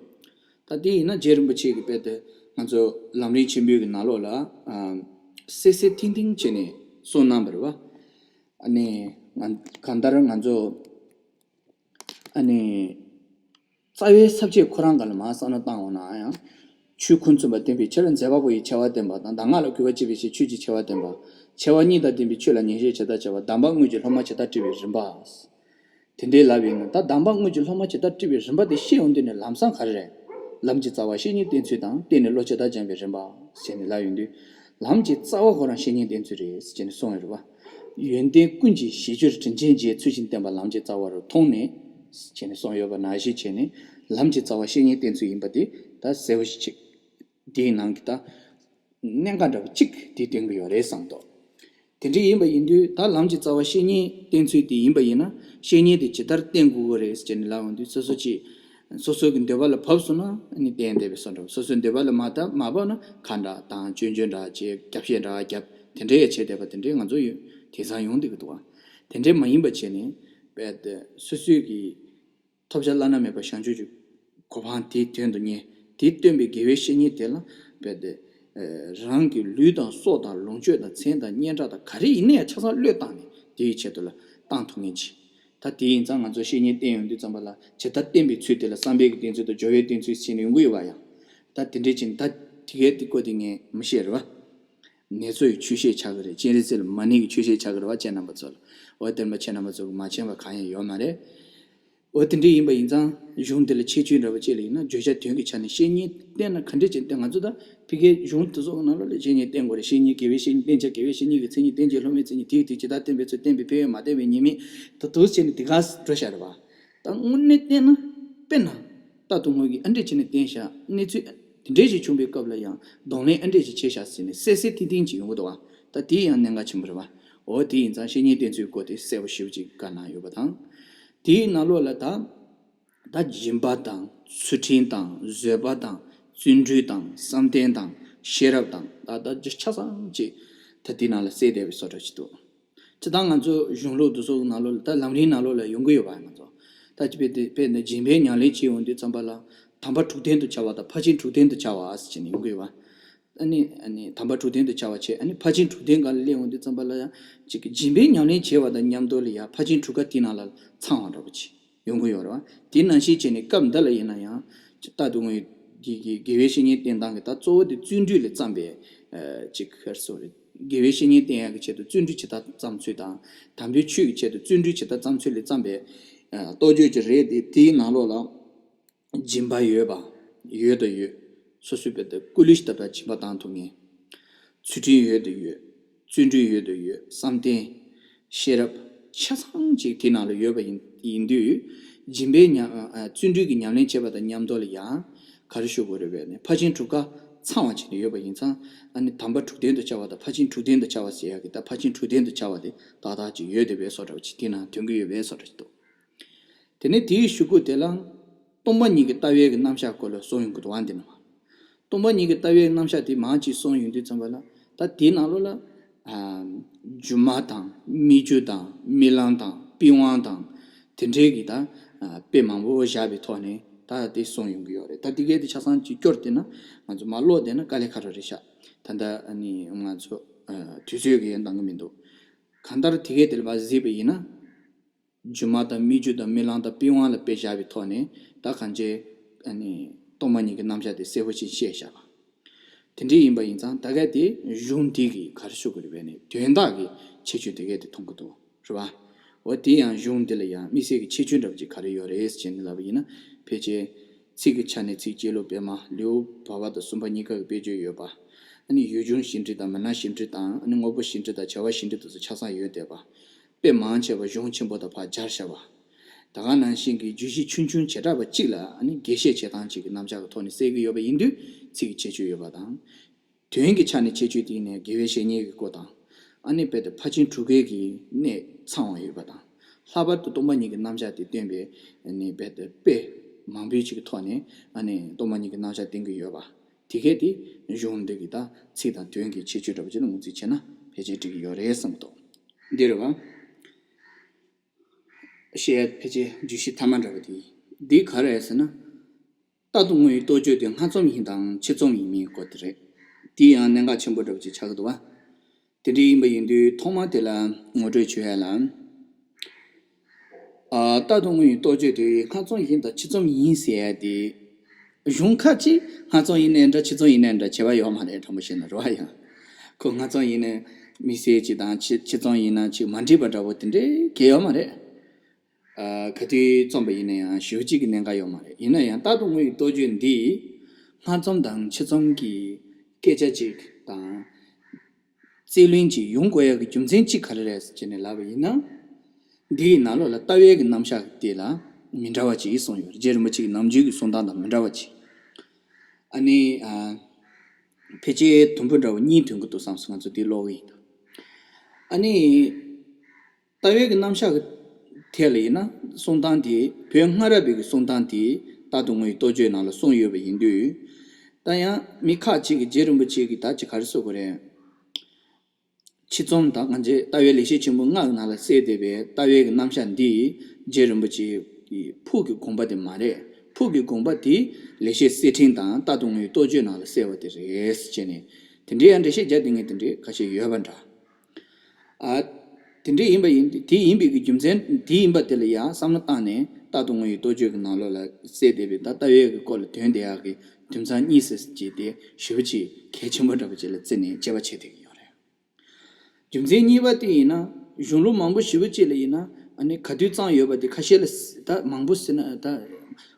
ད་དེ་ཡིན་ན་རྗེ་རིན་པོ་ཆེ་གིས་དཔེ་དེ་ང་ཚོ་ལམ་རིམ་ཆེན་པོའི་གི་ནང་ལོགས་ལ་ཨ་གསལ་གསལ་ཐིང་ཐིང་བྱས་ནས་གསུངས་གནང་བ་རེད་པ། ཨ་ནི་ང་གང་ལྟར་ང་ཚོ་ཨ་ནི་རྩ་བའི་ས་བཅད་ཁོ་རང་སྒང་ལ་མར་བསམ་བློ་བཏང་འོང་ན་ཡང་། ཆོས་ཁུངས་མཚོན་པར་བསྟན་པའི་ཕྱིར། མཛད་པ་པོ་ཡི་ཆེ་བ་བསྟན་པ་དང་། གདམས་ངག་ལ་གུས་པ་བསྐྱེད་པའི་ཕྱིར། ཆོས་ཀྱི་ཆེ་བ་བསྟན་པ། ཆེ་བ་གཉིས་དང་ལྡན་པའི་ཆོས་ལ་ཉན་བཤད་ཇི་ལྟར་བྱ་བ། གདམས་པ་དངོས་ཀྱི་སློབ་མ་ཇི་ལྟར་བཀྲི་བའི་རིམ་པ། དེ་འདྲའི་ལབ་ཡོད་ན། ད་གདམས་པ་དངོས་ཀྱི་སློབ་མ་ཇི་ལྟར་བཀྲི་བའི་རིམ་པ་དེ་བཤད་ཡོང་དུས་ནས་ལམ་སང་ག་རེ་རེད། ལམ་གྱི་རྩ་བ་བཤེས་གཉེན་བསྟེན་ཚུལ་དང་། བསྟེན་ནས་བློ་ཇི་ལྟར་སྦྱང་བའི་རིམ་པ་ཟེར་ནས་ལབ་ཡོང་དུས། ལམ་གྱི་རྩ་བ་ཁོ་རང་བཤེས་གཉེན་བསྟེན་ཚུལ་རེད་ཟེར་ནས་གསུངས་ཡོད་རེད་པ། ཡོན་ཏན་ཀུན་གྱི་གཞི་གྱུར་དྲིན་ཅན་རྗེ། ཚུལ་བཞིན་བསྟེན་པ་ལམ་གྱི་རྩ་བ་རུ་མཐོང་ནས་ཟེར་ནས་གསུངས་ཡོད་པ་ནང་བཞིན་བྱས་ནས། ལམ་གྱི་རྩ་བ་བཤེས་གཉེན་བསྟེན་ཚུལ་ཡིན་པ་དེ་ད་གསལ་པོ་ཞིག་ཅིག་དེའི་ནང་གི་ད་གནད་འགག་འདྲ་བོ་གཅིག་དེ་སྟོན་གྱི་ཡོད་རེད་བསམ་འདུག་དེ་འདྲ་ཡིན་པ་ཡིན་དུས་ད་ལམ་གྱི་རྩ་བ་བཤེས་གཉེན་བསྟེན་ཚུལ་དེ་ཡིན་པ་ཡིན་ན། བཤེས་གཉེན་དེ་ཇི་ལྟར་བསྟེན་དགོས་ཀྱི་རེད་ཟེར་ནས་ལབ་ཡོང་དུས། སོ་སོ་ཅིག་སོ་སོ་གི་འདོད་པ་ལ་བབས་སོང་ན་ཨ་ནི་བསྟེན་བསྡད་པའི་བཟོ་འདྲ། སོ་སོའི་འདོད་པ་ལ་མ་ད་མ་བབས་ན་ཁ་འདྲ་དང་སྐྱོན་བརྗོད་འདྲ་བྱས། རྒྱབ་བཤད་འདྲ་རྒྱབ། དེ་འདྲ་ཡང་བྱས་བསྡད་པ་དེ་འདྲའི་ང་ཚོ་ཡོད། དེང་སང་ཡོང་བསྡད་ཀྱི་འདུག་ག་དེ་འདྲ་མ་ཡིན་པ་བྱས་ནས་དཔེ་དེ་སོ་སོའི་གི་ཐོབ་བྱ་བླ་ན་མེད་པ་བྱང་ཆུབ་ཀྱི་གོ་འཕང་དེའི་དོན་དུ་གཉེར། དེས་བསྟན་པའི་དགེ་བའི་བཤེས་གཉེན་དེ་ལ་དཔེ་དེ་རང་གི་ལུས་དང་སྲོག་དང་ལོངས་སྤྱོད་དང་མཚན་དང་སྙན་གྲགས་དང་ག་རེ་ཡིན་ནའི་ཆ་ཚང་བློས་བཏང་ནས་དེའི་ཆེད་དུ་ལ་བཏང་ཐུབ་མཁན་ཅིག་ད་དེ་ཡིན་ཙང་ང་ཚོ་བཤེས་གཉེན་བསྟེན་ཡོང་དུས་ཙམ་པ་ལ་ཇི་ལྟར་བསྟེན་པའི་ཚུལ་དེ་ལ་བསམ་པའི་གི་བསྟེན་ཚུལ་དང་སྦྱོར་བའི་བསྟེན་ཚུལ་ཟེར་ནས་ཡོང་གི་ཡོད་པ་ཡང་། ད་དེ་འདྲའི་ཅིག་ད་དེ་གའི་དེ་སྐོར་དེ་ངས་མི་ཤེས་རེད་བ། ནེ་ཙོ་ཡི་ཆོས་བཤད་ཆགས་ཀྱི་རེད། སྤྱན་རས་གཟིགས་ལ་མ་ཎི་གི་ཆོས་བཤད་ཆགས་ཀྱི་རེད་བ། ཁྱེད་རྣམ་པ་ཚོ་ལ། འོ་སྟོན་པ་ཁྱེད་རྣམ་པ་ཚོ་གི་མ་མཁྱེན་པ་གང་ཡང་ཡོད་མ་རེད། འོ་དེ་འདྲ་ཡིན་པ་ཡིན་ཙང་གཞུང་འདི་ལ་ཁྱད་ཆོས་འདྲ་བ་ཅིག་ལ་ཡིན་ན། བརྗོད་བྱ་དོན་གྱི་ཆ་ནས་བཤེས་གཉེན་བསྟེན་ན་ག་འདྲ་ཅིག་བསྟེན། ང་ཚོ་ད་ཕ་གིའི་གཞུང་དེ་ཚོ་གི་ནང་ལོགས་ལ་བཤེས་གཉེན་བསྟེན་དགོས་རེད། བཤེས་གཉེན་དགེ་བའི་བཤེས་གཉེན་བསྟེན་བྱ་དགེ་བའི་བཤེས་གཉེན་གྱི་མཚན་ཉིད། བསྟེན་བྱའི་སློབ་མའི་མཚན་ཉིད། དེ་ཡི་དེ་ཇི་ལྟར་བསྟེན་པའི་ཚུལ། བསྟེན་པའི་ཕན་ཡོན། མ་བསྟེན་པའི་ཉེས་དམིགས། ད་དུ་བྱས་ནས་དེ་ག་འགྲོ་བཞག་རེད་བ། ད་དངོས་གནས་བསྟེན་ན། དཔེར་ན། རྟག་ཏུ་ངུ་ཡི་ཨ་འདྲས་བྱས་ནས་བསྟེན་བཞག་གནས་ཚུལ་དེ་འདྲས་ཞིག་བྱུང་བའི་སྐབས་ལ་ཡང་གདོང་ལེན་ཨ་འདྲས་ཞིག་བྱས་བཞག་ཟེར་ནས་གསལ་གསལ་ཐིང་ཐིང་ཅིག་ཡོང་གི་འདུག་བ། ད་དེ་ཡང་གནད་འགག་ཆེན་པོ་རེད་བ། འོ་དེ་ཡིན་ཙང་བཤེས་གཉེན་བསྟེན་ཚུལ་སྐོར་དེ་གསལ་པོ་ཞེ་པོ་ཅིག་བཀའ་གནང་ཡོད་པ་དང་། དེའི་ནང་ལོགས་ལ་ད། ད་སྦྱིན་པ་དང་ཚུལ་ཁྲིམས་དང་བཟོད་པ་དང་བརྩོན་འགྲུས་དང་བསམ་གཏན་དང་ཤེས་རབ་དང་། ད་ད་ཆ་ཚང་ཅིག་ད་དེ་ནང་ལ་གསལ་བསྡད་པའི་བཟོ་འདྲ་ཅིག་འདུག་སྤྱིར་བཏང་ང་ཚོ་གཞུང་ལུགས་འདི་ཚོ་གི་ནང་ལོགས་ལ། ད་ལམ་རིམ་ནང་ལོགས་ལ་ཡོང་གི་ཡོད་པ། ང་ཚོ་ད་ཅི་དཔེ་དེ་དཔེ་འདི་སྦྱིན་པའི་ཉམས་ལེན་བྱེད་ཡོང་དུས་ཙམ་པ་ལ། དམ་པ་དྲུག་ལྡན་དུ་བྱ་བ་དང་ཕར་ཕྱིན་དྲུག་ལྡན་དུ་བྱ་བ་ཟེར་ནས་ཡོང་གི་ཡོད་པ། ཨ་ནི་ཨ་ནི་དམ་པ་དྲུག་ལྡན་དུ་བྱ་བ་བྱས། ཨ་ནི་ཕར་ཕྱིན་དྲུག་ལྡན་སྒང་ལ་སླེབས་ཡོང་དུས་ཙམ་པ་ལ་ཡང་ཅིག་གི་སྦྱིན་པའི་ཉམས་ལེན་བྱེད་པ་དང་མཉམ་དུ་ལ་ཡང་ཕར་ཕྱིན་དྲུག་ཀ་དེ་ནང་ལ་ཚང་བ་འདྲ་པོ་ཅིག་ཡོང་གི་ཡོད་རེད་བ། དེ་ནང་བཞིན་བྱས་ནས་སྐབས་འདི་ལ་ཡིན་ན་ཡང་། རྟག་ཏུ་ངུ་ཡི་དགེ་དགེ་བའི་བཤེས་གཉེན་བསྟེན་སྟངས་ཀྱི་ད་གཙོ་བོ་དེ་བརྩོན་འགྲུས་ལ་བརྩམས་པའི་ཨ་ཅིག་ཁར་སོ་རེད། དགེ་བའི་བཤེས་གཉེན་བསྟེན་ཡག་གི་ཆེད་དུ་བརྩོན་འགྲུས་ཇི་ལྟར་བརྩམས་ཚུལ་དང་། དམ་པའི་ཆོས་ཀྱི་ཆེད་དུ་བརྩོན་འགྲུས་ཇི་ལྟར་བརྩམས་ཚུལ་ལ་བརྩམས་པའི་ཨ་རྟོགས་བརྗོད་ཅིག་རེད་དེ། དེའི་ནང་ལོགས་ལ། སྦྱིན་པ་ཡོད་པ། ཡོད་དང་ཡོད། སོ་སོའི་དཔེ་དེ་ཀུ་ལུ་ཤི་ཏ་པ་སྦྱིན་པ་བཏང་ཐུབ་མཁན། ཚུལ་ཁྲིམས་ཡོད་དང་ཡོད། བརྩོན་འགྲུས་ཡོད་དང་ཡོད། བསམ་གཏན། ཤེས་རབ། ཆ་ཚང་ཅིག་དེ་ནང་ལ་ཡོད་པ་ཡིན་ཡིན་དུས། སྦྱིན་པའི་ཉམས་ཨ་བརྩོན་འགྲུས་ཀྱི་ཉམས་ལེན་བྱེད་པ་དང་མཉམ་དུ་ལ་ཡང་ག་རེ་ཞུ་དགོས་རེད་པས་ནི། ཕར་ཕྱིན་དྲུག་ཀ་ཚང་བ་བྱས་ནས་ཡོད་པ་ཡིན་ཙང་། ཨ་ནི་དམ་པ་དྲུག་ལྡན་དུ་བྱ་བ་དང་ཕར་ཕྱིན་དྲུག་ལྡན་དུ་བྱ་བ་ཟེར་ཡག་གི་ད་ཕར་ཕྱིན་དྲུག་ལྡན་དུ་བྱ་བ་དེ་ཏག་ཏག་ཅིག་ཡོད་བསྡད་པའི་བཟོ་འདྲ་བ་ཅིག་དེ་ནང་ཐོན་གྱི་ཡོད་པའི་བཟོ་འདྲ་ཅིག་འདུག་དེ་ནས་དེའི་གཞུག་གུ་དེ་ལ། སྟོང་པ་ཉིད་ཀྱི་ལྟ་བའི་གི་རྣམ་གཞག་སྐོར་ལ་གསུངས་ཡོང་གི་འདུག་བ། འདི་ནང་། སྟོང་པ་ཉིད་ཀྱི་ལྟ་བའི་རྣམ་གཞག་དེ་མང་ཅིག་གསུངས་ཡོང་དུས་ཙམ་པ་ལ། ད་དེའི་ནང་ལོགས་ལ། ཨ་སྒྱུ་མ་དང་སྨིག་རྒྱུ་དང་རྨི་ལམ་དང་པི་ཝང་དང་། དེ་འདྲའི་གི་ད་ཨ་དཔེ་མང་པོ་བཞག་པའི་ཐོག་ནས་ད་དེ་གསུངས་ཡོང་གི་ཡོད་རེད། ད་དེ་གའི་དེ་ཆ་ཚང་ཅིག་སྐྱོར་བསྡད་ན་ང་ཚོ་མར་ཀློག་བསྡད་ན་དཀའ་ལས་ཁག་པོ་རེད་ཤག་ད་ལྟ་ཨ་ནི་ང་ཚོ་ཨ་དུས་ཚོད་ཀྱིས་འདང་གི་མི་འདུག་གང་ལྟར་དེ་གའི་དེ་ལ་མར་གཟིགས་པ་ཡིན་ན། སྒྱུ་མ་དང་སྨིག་རྒྱུ་དང་རྨི་ལམ་དང་པི་ཝང་ལ་དཔེ་བཞག་པའི་ཐོག་ནས་ད་གང་ཅི་ཨ་ནི་སྟོང་པ་ཉིད་ཀྱི་རྣམ་གཞག་དེ་གསལ་པོ་ཞིག་བཤད་བཞག་པ། དེ་འདྲ་ཡིན་པ་ཡིན་ཙང་ད་ག་དེ་གཞུང་འདི་གི་ག་རེ་ཞུ་དགོས་རེད་པས་ནས་དོན་དག་གི་ཁྱད་ཆོས་དེ་གས་དེ་མཐོང་གི་འདུག་རེད་བ། འོ་དེ་ཡང་གཞུང་འདི་ལ་ཡང་དམིགས་བསལ་གྱི་ཁྱད་ཆོས་འདྲ་པོ་ཅིག་ག་རེ་ཡོད་རེད་ཟེར་ནས་ལབ་པ་ཡིན་ན། ཕལ་ཆེར་ཚིག་གི་ཆ་ནས་ཚིག་སྐྱེས་ལུགས་སྤེལ་མ་ལེའུ་བར་པ་དང་གསུམ་པ་གཉིས་ཀ་གི་དཔེ་བརྗོད་ཡོད་པ། ཨ་ནི་ཡུལ་ལྗོངས་ཞིབ་འབྲི་དང་མི་སྣ་ཞིབ་འབྲི་དང་ཨ་ནི་དངོས་པོ་ཞིབ་འབྲི་དང་བྱ་བ་ཞིབ་འབྲི་དེ་ཚོ་ཆ་ཚང་ཡོད་བསྡད་པ། དཔེ་མང་ཆེ་བ་གཞུང་ཆེན་པོ་དང་ཕར་སྦྱར་བཞག་པ། ད་ག་ནང་བཞིན་གྱི་བརྗོད་གཞི་ཆུང་ཆུང་བྱེ་བྲག་པ་གཅིག་ལ་ཨ་ནི་རྒྱས་བཤད་བྱེད་སྟངས་གཅིག་གི་རྣམ་གཞག་གི་ཐོག་ནས་གསལ་གྱི་ཡོད་པ་ཡིན་དུས་ཚིག་གི་ཁྱད་ཆོས་ཡོད་པ་དང་། དོན་གྱི་ཆ་ནས་ཁྱད་ཆོས་དེ་ནི་དགེ་བའི་བཤེས་གཉེན་གྱི་སྐོར་དང་། ཨ་ནི་རྦད་དེ་ཕར་ཕྱིན་དྲུག་བརྒྱའི་གི་གནད་ཚང་བ་ཡོད་པ་དང་། ལྷག་པར་དུ་སྟོང་པ་ཉིད་ཀྱི་རྣམ་གཞག་དེ་སྟོན་པའི་ཨ་ནི་རྦད་དེ་དཔེ་མང་པོའི་ཅིག་གི་ཐོག་ནས་ཨ་ནི་སྟོང་པ་ཉིད་ཀྱི་རྣམ་གཞག་སྟོན་གྱི་ཡོད་པ། དེ་གས་དེ་གཞུང་འདི་གི་ད་ཚིག་དང་དོན་གྱི་ཁྱད་ཆོས་འདྲ་པོ་ཅིག་ལ་ངོས་འཛིན་བྱས་ན་ཕལ་ཆེར་འགྲིག་གི་ཡོད་རེད་བསམ་གྱི་འདུག་འདི་རེད་བ། བཤད་ཕལ་ཆེར་བརྗོད་གཞི་ཐ་མ་འདྲ་པོ་དེ། འདི་ག་རེ་རེད་ཟེར་ན། རྟག་ཏུ་དངོས་ཡོད་རྟོག་བརྗོད་དེ་སྔ་རྩོམ་ཡིན་དང་ཕྱི་རྩོམ་ཡིན་མིན་སྐོར་དེ་རེད། དེ་ཡང་གནད་འགག་ཆེན་པོ་འདྲ་པོ་ཅིག་ཆགས་ཀྱི་འདུག་བ། དེ་འདྲ་ཡིན་པ་ཡིན་དུས་ཐོག་མ་དེ་ལ་ངོ་སྤྲོད་བྱོས་ཡ་ལ། ཨ། རྟག་ཏུ་དངོས་ཡོད་རྟོག་བརྗོད་དེ་སྔ་རྩོམ་ཡིན་དང་ཕྱི་རྩོམ་ཡིན་ཟེར་ཡ་དེ། གཞུང་ཁ་ཅིག་སྔ་རྩོམ་ཡིན་ནའི་འདྲ་ཕྱི་རྩོམ་ཡིན་ནའི་འདྲ་བྱེད་པ་ཡོད་མ་རེད། དྲང་པོ་བཤད་ན་རེད་བ། ཡང་ཁོ་སྔ་རྩོམ་ཡིན་ནའི་དམིགས་བསལ་ཅིག་དང་ཕྱི་ཕྱི་རྩོམ་ཡིན་ན་ཅིག་མ་འགྲིག་པ་འདྲ་པོ་དེ་འདྲའི་གལ་ཡོད་མ་རེད། ཨ། ག་དུས་རྩོམ་པ་ཡིན་ན་ཡང་ཞེ་པོ་ཅིག་གི་གནད་འགག་ཡོད་མ་རེད། ཡིན་ན་ཡང་རྟག་ཏུ་དངོས་ཡོད་རྟོག་བརྗོད་འདི་སྔ་རྩོམ་དང་ཕྱི་རྩོམ་གྱི་སྐད་ཆ་ཅིག་དང་རྩལ་ལེན་ཅིག་ཡོང་དགོས་ཡག་གི་རྒྱུ་མཚན་གཅིག་ག་རེ་རེད་ཟེར་ནས་ལབ་པ་ཡིན་ན། འདིའི་ནང་ལོགས་ལ་ལྟ་བའི་གི་རྣམ་གཞག་དེ་ལ་མི་འདྲ་བ་ཅིག་གསུངས་ཡོད་རེད། རྗེ་རིན་པོ་ཆེ་གི་ནམ་རྒྱུན་གྱི་གསུང་སྟངས་དང་མི་འདྲ་བ་ཅིག་ཨ་ནི། ཨ། ཕལ་ཆེར་དུམ་བུ་འདྲ་བོ་གཉིས་ཐོན་གྱི་འདུག་བསམ་སོང་། ང་ཚོ་འདི་ཀློག་གི་ཡིན་ད། ཨ་ནི། ལྟ་བའི་གི་རྣམ་གཞག་གི་ཐད་ལ་ཡིན་ན་གསུང་སྟངས་དེ་བོད་སྔ་རབས་པའི་གི་གསུང་སྟངས་དེ་རྟག་ཏུ་དངོས་ཡོད་རྟོག་བརྗོད་ནང་ལ་གསུངས་ཡོད་པ་ཡིན་དུས། ད་ཡང་མི་ཁག་ཅིག་གིས་རྗེ་རིན་པོ་ཆེ་གིས་ད་ཅི་ག་རེ་གསུང་གི་རེད། ཕྱི་རྩོམ་དང་ང་ཚོའི་ལྟ་བའི་ལེགས་བཤད་ཆེན་པོ་ལྔ་གི་ནང་ལ་གསལ་བསྡད་པའི་ལྟ་བའི་གི་རྣམ་གཞག་འདི་རྗེ་རིན་པོ་ཆེ་གི་ཕུགས་ཀྱི་དགོངས་པ་དེ་མ་རེད། ཕུགས་ཀྱི་དགོངས་པ་དེ་ལེགས་བཤད་གསེར་ཕྲེང་དང་རྟག་ཏུ་དངོས་ཡོད་རྟོག་བརྗོད་ནང་ལ་གསལ་བ་དེ་རེད་ཟེར་བྱས་ནས། དེ་འདྲའི་ཡང་འགྲེལ་བཤད་རྒྱག་བསྡད་མཁན་དེ་འདྲའི་ཁ་ཤས་ཡོད་པ་འདྲ། ཨ། དེ་འདྲ་ཡིན་པ་ཡིན། དེ་ཡིན་པའི་གི་རྒྱུ་མཚན་དེ་ཡིན་པ་དེ་ལ་ཡང་བསམ་བློ་བཏང་ནས་རྟག་ཏུ་དངོས་ཡོད་རྟོག་བརྗོད་ཀྱི་ནང་ལོགས་ལ་གསལ་བསྡད་པའི་ད་ལྟ་བའི་གི་སྐོར་ལ་དོན་དེ་ཡག་གི་རྒྱུ་མཚན་གཉིས་སུ་བྱས་ཏེ་ཞེ་པོ་ཅིག་གལ་ཆེན་པོ་འདྲ་པོ་ཅིག་ལ་བརྩིས་ནས་དཔྱད་པ་བྱེད་བསྡད་ཀྱི་ཡོད་རེད། རྒྱུ་མཚན་གཉིས་པ་དེ་ཡིན་ན་གཞུང་ལུགས་མང་པོ་ཞེ་པོ་ཅིག་ལ་ཡིན་ན་ཨ་ནི་ག་དུས་བརྩམས་ཡོད་པ་དེ་ཁ་ཤས་ལ་ད་མང་པོ་ཟེར་ན་ད་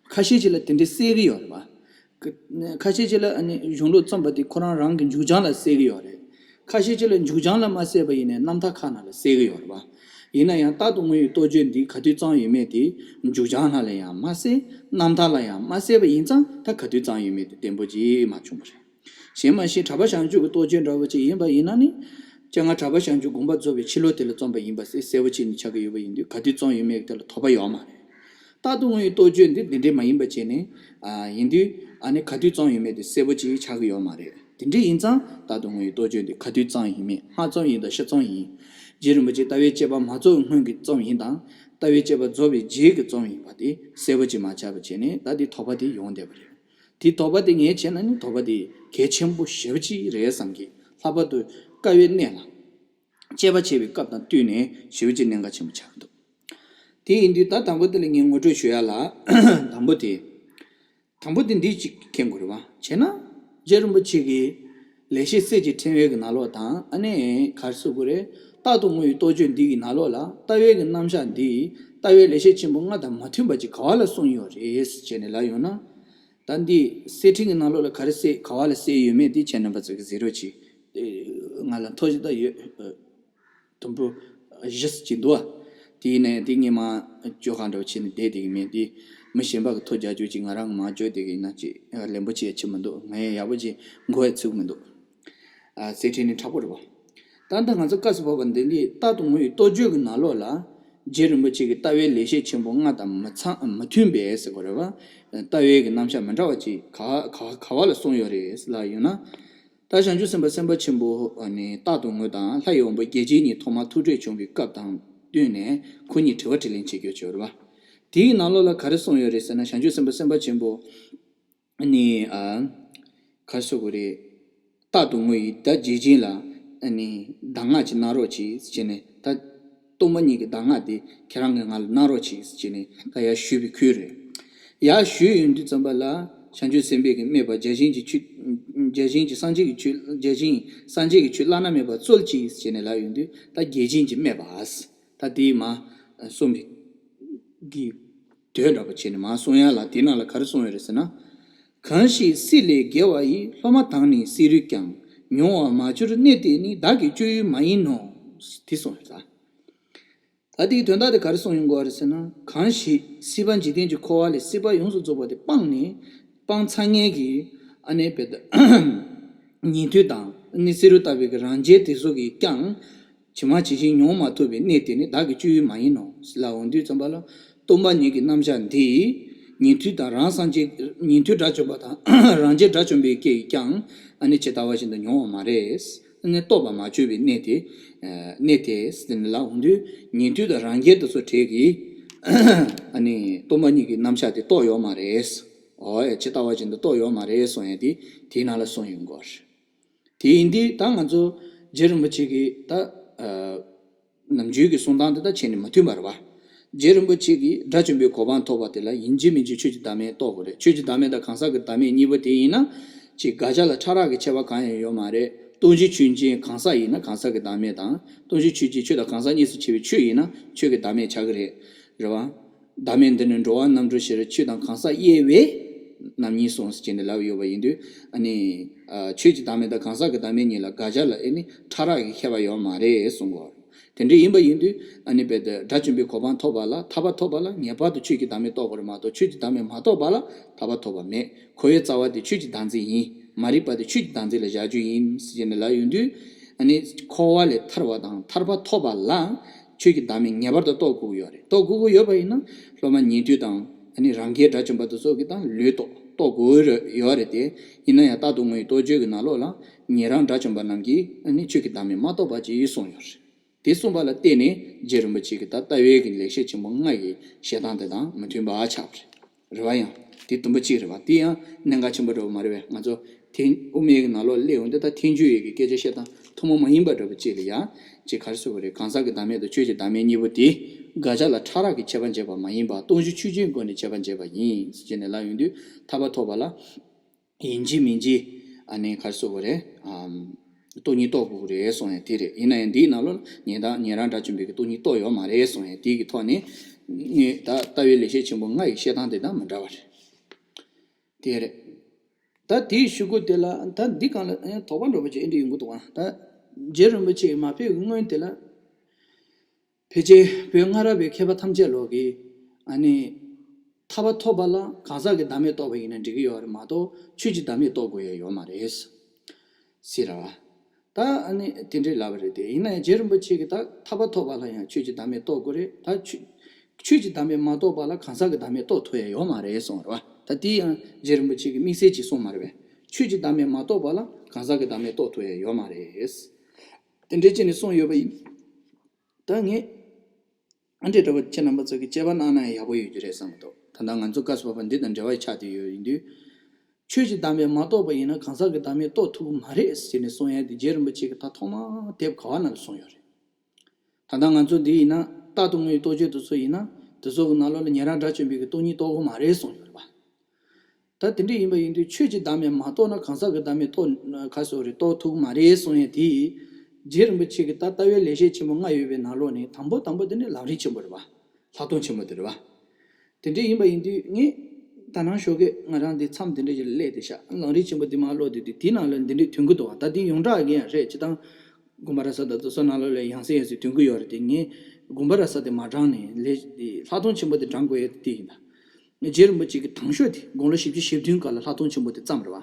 ཁ་ཤས་ཅིག་ལ་དེ་འདྲའི་གསལ་གི་ཡོད་རེད་པ། ཁ་ཤས་ཅིག་ལ་ཨ་ནི་གཞུང་ལུགས་རྩོམ་པ་དེ་ཁོ་རང་རང་གི་མཇུག་བྱང་ལ་གསལ་གི་ཡོད་རེད། ཁ་ཤས་ཅིག་ལ་མཇུག་བྱང་ལ་མ་གསལ་བ་ཡིན་ནའི་རྣམ་ཐར་ཁག་ནང་ལ་གསལ་གི་ཡོད་རེད་པ། ཡིན་ན་ཡང་རྟག་ཏུ་དངོས་ཡོད་རྟོག་བརྗོད་འདི་ག་དུས་བརྩམས་ཡོད་མེད་དེ་མཇུག་བྱང་ལ་ལ་ཡང་མ་གསལ། རྣམ་ཐར་ལ་ཡང་མ་གསལ་བ་ཡིན་ཙང་ད་ག་དུས་བརྩམས་ཡོད་མེད་དེ་བདེན་པོ་ཅིག་མ་བྱུང་བ་རེད། གཞན་མ་གཞི་གྲགས་པ་བྱང་ཆུབ་ཀྱི་རྟོགས་བརྗོད་འདྲ་བོ་ཅིག་ཡིན་པ་ཡིན་ན་ནི། སྤྱན་སྔ་གྲགས་པ་བྱང་ཆུབ་དགོངས་པ་རྫོགས་པའི་ཕྱི་ལོ་དེ་ལ་བརྩམས་པ་ཡིན་པ་གསལ་གསལ་པོ་བྱས་ནས་ཆགས་ཀྱི་ཡོད་པ་ཡིན་དུས་ག་དུས་བརྩམས་ཡོད་མེད་དེ་ལ་དོགས་པ་ཡོད་མ་རེད། རྟག་ཏུ་དངོས་ཡོད་རྟོགས་བརྗོད་འདི་འདི་འདྲས་མ་ཡིན་པ་བྱས་ནས། ཨ། ཡིན་དུས་ཨ་ནི་ག་དུས་བརྩམས་ཡོད་མེད་དེ་གསལ་པོ་ཅིག་ཆགས་ཀྱི་ཡོད་མ་རེད། དེ་འདྲས་ཡིན་ཙང་རྟག་ཏུ་དངོས་ཡོད་རྟོགས་བརྗོད་འདི་ག་དུས་བརྩམས་ཡིན་མེད་སྔ་རྩོམ་ཡིན་དང་ཕྱི་རྩོམ་ཡིན། རྗེ་རིན་པོ་ཆེ་ལྟ་བའི་དཔྱད་པ་མ་རྫོགས་སྔོན་གྱི་རྩོམ་ཡིན་དང་། ལྟ་བའི་དཔྱད་པ་རྫོགས་པའི་རྗེས་ཀྱི་རྩོམ་ཡིན་པ་དེ་གསལ་པོ་ཅིག་མ་ཆགས་པ་བྱས་ནས་ད་དེ་དོགས་པ་དེ་ཡོང་བསྡད་པ་རེད། དེ་དོགས་པ་དེ་ངས་བྱས་ན་ནི་དོགས་པ་དེ་གལ་ཆེན་པོ་ཞེ་པོ་ཅིག་རེད་བསམ་གི། ལྷག་པར་དུ་དཀའ་བའི་གནས་ལ་དཔྱད་པ་བྱེད་པའི་སྐབས་དང་བསྟུན་ནས་ཞེ་པོ་ཅིག་གནད་འགག་ཆེན་པོ་ཆགས་ཀྱི་འདུག་དེ་ཡིན་དུས་ད་དང་པོ་དེ་ལ་ངས་ངོ་སྤྲོད་ཞུ་ཡ་ལ། དང་པོ་དེ། དང་པོ་དེ་འདི་གཅིག་མཁྱེན་དགོས་རེད་བ། བྱས་ན། རྗེ་རིན་པོ་ཆེ་གི་ལེགས་བཤད་གསེར་གྱི་ཕྲེང་བའི་གི་ནང་ལོགས་དང་ཨ་ནི་ག་རེ་ཟེར་དགོས་རེད། རྟག་ཏུ་དངོས་ཡོད་རྟོགས་བརྗོད་འདི་གི་ནང་ལོགས་ལ་ལྟ་བའི་གི་རྣམ་གཞག་འདི་ལྟ་བའི་ལེགས་བཤད་ཆེན་པོ་ལྔ་དང་མ་མཐུན་པ་ཅིག་ག་བ་ལ་གསུངས་ཡོད་རེད་ཟེར་བྱས་ནས་ལབ་ཡོང་ན། ད་འདི་གསེར་ཕྲེང་གི་ནང་ལོགས་ལ་ག་རེ་གསལ་ག་བ་ལ་གསལ་ཡོད་མེད་འདི་ཁྱེད་རྣམ་པ་ཚོ་གི་གཟིགས་རོགས་གྱིས། ང་ལ་མཐོ་ཤོས་ད་ཡོད། དུམ་བུ་བཞི་ཙམ་ཅིག་འདུག་ཨ། དེ་ཡིན་ནའི་དེ་ངས་མར་བཅོ་ཁ་འདྲ་བོ་བྱས་ནས་བསྡད་བསྡད་ཀྱི་མེད་དེ། མི་གཞན་པ་གི་ཐོ་རྒྱག་རྒྱུ་ཅིག་ང་རང་གི་མར་བཅོ་བསྡད་ཀྱི་ཡིན་ན་ཅིག་ལན་པོ་ཆེ་ཡ་ཆེ་མི་འདུག་ངས་ཡག་པོ་ཅིག་མགོ་ཡ་ཚུགས་མི་འདུག་ཨ། གསེར་ཕྲེང་ནི་མཁྲེགས་པོ་རེད་པ། ད་ལྟ་ང་ཚོ་སྐབས་སུ་བབས་པ་འདི་འདི་རྟག་ཏུ་དངོས་ཡོད་རྟོགས་བརྗོད་ཀྱི་ནང་ལོགས་ལ། རྗེ་རིན་པོ་ཆེ་གི་ལྟ་བའི་ལེགས་བཤད་ཆེན་པོ་ལྔ་དང་མི་ཚང་མི་མཐུན་པས་ཟེར་དགོས་རེད་པ། ལྟ་བའི་གི་རྣམ་གཞག་མི་འདྲ་བ་ཅིག་ག་ག་ག་བ་ལ་གསུངས་ཡོད་རེད་ལབ་ཡོང་ན། ད་བྱང་ཆུབ་སེམས་དཔའ་སེམས་དཔའ་ཆེན་པོ་ཨ་ནི་རྟག་ཏུ་དངོས་དང་ལྷ་ཡི་དབང་པོ་རྒྱལ་ཆེན་གཉིས་ཐོག་མར་ཐུག་འཕྲད་བྱུང་བའི་སྐབས་དང་བསྟུན་ནས་ཁོ་གཉིས་དྲི་བ་དྲིས་ལན་བྱེད་རྒྱུ་བྱོས་རེད་པ། དེའི་ནང་ལོགས་ལ་ག་རེ་གསུངས་ཡོད་རེད་ཟེར་ན། བྱང་ཆུབ་སེམས་དཔའ་སེམས་དཔའ་ཆེན་པོ་ཨ་ནི་ཨ་ག་རེ་ཟེར་དགོས་རེད། རྟག་ཏུ་དངོས་ཡོད་ད་རྗེས་བྱིན་ལ་ཨ་ནི་གདམས་ངག་ཅིག་གནང་རོགས་གྱིས་ཟེར་ནས་ད་ སྟོང་པ་ཉིད་ཀྱི་གདམས་ངག་དེ་ཁྱེད་རང་གིས་ང་ལ་གནང་རོགས་གྱིས་ཟེར་བྱས་ནས་ད་ཡར་ཞུས་པའི་ཁུལ་རེད། ཡར་ཞུས་ཡོང་དུས་ཙམ་པ་ལ་བྱང་ཆུབ་སེམས་དཔའ་གིས་སྨྲས་པ། བརྒྱ་བྱིན་གྱི་ཆོས། བརྒྱ་བྱིན་གྱི་སངས་རྒྱས་ཀྱི་ཆོས། བརྒྱ་བྱིན་སངས་རྒྱས་ཀྱི་ཆོས་བླ་ན་མེད་པ་སྩོལ་ཅིག་ཟེར་བྱས་ནས་ལབ་ཡོང་དུས། ད་བརྒྱ་བྱིན་གྱིས་སྨྲས་པ། ད་དེའི་མ་གསུང་གི་གི་དོན་འདྲ་པོ་བྱས་ནས་མ་གསུང་ཡ་ལ། དེའི་ནང་ལ་ག་རེ་གསུངས་ཡོད་རེད་ཟེར་ན། གང་ཞིག་སྲིད་ལས་བརྒལ་བ་ཡི། སློབ་མ་དང་ནི་བསེ་རུས་ཀྱང་། མྱོང་བར་མ་གྱུར་གནས་དེ་ནི། བདག་གི་སྤྱོད་ཡུལ་མ་ཡིན་ནོ། དེ་གསུངས་ཡོད་ད། ད་དེའི་དོན་དག་དེ་ག་རེ་གསུངས་ཡོང་གི་ཡོད་རེད་ཟེར་ན། གང་ཞིག་སྲིད་པ་འཇིག་རྟེན་གྱི་འཁོར་བ་ལས་སྲིད་པ་ཡོངས་སུ་རྫོགས་པ་དེ་སྤངས་ནས། སྤངས་ཚར་མཁན་གྱི་ཨ་ནི་བེ་ད་ཉན་ཐོས་དང་ནི་བསེ་རུ་ལྟ་བུའི་གི་རང་རྒྱལ་དེ་ཚོ་གིས་ཀྱང་ཇི་མ་ཇི་བཞིན་མྱོང་མ་ཐུབ་པའི་གནས་དེ་ནི་བདག་གི་སྤྱོད་ཡུལ་མ་ཡིན་ནོ་ལབ་འོང་དུས་ཙམ་པ་ལ། སྟོང་པ་ཉིད་ཀྱི་རྣམ་གཞག་འདི་ཉན་ཐོས་དང་རང་སངས་རྒྱས། ཉན་ཐོས་དགྲ་བཅོམ་པ་དང་རང་རྒྱལ་དགྲ་བཅོམ་པའི་སྐད་ཀྱིས་ཀྱང་ཨ་ནི་ཇི་ལྟ་བ་བཞིན་དུ་མྱོང་བ་མ་རེད། ཨ་ནི་རྟོགས་པར་མ་བཅུག་པའི་གནས་དེ། གནས་དེ་ཟེར་ནས་ལབ་འོང་དུས། ཉན་ཐོས་དང་རང་རྒྱལ་དེ་ཚོ་གྲས་ཀྱིས་ཨ་ནི་སྟོང་པ་ཉིད་ཀྱི་རྣམ་གཞག་དེ་རྟོགས་ཡོད་མ་རེད། འོ་ཡ། ཇི་ལྟ་བ་བཞིན་དུ་རྟོགས་ཡོད་མ་རེད་གསུང་ཡ་དེ་དེའི་ནང་ལ་གསུངས་ཡོང་གི་ཡོད་རེད། དེ་ཡིན་དུས་ད་ང་ཚོ་རྗེ་རིན་པོ་ཆེ་གིས་ད་ཨ་ནམ་རྒྱུན་གྱི་གསུང་སྟངས་དེ་དང་ཁྱེད་ནི་མ་མཐུན་པ་རེད་པ། རྗེ་རིན་པོ་ཆེ་གིས་དགྲ་བཅོམ་པའི་གོ་འཕང་ཐོབ་པ་དེ་ལ་ཡིན་གཅིག་མིན་གཅིག་ཆོས་ཀྱི་བདག་མེད་རྟོགས་དགོས་རེད། ཆོས་ཀྱི་བདག་མེད་དང་གང་ཟག་གི་བདག་མེད་གཉིས་པོ་དེ་ཡིན་ན། ཅིག་དགག་བྱ་ལ་ཕྲ་རགས་ཀྱི་ཁྱད་པར་གང་ཡང་ཡོད་མ་རེད། སྟོང་གཞི་ཆོས་ཅན། གང་ཟག་ཡིན་ན་གང་ཟག་གི་བདག་མེད་དང་། སྟོང་གཞི་ཆོས་ཅན། ཆོས་དང་གང་ཟག་གཉིས་སུ་ཕྱེ་བའི་ཆོས་ཡིན་ན་ཆོས་ཀྱི་བདག་མེད་ཆགས་ཀྱི་རེད། རེད་བ། བདག་མེད་འདི་ནི་འགྲོ་བ་རྣམ་གྲོལ་ཕྱིར། ཆོས་དང་གང་ཟག་དབྱེ་བས་རྣམ་གཉིས་གསུངས་ཟེར་བྱས་ནས་ལབ་ཡོད་པ་ཡིན་དུས། ཨ་ནི་ཨ་ཆོས་ཀྱི་བདག་མེད་དང་གང་ཟག་གི་བདག་མེད་གཉིས་ལ་དགག་བྱ་ལ་ཨེ་ནི་ཕྲ་རགས་ཀྱི་ཁྱད་པར་ཡོད་མ་རེད་གསུང་གི་ཡོད་རེད། དེ་འདྲ་ཡིན་པ་ཡིན་དུས་ཨ་ནི་རྦད་དེ་དགྲ་བཅོམ་པའི་གོ་འཕང་ཐོབ་པ་ལ། ཐར་པ་ཐོབ་པ་ལ་ངེས་པར་དུ་ཆོས་ཀྱི་བདག་མེད་རྟོགས་དགོས་རེད་མ་གཏོགས། ཆོས་ཀྱི་བདག་མེད་མ་རྟོགས་པ་ལ་ཐར་པ་ཐོབ་པ་མེད། འཁོར་བའི་རྩ་བ་དེ་ཆོས་ཀྱི་བདག་འཛིན་ཡིན། མ་རིག་པ་དེ་ཆོས་ཀྱི་བདག་འཛིན་ལ་བཞག་རྒྱུ་ཡིན་ཟེར་ནས་ལབ་ཡོང་དུས། ཨ་ནི་འཁོར་བ་ལས་ཐར་བ་དང་ཐར་པ་ཐོབ་པ་ལ་ཆོས་ཀྱི་བདག་མེད་ངེས་པར་དུ་རྟོགས་དགོས་ཀྱི་ཡོད་རེད། རྟོགས་དགོས་ཀྱི་ཡོད་པ་ཡིན་ན་སློབ་མ་ཉན་ཐོས་དང་ཨ་ནི་རང་རྒྱལ་དགྲ་བཅོམ་པ་དེ་ཚོ་གིས་ད་ལོས་རྟོགས། རྟོགས་དགོས་ཀྱི་ཡོད་རེད་དེ། ཡིན་ན་ཡང་རྟག་ཏུ་ངུ་བའི་རྟོགས་བརྗོད་ཀྱི་ནང་ལོགས་ལ་ཉན་རང་དགྲ་བཅོམ་པ་རྣམས་ཀྱིས་ཨ་ནི་ཆོས་ཀྱི་བདག་མེད་མ་རྟོགས་པ་ཅིག་གསུངས་ཡོད་རེད། དེ་གསུངས་པ་ལ་བརྟེན་ནས་རྗེ་རིན་པོ་ཆེ་གིས་ད་ལྟ་བའི་གི་ལེགས་བཤད་ཆེན་པོ་ལྔ་ཡི་བཤད་སྟངས་དེ་དང་མི་མཐུན་པ་ཆགས་པ་རེད། རེད་བ། ཡང་དེ་དུམ་བུ་གཅིག་རེད་བ། དེ་ཡང་གནད་འགག་ཆེན་པོ་འདྲ་བོ་མ་རེད་བས། ང་ཚོ་དེ་དབུ་མའི་གི་ནང་ལོགས་སླེབས་འོང་དུས་ད་ཐལ་འགྱུར་ཡི་གི་སྐད་ཆ་བཤད་སྟངས་ཐུན་མོང་མ་ཡིན་པ་འདྲ་བོ་གཅིག་ལ་ཡང་ཅིག་ག་རེ་ཟེར་དགོས་རེད། གང་ཟག་གི་བདག་མེད་དང་ཆོས་ཀྱི་བདག་མེད་གཉིས་པོ་དེ་དགག་བྱ་ལ་ཕྲ་རགས་ཀྱི་ཁྱད་པར་འབྱེད་པ་མ་ཡིན་པ། སྟོང་གཞི་ཆོས་ཅན་སྒོ་ནས་ཁྱད་པར་འབྱེད་པ་ཡིན་ཟེར་ནས་ལབ་ཡོང་དུས། ཐར་པ་ཐོབ་པ་ལ་ཡིན་གཅིག་མིན་གཅིག་ཨ་ནི་ག་རེ་ཟེར་དགོས་རེད། ཨམ། སྟོང་ཉིད་རྟོགས་དགོས་ཀྱི་རེད་གསུངས་ཡ་དེ་རེད། ཡིན་ན་ཡང་འདིའི་ནང་ལོགས་ལ་ཉན་དང་ཉན་རང་དགྲ་བཅོམ་པའི་གི་སྟོང་ཉིད་རྟོགས་ཡོད་མ་རེད་གསུངས་ཡ་དེ་གི་ཐོག་ནས་ངས་ད་ལྟ་བའི་ལེགས་བཤད་ཆེན་པོ་ལྔ་ཡི་བཤད་སྟངས་དེ་དང་མི་འདྲ་བ་རེད། དེ་རེད། ད་དེའི་གཞུག་གུ་དེ་ལ་ད་འདི་སྒང་ལ་ཨེ་དོགས་པ་འདྲ་པོ་ཅིག་ཨེ་འདྲ་ཡོང་གི་འདུག་ཨ། ད་རྗེ་རིན་པོ་ཆེ་མ་ཕེབས་ཀྱི་སྔོན་དེ་ལ། ཕལ་ཆེར་བོད་སྔ་རབས་པའི་མཁས་པ་ཐམས་ཅད་ལོག་གིས་ཨ་ནི་ཐར་པ་ཐོབ་པ་ལ་གང་ཟག་གི་བདག་མེད་རྟོགས་པ་ཡིན་ན་འགྲིག་གི་ཡོད་རེད་མ་གཏོགས་ཆོས་ཀྱི་བདག་མེད་རྟོགས་དགོས་ཡ་ཡོད་མ་རེད་ཟེར་ར་བ། ད་ཨ་ནི་དེ་འདྲས་ལབ་པ་རེད་དེ། ཡིན་ན་ཡང་རྗེ་རིན་པོ་ཆེ་གིས་ད་ཐར་པ་ཐོབ་པ་ལ་ཡང་ཆོས་ཀྱི་བདག་མེད་རྟོགས་དགོས་རེད། ད་ཆོས་ཆོས་ཀྱི་བདག་མེད་མ་རྟོགས་པ་ལ་གང་ཟག་གི་བདག་མེད་རྟོགས་ཐུབ་ཡ་ཡོད་མ་རེད་གསུངས་ར་བ། ད་དེ་ཡང་རྗེ་རིན་པོ་ཆེ་གིས་དམིགས་བསལ་གྱིས་གསུངས་མ་རེད་པས། ཆོས་ཀྱི་བདག་མེད་མ་རྟོགས་པ་ལ་གང་ཟག་གི་བདག་མེད་རྟོགས་ཐུབ་ཡ་ཡོད་མ་རེད། དེ་འདྲས་བྱས་ནས་གསུངས་ཡོད་པ་ཡིན། ད་ངས་ཨ་འདྲས་འདྲ་བོ་ཁྱེད་རྣམ་པ་ཚོ་གིས་དཔྱད་པ་གནང་ན་ཡག་པོ་ཡོད་རྒྱུ་རེད་བསམ་གྱི་འདུག་ད་ལྟ་ང་ཚོ་སྐབས་སུ་བབ་པ་འདི་དང་འབྲེལ་བ་ཆགས་བསྡད་ཡོད་ཡིན་དུས། ཆོས་ཀྱི་བདག་མེད་མ་རྟོགས་པ་ཡིན་ན་གང་ཟག་གི་བདག་མེད་རྟོགས་ཐུབ་ཀྱི་མ་རེད་ཟེར་ནས་གསུང་ཡ་དེ་རྗེ་རིན་པོ་ཆེ་གིས་ད་ཐོག་མ་དེབ་ག་བ་ན་ལ་གསུངས་ཡོད་རེད། ད་ལྟ་ང་ཚོ་འདི་ཡིན་ན་རྟག་ཏུ་ངུ་བའི་རྟོགས་བརྗོད་དེ་ཚོ་ཡིན་ན་དེ་ཚོ་གི་ནང་ལོགས་ལ་ཉན་རང་དགྲ་བཅོམ་པའི་གི་སྟོང་ཉིད་རྟོགས་ཀྱི་མ་རེད་གསུངས་ཡོད་རེད་པ། ད་དེ་འདྲ་ཡིན་པ་ཡིན་དུས་ཆོས་ཀྱི་བདག་མེད་མ་རྟོགས་ན་གང་ཟག་གི་བདག་མེད་རྟོགས་ག་སོ་རེད་རྟོགས་ཐུབ་ཀྱི་མ་རེད་གསུང་ཡས་དེ། རྗེ་རིན་པོ་ཆེ་གི་ད་ལྟ་བའི་ལེགས་བཤད་ཆེན་པོ་ལྔ་ཡོད་པའི་ནང་ལོགས་ནས་དང་པོ་དང་པོ་དེ་ནི་ལམ་རིམ་ཆེན་པོ་རེད་པ། ལྷག་མཐོང་ཆེན་པོ་དེ་རེད་པ། དེ་འདྲ་ཡིན་པ་ཡིན་དུས་ངས་ད་ནང་ཞོགས་ཀས་ང་རང་འདི་མཚམས་དེ་འདྲ་ཞིག་ལ་སླེབས་ཏེ་ཤག་ལམ་རིམ་ཆེན་པོ་འདི་མར་ཀློག་དུས་དེ་དེའི་ནང་ལ་འདི་འདྲའི་དོན་གྱི་འདུག་པ། ད་དེ་ཡོངས་གྲགས་ཀྱི་ཡང་རེད། སྤྱིར་བཏང་དགོངས་པ་རབ་གསལ་དང་རྡོ་སོལ་ནང་ལོགས་ལ་ཡང་སེ་ཡང་སེ་དོན་གྱི་ཡོད་རེད་དེ། ངས་དགོངས་པ་རབ་གསལ་དེ་མ་དྲངས་ནས་ལས་ལྷག་མཐོང་ཆེན་པོ་དེ་དྲངས་དགོས་ཡས་དེ་ཡིན་ད། རྗེ་རིན་པོ་ཆེ་གི་དང་ཤོས་དེ་དགུང་ལོ་བཞི་བཅུ་ཞེ་བདུན་སྐབས་ལ་ལྷག་མཐོང་ཆེན་པོ་དེ་བརྩམས་རེད་པ།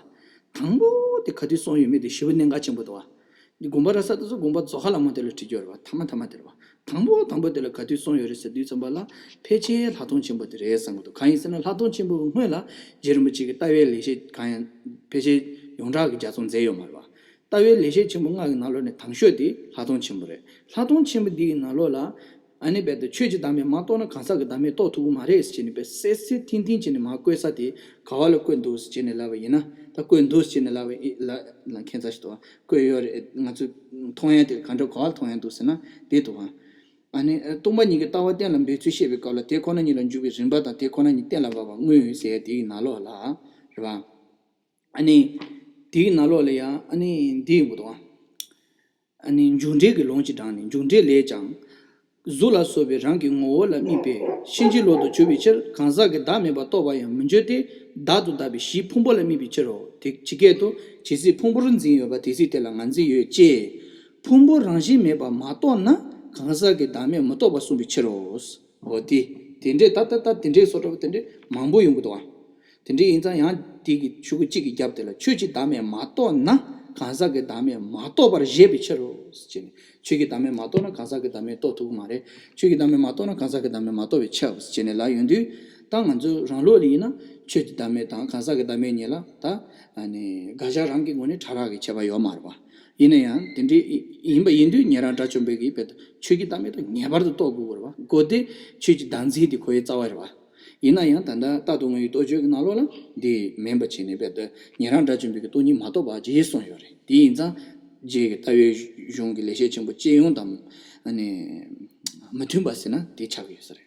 དང་པོ་དེ་ག་དུས་གསུངས་ཡོད་མེད་དེ་ཞེ་པོ་གནད་འགག་ཆེན་པོ་འདུག་པ། དགོངས་པ་རབ་གསལ་དེ་ཚོ་དགོངས་པ་རྫོགས་ཁ་ལ་མོ་དེ་ལ་བྲིས་ཡོད་རེད་པ། ཐ་མ་ཐ་མ་དེ་རེད་པ། དང་པོ་དང་པོ་དེ་ལ་ག་དུས་གསུངས་ཡོད་རེད་ཟེར་དུས་ཙམ་པ་ལ་ཕལ་ཆེར་ལྷག་མཐོང་ཆེན་པོ་དེ་རེད་བསམ་གྱི་འདུག་གང་ཡིན་ཟེར་ན་ལྷག་མཐོང་ཆེན་པོ་གི་སྔོན་ལ་རྗེ་རིན་པོ་ཆེ་གི་ལྟ་བའི་ལེགས་བཤད་གང་ཡང་ཕལ་ཆེར་ཡོངས་གྲགས་ཀྱི་ལྗགས་རྩོམ་མཛད་ཡོད་མ་རེད་པ། ལྟ་བའི་ལེགས་བཤད་ཆེན་པོ་ལྔ་གི་ནང་ལོགས་ནས་དང་ཤོས་དེ་ལྷག་མཐོང་ཆེན་པོ་རེད། ལྷག་མཐོང་ཆེན་པོ་འདི་གི་ནང་ལོགས་ལ། ཨ་ནི་རྦད་དེ་ཆོས་ཀྱི་བདག་མེད་མ་རྟོགས་ན་གང་ཟག་གི་བདག་མེད་རྟོགས་ཐུབ་ཀྱི་མ་རེད་ཟེར་ནས་དཔེ་གསལ་གསལ་ཐིང་ཐིང་བྱས་ནས་མར་བཀོད་ས་དེ་ག་བ་ལ་བཀོད་འདུག་ཟེར་བྱས་ནས་ལབ་པ་ཡིན་ན། ད་བཀོད་འདུག་ཟེར་བྱས་ནས་ལབ་པ་ཡིན་ལ་ལ་ཁྱད་མཚར་ཞིག་འདུག་པ། བཀོད་ཡོད་རེད། ང་ཚོས་མཐོང་ཡ་དེ་ག་འདྲ་ག་བ་ལ་མཐོང་ཡ་འདུག་ཟེར་ན་དེ་འདུག་པ། ཨ་ནི་སྟོང་པ་ཉིད་ཀྱི་ལྟ་བ་གཏན་ལ་འབེབས་ཚུལ་བཤད་པའི་སྐབས་ལ། དེ་ཁོ་ན་ཉིད་ལ་འཇུག་པའི་རིམ་པ་དང་། དེ་ཁོ་ན་ཉིད་གཏན་ལ་དབབ་པ་དངོས་ཟེར་དེའི་ནང་ལོགས་ལ་རེད་བ། ཨ་ནི་དེའི་ནང་ལོགས་ལ་ཡང་ཨ་ནི་འདི་ཡོང་གི་འདུག་ཨ། ཨ་ནི་མཇུག་འབྲས་ཀྱི་ལུང་གཅིག་དྲངས་ནས། མཇུག་འབྲས་ལས་ཀྱང་། གཟུགས་ལ་སོགས་པའི་རང་གི་ངོ་བོ་ལ་དམིགས་པའི་ཕྱིན་ཅི་ལོག་ཏུ་གྱུར་པའི་ཕྱིར། གང་ཟག་གི་བདག་མེད་པར་རྟོགས་པ་ཡང་མི་འགྱུར་ཏེ། བདག་ཏུ་གདགས་པའི་གཞི་ཕུང་པོ་ལ་དམིགས་པའི་ཕྱིར་རོ། དེ་ཇི་སྐད་དུ། ཇི་སྲིད་ཕུང་པོར་འཛིན་ཡོད་པ། དེ་སྲིད་དེ་ལ་ང་འཛིན་ཡོད་ཅེས། ཕུང་པོ་རང་བཞིན་མེད་པར་མ་རྟོགས་ན། གང་ཟག་གི་བདག་མེད་མི་རྟོགས་པར་གསུངས་པའི་ཕྱིར་རོ། འོ་དེ། དེ་འདྲའི་ད་ལྟ་ད་དེ་འདྲའི་བཟོ་འདྲ་པོ་དེ་འདྲའི་མང་པོ་ཡོང་གི་འདུག་ཨ། དེ་འདྲ་ཡིན་ཙང་ཡང་དེ་གི་ཆོས་སྐུ་གཅིག་གི་རྒྱབ་དེ་ལ། ཆོས་ཀྱི་བདག་མེད་མ་རྟོགས་ན། གང་ཟག་གི་བདག་མེད་མ་རྟོགས་པར་བཞེད་པའི་ཕྱིར་རོ་ཟེར་ནས། ཆོས་ཀྱི་བདག་མེད་མ་རྟོགས་ན་གང་ཟག་གི་བདག་མེད་རྟོགས་ཐུབ་ཀྱི་མ་རེད། ཆོས་ཀྱི་བདག་མེད་མ་རྟོགས་ན་གང་ཟག་གི་བདག་མེད་མ་རྟོགས་པའི་ཕྱིར་ཟེར་ནས་ལབ་ཡོང་དུས། ད་ང་ཚོ་རང་ལུགས་ལ་ཡིན་ན། ཆོས་ཀྱི་བདག་མེད་དང་གང་ཟག་གི་བདག་མེད་གཉིས་ལ་ད་ཨ་ནི་དགག་བྱ་རང་གི་ངོས་ནས་ཕྲ་རགས་ཀྱི་ཁྱད་པར་ཡོད་མ་རེད་པ། ཡིན་ན་ཡང་དེ་འདྲའི་ཡིན་པ་ཡིན་དུས། ཉན་རང་དགྲ་བཅོམ་པའི་གི་དཔེ་ཆོས་ཀྱི་བདག་མེད་དེ་ངེས་པར་དུ་རྟོགས་དགོས་པ་རེད་པ། གོ་དེ་ཆོས་ཀྱི་བདག་འཛིན་དེ་ཁོ་ཡི་རྩ་བ་རེད་པ། ཡིན་ན་ཡང་ད་ལྟ་རྟག་ཏུ་དངོས་ཡོད་རྟོགས་བརྗོད་ཀྱི་ནང་ལོགས་ལ་འདི་མིན་པ་བྱས་ནས། དཔེ་ཉན་རང་དགྲ་བཅོམ་པའི་གི་སྟོང་ཉིད་མ་རྟོགས་པ་ཅེས་གསུངས་ཡོད་རེད། དེ་ཡིན་ཙང་རྗེ་གི་ལྟ་བའི་གཞུང་གི་ལེགས་བཤད་ཆེན་པོ་སྤྱི་ཡོངས་དང་ཨ་ནི་མི་མཐུན་པ་ཟེར་ན་དེ་ཆགས་ཀྱི་ཡོད་ས་རེད།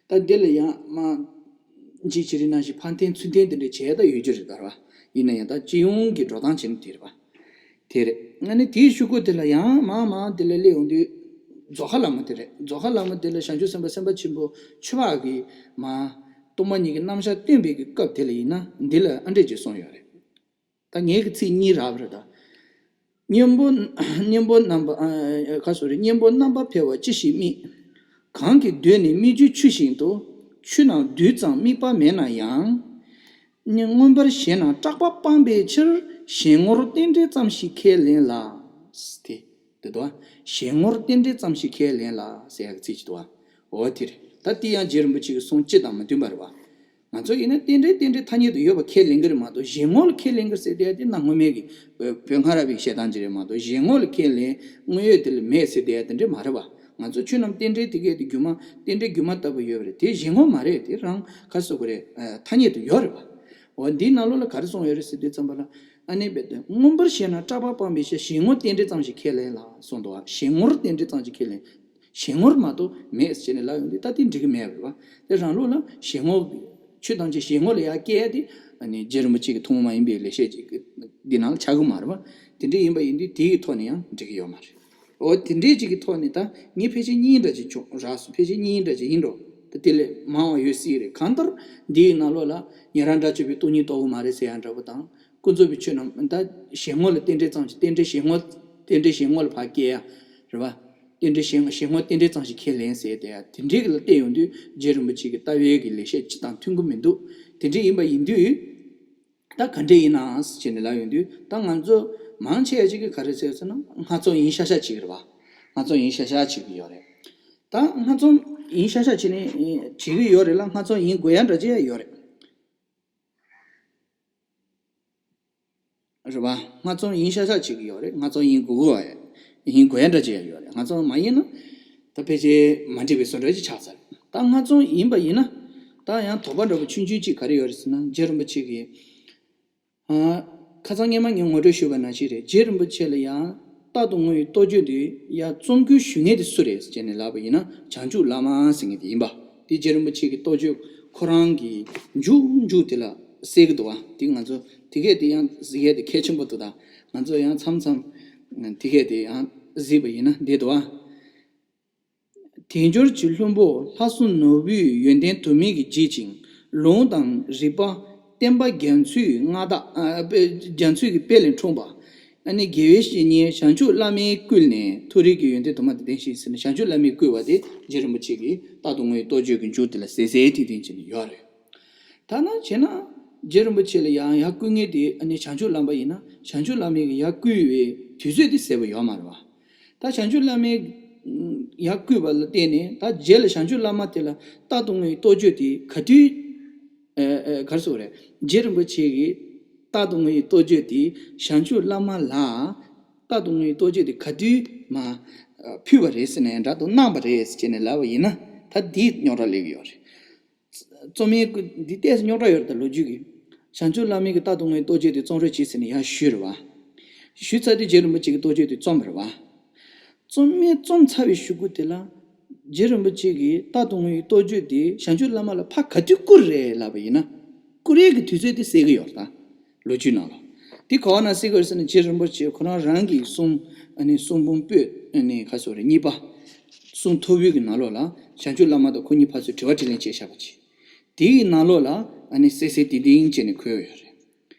ད་འདི་ལ་ཡང་མ་གཅིག་བྱེད་རིགས་ནང་བཞིན་ཕར་འཐེན་ཚུར་འཐེན་དེ་འདྲ་བྱས་ད་ཡོད་རྒྱུ་རེད་ད་ར་བ། ཡིན་ན་ཡང་ད་སྤྱི་ཡོངས་ཀྱི་འགྲོ་སྟངས་བྱས་ན་དེ་རེད་པ། དེ་རེད། ཨ་ནི་དེའི་གཞུག་གུ་དེ་ལ་ཡང་མར་མར་དེ་ལ་སླེབས་ཡོང་དུས། རྫོགས་ཁ་བླ་མ་དེ་རེད། རྫོགས་ཁ་བླ་མ་དེ་ལ་བྱང་ཆུབ་སེམས་དཔའ་སེམས་དཔའ་ཆེན་པོ་ཆོས་འཕགས་ཀྱིས་མར་སྟོང་པ་ཉིད་ཀྱི་རྣམ་གཞག་སྟོན་པའི་གི་སྐབས་དེ་ལ་ཡིན་ན། འདི་ལ་ཨ་འདྲས་ཅིག་གསུངས་ཡོད་རེད། ད་ངེད་ཀྱི་ཚིག་གཉིས་རག་པ་རེད་ད། གཉེན་པོ་གཉེན་པོ་རྣམ་པ་ཨ་ཁ་སོ་རེད། གཉེན་པོ་རྣམ་པར་འཕེལ་བ་ཅི་ཞིག་དམིགས། གང་གི་གདོད་ནས་སྨིག་རྒྱུའི་ཆུ་བཞིན་དུ། ཆུ་རྣམས་རྡུལ་ཙམ་དམིགས་པ་མེད་ན་ཡང་། མངོན་པར་ཞེན་ན་སྐྲག་པ་སྤངས་པའི་ཕྱིར། གཞན་ངོར་རྟེན་འབྲེལ་ཙམ་ཞིག་ཁས་ལེན་ལ། དེ་དེ་དོ། གཞན་ངོར་རྟེན་འབྲེལ་ཙམ་ཞིག་ཁས་ལེན་ལ་ཟེར་ཡག་གི་ཚིག་ཅིག་འདུག་བ། འོ་དེ་རེད། ད་དེ་ཡང་རྗེ་རིན་པོ་ཆེ་གི་གསུང་སྤྱི་དང་མི་མཐུན་པ་རེད་བ། ང་ཚོ་ཡིན་ན་རྟེན་འབྲེལ་རྟེན་འབྲེལ་ཐ་སྙད་དུ་ཡོད་པ་ཁས་ལེན་གི་རེད་མ་གཏོགས། གཞན་ངོ་ལ་ཁས་ལེན་གི་རེད་ཟེར་དེ་དེ་གནའ་སྔོན་མའི་གི་བོད་སྔ་རབས་པའི་བཤད་སྟངས་ཅིག་རེད་མ་གཏོགས། གཞན་ངོ་ལ་ཁས་ལེན་དངོས་ཡོད་དེ་ལ་མེད་ཟེར་དེ་དེ་འདྲ་མ་རེད་བ། ང་ཚོ་ཆོས་རྣམས་རྟེན་འབྲེལ་དེ་གས་དེ་སྒྱུ་མ་རྟེན་འབྲེལ་སྒྱུ་མ་ལྟ་བུ་ཡོད་པ་རེད། དེ་གཞན་ངོ་མ་རེད། དེ་རང་ཁ་སོ་གི་རེད། ཐ་སྙད་དུ་ཡོད་རེད་བ། འོ་འདིའི་ནང་ལོགས་ལ་ག་རེ་གསུངས་ཡོད་རེད་ཟེར་དུས་ཙམ་པ་ལ། ཨ་ནི་རྦད་དེ་མངོན་པར་ཞེན་ན་སྐྲག་པ་སྤངས་པའི་ཕྱིར། གཞན་ངོར་རྟེན་འབྲེལ་ཙམ་ཞིག་ཁས་ལེན་ལ་གསུངས་འདུག་བ། གཞན་ངོར་རྟེན་འབྲེལ་ཙམ་ཞིག་ཁས་ལེན། གཞན་ངོར་མ་གཏོགས་མེད་ཟེར་ནས་ལབ་ཡོང་དུས། ད་དེ་འགྲིག་གི་མེད་པ་རེད་བ། དེ་རང་ལུགས་ལ་གཞན་ངོ་། ཆོས་ཐམས་ཅད་གཞན་ངོ་ལ་ཡར་བཀལ་ཡ་དེ་ཨ་ནི་རྗེ་རིན་པོ་ཆེ་གི་ཐུན་མོང་མ་ཡིན་པའི་ལེགས་བཤད་ཅིག་འདི་ནང་ལ་ཆགས་ཀྱི་མ་རེད་བ། དེ་འདྲ་ཡིན་པ་ཡིན་དུས་དེ་གི་ཐོག་ནས་ཡང་འགྲིག་གི་ཡོད་མ་རེད། འོ་དེ་འདྲའི་ཅིག་གི་ཐོག་ནས་ད་ངས་ཕལ་ཆེར་གཉིས་འདྲ་ཅིག་བྱུང་རག་སོང་། ཕལ་ཆེར་གཉིས་འདྲ་ཅིག་ཡིན་འགྲོ། ད་དེ་ལས་མང་བ་ཡོད་སྲིད་རེད། གང་ལྟར་འདིའི་ནང་ལོགས་ལ་ཉན་རང་དགྲ་བཅོམ་པའི་སྟོང་ཉིད་རྟོགས་ཀྱི་མ་རེད་ཟེར་ཡ་འདྲ་པོ་དང་། ཀུན་རྫོབ་པའི་ཆོས་རྣམས་ད་གཞན་ངོ་ལ་རྟེན་འབྲེལ་ཙམ་ཞིག་རྟེན་འབྲེལ་གཞན་ངོ་རྟེན་འབྲེལ་གཞན་ངོ་ལ་ཕར་བཀལ་ཡ་རེད་བ། རྟེན་འབྲེལ་གཞན་གཞན་ངོ་རྟེན་འབྲེལ་ཙམ་ཞིག་ཁས་ལེན་ཟེར་དེ་ཡ་དེ་འདྲའི་གི་ལ་བལྟས་ཡོང་དུས། རྗེ་རིན་པོ་ཆེ་གི་ལྟ་བའི་གི་ལེགས་བཤད་སྤྱི་དང་མཐུན་གྱི་མི་འདུག་དེ་འདྲ་ཡིན་པ་ཡིན་དུས། ད་ག་འདྲས་ཡིན་ནའང་ཟེར་ནས་ལབ་ཡོང་དུས། ད་ང་ཚོ་མང་ཆེ་བ་ཅིག་གིས་ག་རེ་ཟེར་ཟེར་ན། སྔ་རྩོམ་ཡིན་ཤག་ཤག་བྱེད་ཀྱི་རེད་བ། སྔ་རྩོམ་ཡིན་ཤག་ཤག་བྱེད་ཀྱི་ཡོད་རེད། ད་སྔ་རྩོམ་ཡིན་ཤག་ཤག་བྱེད་ནས་བྱེད་ཀྱི་ཡོད་རེད་ལ། སྔ་རྩོམ་ཡིན་དགོས་ཡ་འདྲ་ཅིག་ཡང་ཡོད་རེད། རེད་བ། སྔ་རྩོམ་ཡིན་ཤག་ཤག་བྱེད་ཀྱི་ཡོད་རེད། སྔ་རྩོམ་ཡིན་དགོས་དགོས་ཡ། ཡིན་དགོས་ཡ་འདྲ་ཅིག་ཡང་ཡོད་རེད། སྔ་རྩོམ་མ་ཡིན་ན་ད་ཕལ་ཆེར་མ་འགྲིག་པའི་བཟོ་འདྲ་ཅིག་ཆགས་ཚར། ད་སྔ་རྩོམ་ཡིན་པ་ཡིན་ན། ད་ཡང་དོགས་པ་འདྲ་པོ་ཆུང་ཆུང་ཅིག་ག་རེ་ཡོད་རེད་ཟེར་ན། རྗེ་རིན་པོ་ཆེ་གིས། ཨ། ཁ་སང་སྔས་མ་ངས་ངོ་སྤྲོད་ཞུས་པ་ནང་བཞིན་རེད། རྗེ་རིན་པོ་ཆེ་ལ་ཡང་རྟག་ཏུ་དངོས་ཡོད་རྟོགས་བརྗོད་དེ་ཡང་རྩོམ་བསྐུལ་ཞུ་མཁན་དེ་སུ་རེད་ཟེར་ནས་ལབ་པ་ཡིན་ན། བྱང་ཆུབ་བླ་མ་ཟེར་མཁན་དེ་ཡིན་པ། དེ་རྗེ་རིན་པོ་ཆེ་གི་རྟོགས་བརྗོད་ཁོ་རང་གི་མཇུག་མཇུག་དེ་ལ་གསལ་གི་འདུག་བ། དེ་ང་ཚོ་དེ་གས་དེ་ཡང་གཟིགས་ཡས་དེ་གལ་ཆེན་པོ་འདུག་ད་ང་ཚོ་ཡང་མཚམས་མཚམས་དེ་གས་དེ་ཡང་གཟིགས་པ་ཡིན་ན་བདེ་འདུག་བ། དལ་འབྱོར་གྱི་ལྷུན་པོ་ལྷ་གསུམ་ནོར་བུའི་ཡོན་ཏན་དུ་མས་ཀྱིས་བརྗིད་ཅིང་། ལུང་དང་རིགས་པ་བསྟན་པ་རྒྱ་མཚོའི་མངའ་བདག་ཨ། དཔེ་རྒྱ་མཚོའི་གི་དཔལ་ལས་འཁྲུངས་པ། ཨ་ནི་དགེ་བའི་བཤེས་གཉེན་བྱང་ཆུབ་བླ་མས་བསྐུལ་ནས། མཐོ་རིས་ཀྱི་ཡོན་ཏན་དུ་མ་དང་ལྡན་ཞིང་ཟེར་ནས། བྱང་ཆུབ་བླ་མས་བསྐུལ་བ་དེ་རྗེ་རིན་པོ་ཆེ་གིས་རྟག་ཏུ་དངོས་ཡོད་རྟོགས་བརྗོད་ཀྱི་མཇུག་དེ་ལ་གསལ་གསལ་ཐིང་ཐིང་བྱས་ནས་ཡོད་རེད། ཐ་ན་བྱས་ན་རྗེ་རིན་པོ་ཆེ་ལ་ཡང་ཡར་བསྐུལ་མཁན་དེ་ཨ་ནི་བྱང་ཆུབ་བླ་མ་ཡིན་ན། བྱང་ཆུབ་བླ་མས་ཀྱི་ཡར་བསྐུལ་བའི་དུས་ཚོད་དེ་གསལ་པོ་ཡོད་མ་རེད་བ། ད་བྱང་ཆུབ་བླ་མས་ཡར་བསྐུལ་བ་ལ་བརྟེན་ནས། ད་རྗེས་ལ་བྱང་ཆུབ་བླ་མ་དེ་ལ་རྟག་ཏུ་དངོས་ཡོད་རྟོགས་བརྗོད་དེ་ག་དུས། ཨ། ཨ། ག་རེ་ཟེར་དགོས་རེད། རྗེ་རིན་པོ་ཆེ་གིས་རྟག་ཏུ་དངོས་ཡོད་རྟོགས་བརྗོད་དེ་བྱང་ཆུབ་བླ་མ་ལ་རྟག་ཏུ་དངོས་ཡོད་རྟོགས་བརྗོད་དེ་ག་དུས་མར་ཕུལ་བ་རེད་ཟེར་ནས། འདྲ་དུ་གནང་བ་རེད་ཟེར་ནས་ལབ་པ་ཡིན་ན། ད་འདི་རྙོག་དྲ་སླེབས་ཀྱི་ཡོད་རེད། རྩོམ་ཡིག་འདི་ཏོག་ཙམ་རྙོག་དྲ་ཡོད་རེད། ད་ལོ་རྒྱུས་ཀྱི། བྱང་ཆུབ་བླ་མའི་གི་རྟག་ཏུ་དངོས་ཡོད་རྟོགས་བརྗོད་དེ་རྩོམ་རོལ་བྱས་ཟེར་ནས་ཡར་ཞུས་རེད་བ། ཞུས་ཚར་དུས་རྗེ་རིན་པོ་ཆེ་གིས་རྟོགས་བརྗོད་དེ་རྩོམ་པ་རེད་བ། རྩོམ་མེད་རྩོམ་ཚར་བའི་གཞུག་གུ་དེ་ལ། རྗེ་རིན་པོ་ཆེ་གིས་རྟག་ཏུ་ངུ་བའི་རྟོགས་བརྗོད་དེ་བྱང་ཆུབ་བླ་མ་ལ་ཕར་ག་དུས་བསྐུར་རེད་ལབ་པ་ཡིན་ན། བསྐུར་ཡས་ཀྱི་དུས་ཚོད་དེ་གསལ་གྱི་ཡོད་རེད་ད། ལོ་རྒྱུས་ནང་ལ། དེ་ག་བ་ན་གསལ་གྱི་ཡོད་རེད་ཟེར་ན། རྗེ་རིན་པོ་ཆེ་ཁོ་རང་རང་གི་གསུང་། ཨ་ནི་གསུང་འབུམ་པོད། ཨ་ནི་ག་ཟེར་རེད། གཉིས་པ། གསུང་ཐོར་བུའི་གི་ནང་ལོགས་ལ་བྱང་ཆུབ་བླ་མ་དང་ཁོ་གཉིས་ཕར་ཚུར་དྲི་བ་དྲིས་ལན་བྱས་བཞག་པ་ཅིག། དེའི་ནང་ལོགས་ལ་ཨ་ནི་གསལ་གསལ་ཏིང་ཏིང་བྱས་ནས་འཁོད་ཡོད་རེད།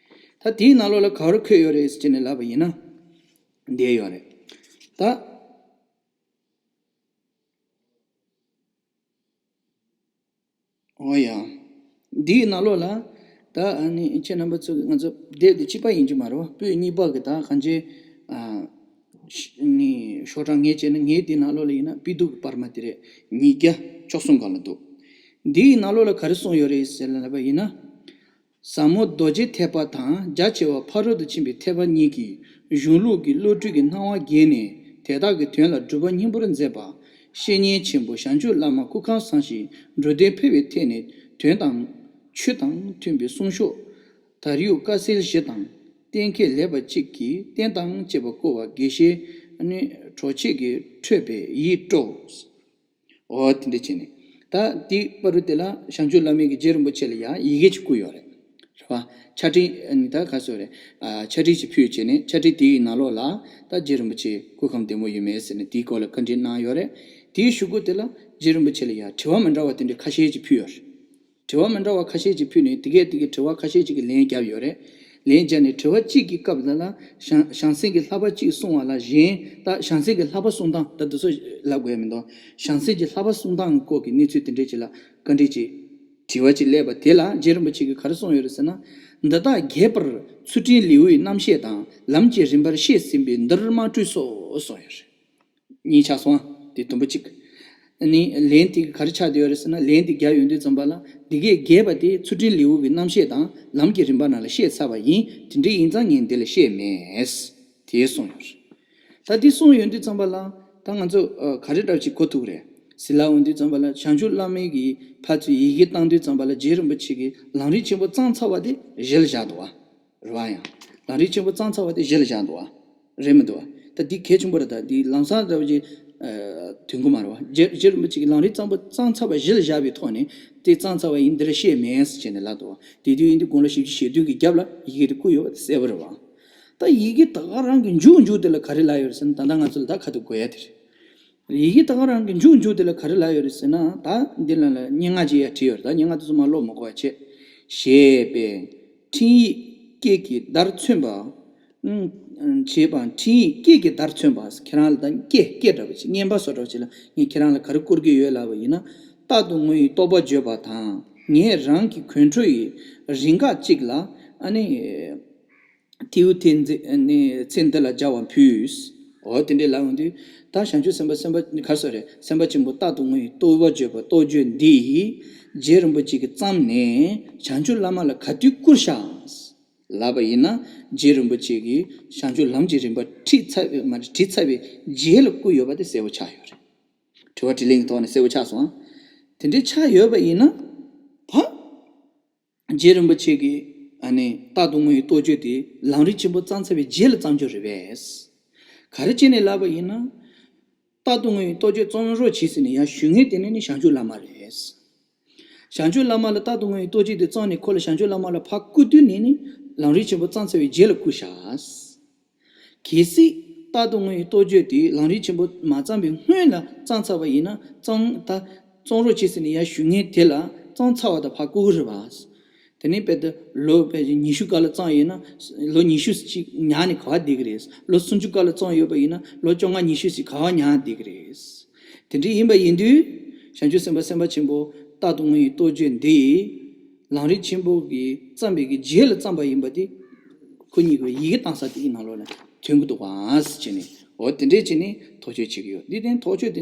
ད་དེའི་ནང་ལོགས་ལ་ག་བར་འཁོད་ཡོད་རེད་ཟེར་ནས་ལབ་པ་ཡིན་ན། འདི་ཡོད་རེད། ད། འོ་ཡ། འདིའི་ནང་ལོགས་ལ། ད་ཨ་ནི་ཁྱེད་རྣམ་པ་ཚོ་གི་ང་ཚོ་དེབ་དེ་གཅིག་པ་ཡིན་གྱི་མ་རེད་བ། པོད་གཉིས་པ་གི་ད་གང་ཅི། ཨ། ནི་ཤོག་གྲངས་ངས་བྱས་ན་ངས་དེའི་ནང་ལོགས་ལ་ཡིན་ན་པི་དུག་གི་པར་མ་དེ་རེད། ཉིས་བརྒྱ་བཅུ་གསུམ་སྒང་ལ་འདུག། འདིའི་ནང་ལོགས་ལ་ག་རེ་གསུངས་ཡོད་རེད་ཟེར་ལབ་པ་ཡིན་ན། ཟབ་མོ་རྡོ་རྗེ་ཐེག་པ་དང་རྒྱ་ཆེ་བ་ཕ་རོལ་ཏུ་ཕྱིན་པའི་ཐེག་པ་གཉིས་ཀྱི་གཞུང་ལུགས་ཀྱི་བློ་གྲོས་ཀྱི་སྣང་བ་རྒྱས་ནས་དེ་དག་གི་དོན་ལ་སྒྲུབ་པ་སྙིང་པོར་མཛད་པ། བཤེས་གཉེན་ཆེན་པོ་བྱང་ཆུབ་བླ་མ་སྐུ་ཁམས་བཟང་ཞིང་འགྲོ་དོན་ཕལ་བའི་ཐད་ནས་དོན་དང་ཆོས་དང་མཐུན་པའི་གསུང་ཤོག། དར་ཡུག་དཀར་གསལ་བཞི་དང་གཏན་འཁེལ་ལེགས་པ་གཅིག་གིས་རྟེན་དང་བཅས་པ་བསྐུར་བ་དགེ་བཤེས་ནི་གྲོགས་མཆེད་ཀྱིས་འཕྲོས་པས་ཡིད་སྤྲོ། འོ་དེ་འདྲ་བྱས་ནས། ད་དེའི་བར་དུ་དེ་ལ་བྱང་ཆུབ་བླ་མས་ཀྱི་རྗེ་རིན་པོ་ཆེ་ལ་ཡང་ཡི་གེ་ཅིག་བསྐུར་ཡོད་རེད། རེད་བ། ཕྱག་བྲིས་ནི་ད་ག་ཟེར་རེད། ཨ། ཕྱག་བྲིས་ཅིག་ཕུལ་བྱས་ནས་ཕྱག་བྲིས་དེའི་ནང་ལོགས་ལ་ད་རྗེ་རིན་པོ་ཆེ་སྐུ་ཁམས་བདེ་མོ་ཡོད་མེད་ཟེར་ནས་དེའི་སྐོར་ལ་བཀའ་འདྲི་གནང་ཡོད་རེད། དེའི་གཞུག་གུ་དེ་ལ་རྗེ་རིན་པོ་ཆེ་ལ་ཡང་དྲི་བ་མི་འདྲ་བ་དེ་འདྲ་ཁ་ཤས་ཅིག་ཕུལ་ཡོད་རེད། དྲི་བ་མི་འདྲ་བ་ཁ་ཤས་ཅིག་ཕུལ་ནས་དེ་གས་དེ་གས་དྲི་བ་ཁ་ཤས་ཅིག་གི་ལན་བརྒྱབ་ཡོད་རེད། ལན་བརྒྱབ་ནས་དྲི་བ་གཅིག་གི་སྐབས་ལ་ལ་བྱང་བྱང་སེམས་ཀྱི་བསླབ་པ་གཅིག་གསུང་བ་ལ་གཞན། ད་བྱང་སེམས་ཀྱི་བསླབ་པ་གསུང་སྟངས་ད་དེ་ཚོ་ལབ་དགོས་ཡ་མི་འདུག། བྱང་སེམས་ཀྱི་བསླབ་པ་གསུང་སྟངས་སྐོར་གྱི་གནས་ཚུལ་དེ་འདྲས་ཅིག་ལ་བཀའ་འདྲི་ཅིག། དྲི་བ་ཅིག་སླེབས་པ་དེ་ལ་རྗེ་རིན་པོ་ཆེ་གིས་ག་རེ་གསུངས་ཡོད་རེད་ཟེར་ན། འདི་དག་རྒྱས་པར་ཚུལ་ཁྲིམས་ལེའུའི་རྣམ་བཤད་དང་ལམ་གྱི་རིམ་པར་བཤད་ཟིན་པས་འདིར་མ་སྤྲོས་སོ་གསུངས་ཡོད་རེད། གཉིས་ཆགས་སོང་། དེ་དུམ་བུ་གཅིག། ནི་ལན་དེ་ག་རེ་ཆགས་བསྡད་ཡོད་རེད་ཟེར་ན། ལན་དེ་རྒྱག་ཡོང་དུས་ཙམ་པ་ལ་འདི་གས་རྒྱས་པ་དེ་ཚུལ་ཁྲིམས་ལེའུ་གི་རྣམ་བཤད་དང་ལམ་གྱི་རིམ་པ་ནང་ལ་བཤད་ཚར་བ་ཡིན། དེ་འདྲ་ཡིན་ཙང་ངས་འདི་ལ་བཤད་མེད། དེ་གསུངས་ཡོད་རེད། ད་འདི་གསུངས་ཡོང་དུས་ཙམ་པ་ལ་ད་ང་ཚོ་ཨ་ག་རེ་འདྲ་ཅིག་གོ་ཐུབ་རེད་ཟེར་ལབ་ཡོང་དུས་ཙམ་པ་ལ། བྱང་ཆུབ་བླ་མའི་གི་ཕར་ཚུར་ཡི་གེ་བཏང་དུས་ཙམ་པ་ལ་རྗེ་རིན་པོ་ཆེ་གིས་ལམ་རིམ་ཆེན་པོ་བརྩམས་ཚར་བ་དེ་གཞི་ལ་བཞག་འདུག་བ། རེད་བ། ཡང་ལམ་རིམ་ཆེན་པོ་བརྩམས་ཚར་བ་དེ་གཞི་ལ་བཞག་འདུག་བ། རེད་མི་འདུག་བ། ད་འདི་གལ་ཆེན་པོ་རེད། ད་འདི་ལམ་སང་འདྲ་བ་ཅིག་ཨ་དོན་གོ་མ་རེད་བ། རྗེ་རྗེ་རིན་པོ་ཆེ་གིས་ལམ་རིམ་བརྩམས་པ་བརྩམས་ཚར་བ་གཞི་ལ་བཞག་པའི་ཐོག་ནས་དེ་བརྩམས་ཚར་བ་ཡིན། འདི་ལ་བཤད་མེད་ཟེར་བྱས་ནས་ལབ་འདུག་བ། དེ་དུས་ཡིན་དུས་དགུང་ལོ་བཞི་བཅུ་ཞེ་བདུན་གྱི་རྒྱབ་ལ་ཡི་གེ་དེ་བསྐུར་ཡོད་པ་དེ་གསལ་པོ་རེད་བ། ད་ཡི་གེ་ད་ག་རང་གི་མཇུག་མཇུག་དེ་ལ་ག་རེ་ལབ་ཡོད་རེད་ཟེར་ན། ད་ལྟ་ང་ཚོ་ལ་ད་ཁ་ཐུག་གོ་ཡ་དེ་རེད། ཡི་གེ་ད་ག་རང་གི་མཇུག་མཇུག་དེ་ལ་ག་རེ་ལབ་ཡོད་རེད་ཟེར་ན། ད་འདི་ལ་ལ་སྙན་ངག་ཅིག་ཡར་བྲིས་ཡོད་རེད། ད་སྙན་ངག་དེ་ཚོ་མར་ཀློག་མི་དགོས་པ་བྱས། ཞེས་པས་འཕྲིན་ཡིག་སྐད་ཀྱི་བརྡར་མཚོན་པ། ཨུམ། ཞེས་པ་འཕྲིན་ཡིག་སྐད་ཀྱི་བརྡར་མཚོན་པ། ཁྱེད་རང་ལ་ད་སྐད་སྐད་འདྲ་བ་ཅིག་རྔན་པ་བཟོ་འདྲ་བ་ཅིག་ལ་ངས་ཁྱེད་རང་ལ་ག་རེ་བསྐུར་གྱི་ཡོད་ལབ་པ་ཡིན་ན། རྟག་ཏུ་ངུ་ཡི་རྟོགས་པ་བརྗོད་པ་དང་ངས་རང་གི་གོས་འཁྲུ་ཡི་རིང་ག་གཅིག་ལ་ཨ་ནི། ཐིའུ་ཐེ་ནི་ཚེ་འདི་ལ་སྦྱར་བ་ཕུལ། འོ་དེ་འདྲས་ལབ་ཡོང་དུས། ད་བྱང་ཆུབ་སེམས་དཔའ་སེམས་དཔའ་ག་རེ་ཟེར་རེད། སེམས་དཔའ་ཆེན་པོ་རྟག་ཏུ་ངུ་ཡི་རྟོགས་པ་བརྗོད་པ་རྟོགས་བརྗོད་འདི་ཡིས་རྗེ་རིན་པོ་ཆེ་གིས་བརྩམས་ནས་བྱང་ཆུབ་བླ་མ་ལ་ག་དུས་བསྐུར་ཤག་ལབ་པ་ཡིན་ན། རྗེ་རིན་པོ་ཆེ་གིས་བྱང་ཆུབ་ལམ་གྱི་རིམ་པ་ཁྲིད་ཚར་བའི་མ་རེད། བྲིས་ཚར་བའི་རྗེས་ལ་བསྐུར་ཡོད་པ་དེ་གསལ་པོ་ཆགས་ཡོད་རེད། དྲི་བ་དྲིས་ལན་གྱི་ཐོག་ནས་གསལ་པོ་ཆགས་སོང་། དེ་འདྲས་ཆགས་ཡོད་པ་ཡིན་ན། ད། རྗེ་རིན་པོ་ཆེ་གིས་ཨ་ནི་རྟག་ཏུ་ངུ་ཡི་རྟོགས་བརྗོད་དེ་ལམ་རིམ་ཆེན་པོ་བརྩམས་ཚར་བའི་རྗེས་ལ་བརྩམས་རྒྱུ་རེད་པས། ག་རེ་བྱས་ནས་ལབ་པ་ཡིན་ན། རྟག་ཏུ་ངུ་ཡི་རྟོགས་བརྗོད་བརྩམས་རོགས་བྱེད་ཟེར་ནས་ཡར་ཞུ་མཁན་དེ་ནི་ནི་བྱང་ཆུབ་བླ་མ་རེད། བྱང་ཆུབ་བླ་མ་ལ་རྟག་ཏུ་ངུ་ཡི་རྟོགས་བརྗོད་དེ་བརྩམས་ནས་ཁོ་ལ་བྱང་ཆུབ་བླ་མ་ལ་ཕར་བསྐུར་དུས་ནི་ནི་ལམ་རིམ་ཆེན་པོ་བརྩམས་ཚར་བའི་རྗེས་ལ་བསྐུར་ཤག། གལ་སྲིད་རྟག་ཏུ་ངུ་ཡི་རྟོགས་བརྗོད་དེ་ལམ་རིམ་ཆེན་པོ་མ་བརྩམས་པའི་སྔོན་ལ་བརྩམས་ཚར་བ་ཡིན་ན། བརྩམས་ད་བརྩམས་རོགས་བྱེད་ཟེར་ནས་ཡར་ཞུ་མཁན་དེ་ལ་བརྩམས་ཚར་བ་དང་ཕར་བསྐུར་གི་རེད་པ། དེ་ནས་དཔེ་དེ་ལོ་དཔེ་ཉི་ཤུ་སྐབས་ལ་བརྩམས་ཡོད་ན། ལོ་ཉི་ཤུ་ཅིག་ཉར་ནས་ག་པར་བསྡད་ཀྱི་རེད། ལོ་སུམ་ཅུ་སྐབས་ལ་བརྩམས་ཡོད་པ་ཡིན་ན་ལོ་བཅོ་ལྔ་ཉི་ཤུ་ཞིག་ག་པར་ཉར་བསྡད་ཀྱི་རེད། དེ་འདྲ་ཡིན་པ་ཡིན་དུས། བྱང་ཆུབ་སེམས་དཔའ་སེམས་དཔའ་ཆེན་པོ་རྟག་ཏུ་ངུ་ཡི་རྟོགས་བརྗོད་འདི་ལམ་རིམ་ཆེན་པོ་གི་བརྩམས་པའི་གི་རྗེས་ལ་བརྩམས་པ་ཡིན་པ་དེ། ཁོ་གཉིས་ཀྱི་ཡི་གེ་བཏང་ས་དེའི་ནང་ལོགས་ལ་ཐོན་གྱི་འདུག་ག་ཟེར་བྱས་ནས། འོ་དེ་འདྲས་བྱས་ནས་ཐག་གཅོད་བྱེད་ཀྱི་ཡོད། འདི་དེ་ཐག་གཅོད་དེ་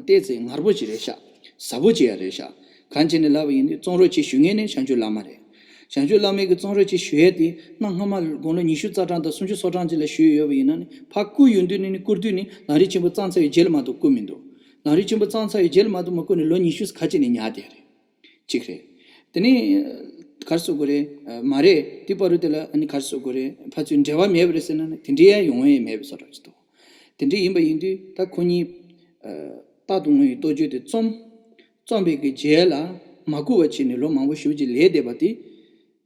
ཏོག་ཙམ་ངར་པོ་ཅིག་རེད་ཤག། ཟབ་པོ་ཅིག་ཡང་རེད་ཤག། གང་བྱས་ནས་ལབ་པ་ཡིན་དུས་བརྩམས་རོགས་བྱེད་ཞུ་མཁན་ནི་བྱང་ཆུབ་བླ་མ་རེད། བྱང་ཆུབ་བླ་མའི་གི་བརྩམས་རོགས་བྱེད་ཞུ་ཡས་དེ་གནའ་སྔ་མ་དགུང་ལོ་ཉི་ཤུ་རྩ་གྲངས་དང་སུམ་ཅུ་སོ་གྲངས་ཅིག་ལ་ཞུས་ཡོད་པ་ཡིན་ན་ནི། ཕར་བསྐུར་ཡོང་དུས་ནི་ནི་བསྐུར་དུས་ནི་ལམ་རིམ་ཆེན་པོ་བརྩམས་ཚར་བའི་རྗེས་ལ་མ་གཏོགས་བསྐུར་མི་འདུག། ལམ་རིམ་ཆེན་པོ་བརྩམས་ཚར་བའི་རྗེས་ལ་མ་གཏོགས་མ་བསྐུར་ནས་ལོ་ཉི་ཤུ་ཁ་ཅིག་ནས་ཉར་བསྡད་རེད། གཅིག་རེད། དེ་ནས་ག་རེ་ཟེར་དགོས་རེད། མ་རེད། དེ་བར་དུ་དེ་ལ་ཨ་ནི་ག་རེ་ཟེར་དགོས་རེད། ཕར་ཚུར་འབྲེལ་བ་མེད་པ་རེད་ཟེར་ན་ནི་དེ་འདྲའི་ཡང་ཡོང་ཡས་མེད་པའི་བཟོ་འདྲ་ཅིག་འདུག། དེ་འདྲ་ཡིན་པ་ཡིན་དུས་ད་ཁོ་གཉིས། ཨ། རྟག་ཏུ་ངུ་བའི་རྟོགས་བརྗོད་དེ་རྩོམ། རྩོམ་པའི་གི་རྗེས་ལ་མ་བསྐུལ་བ་བྱས་ནས་ལོ་མང་པོ་ཞེ་པོ་ཅིག་ལས་བསྡད་པ་དེ།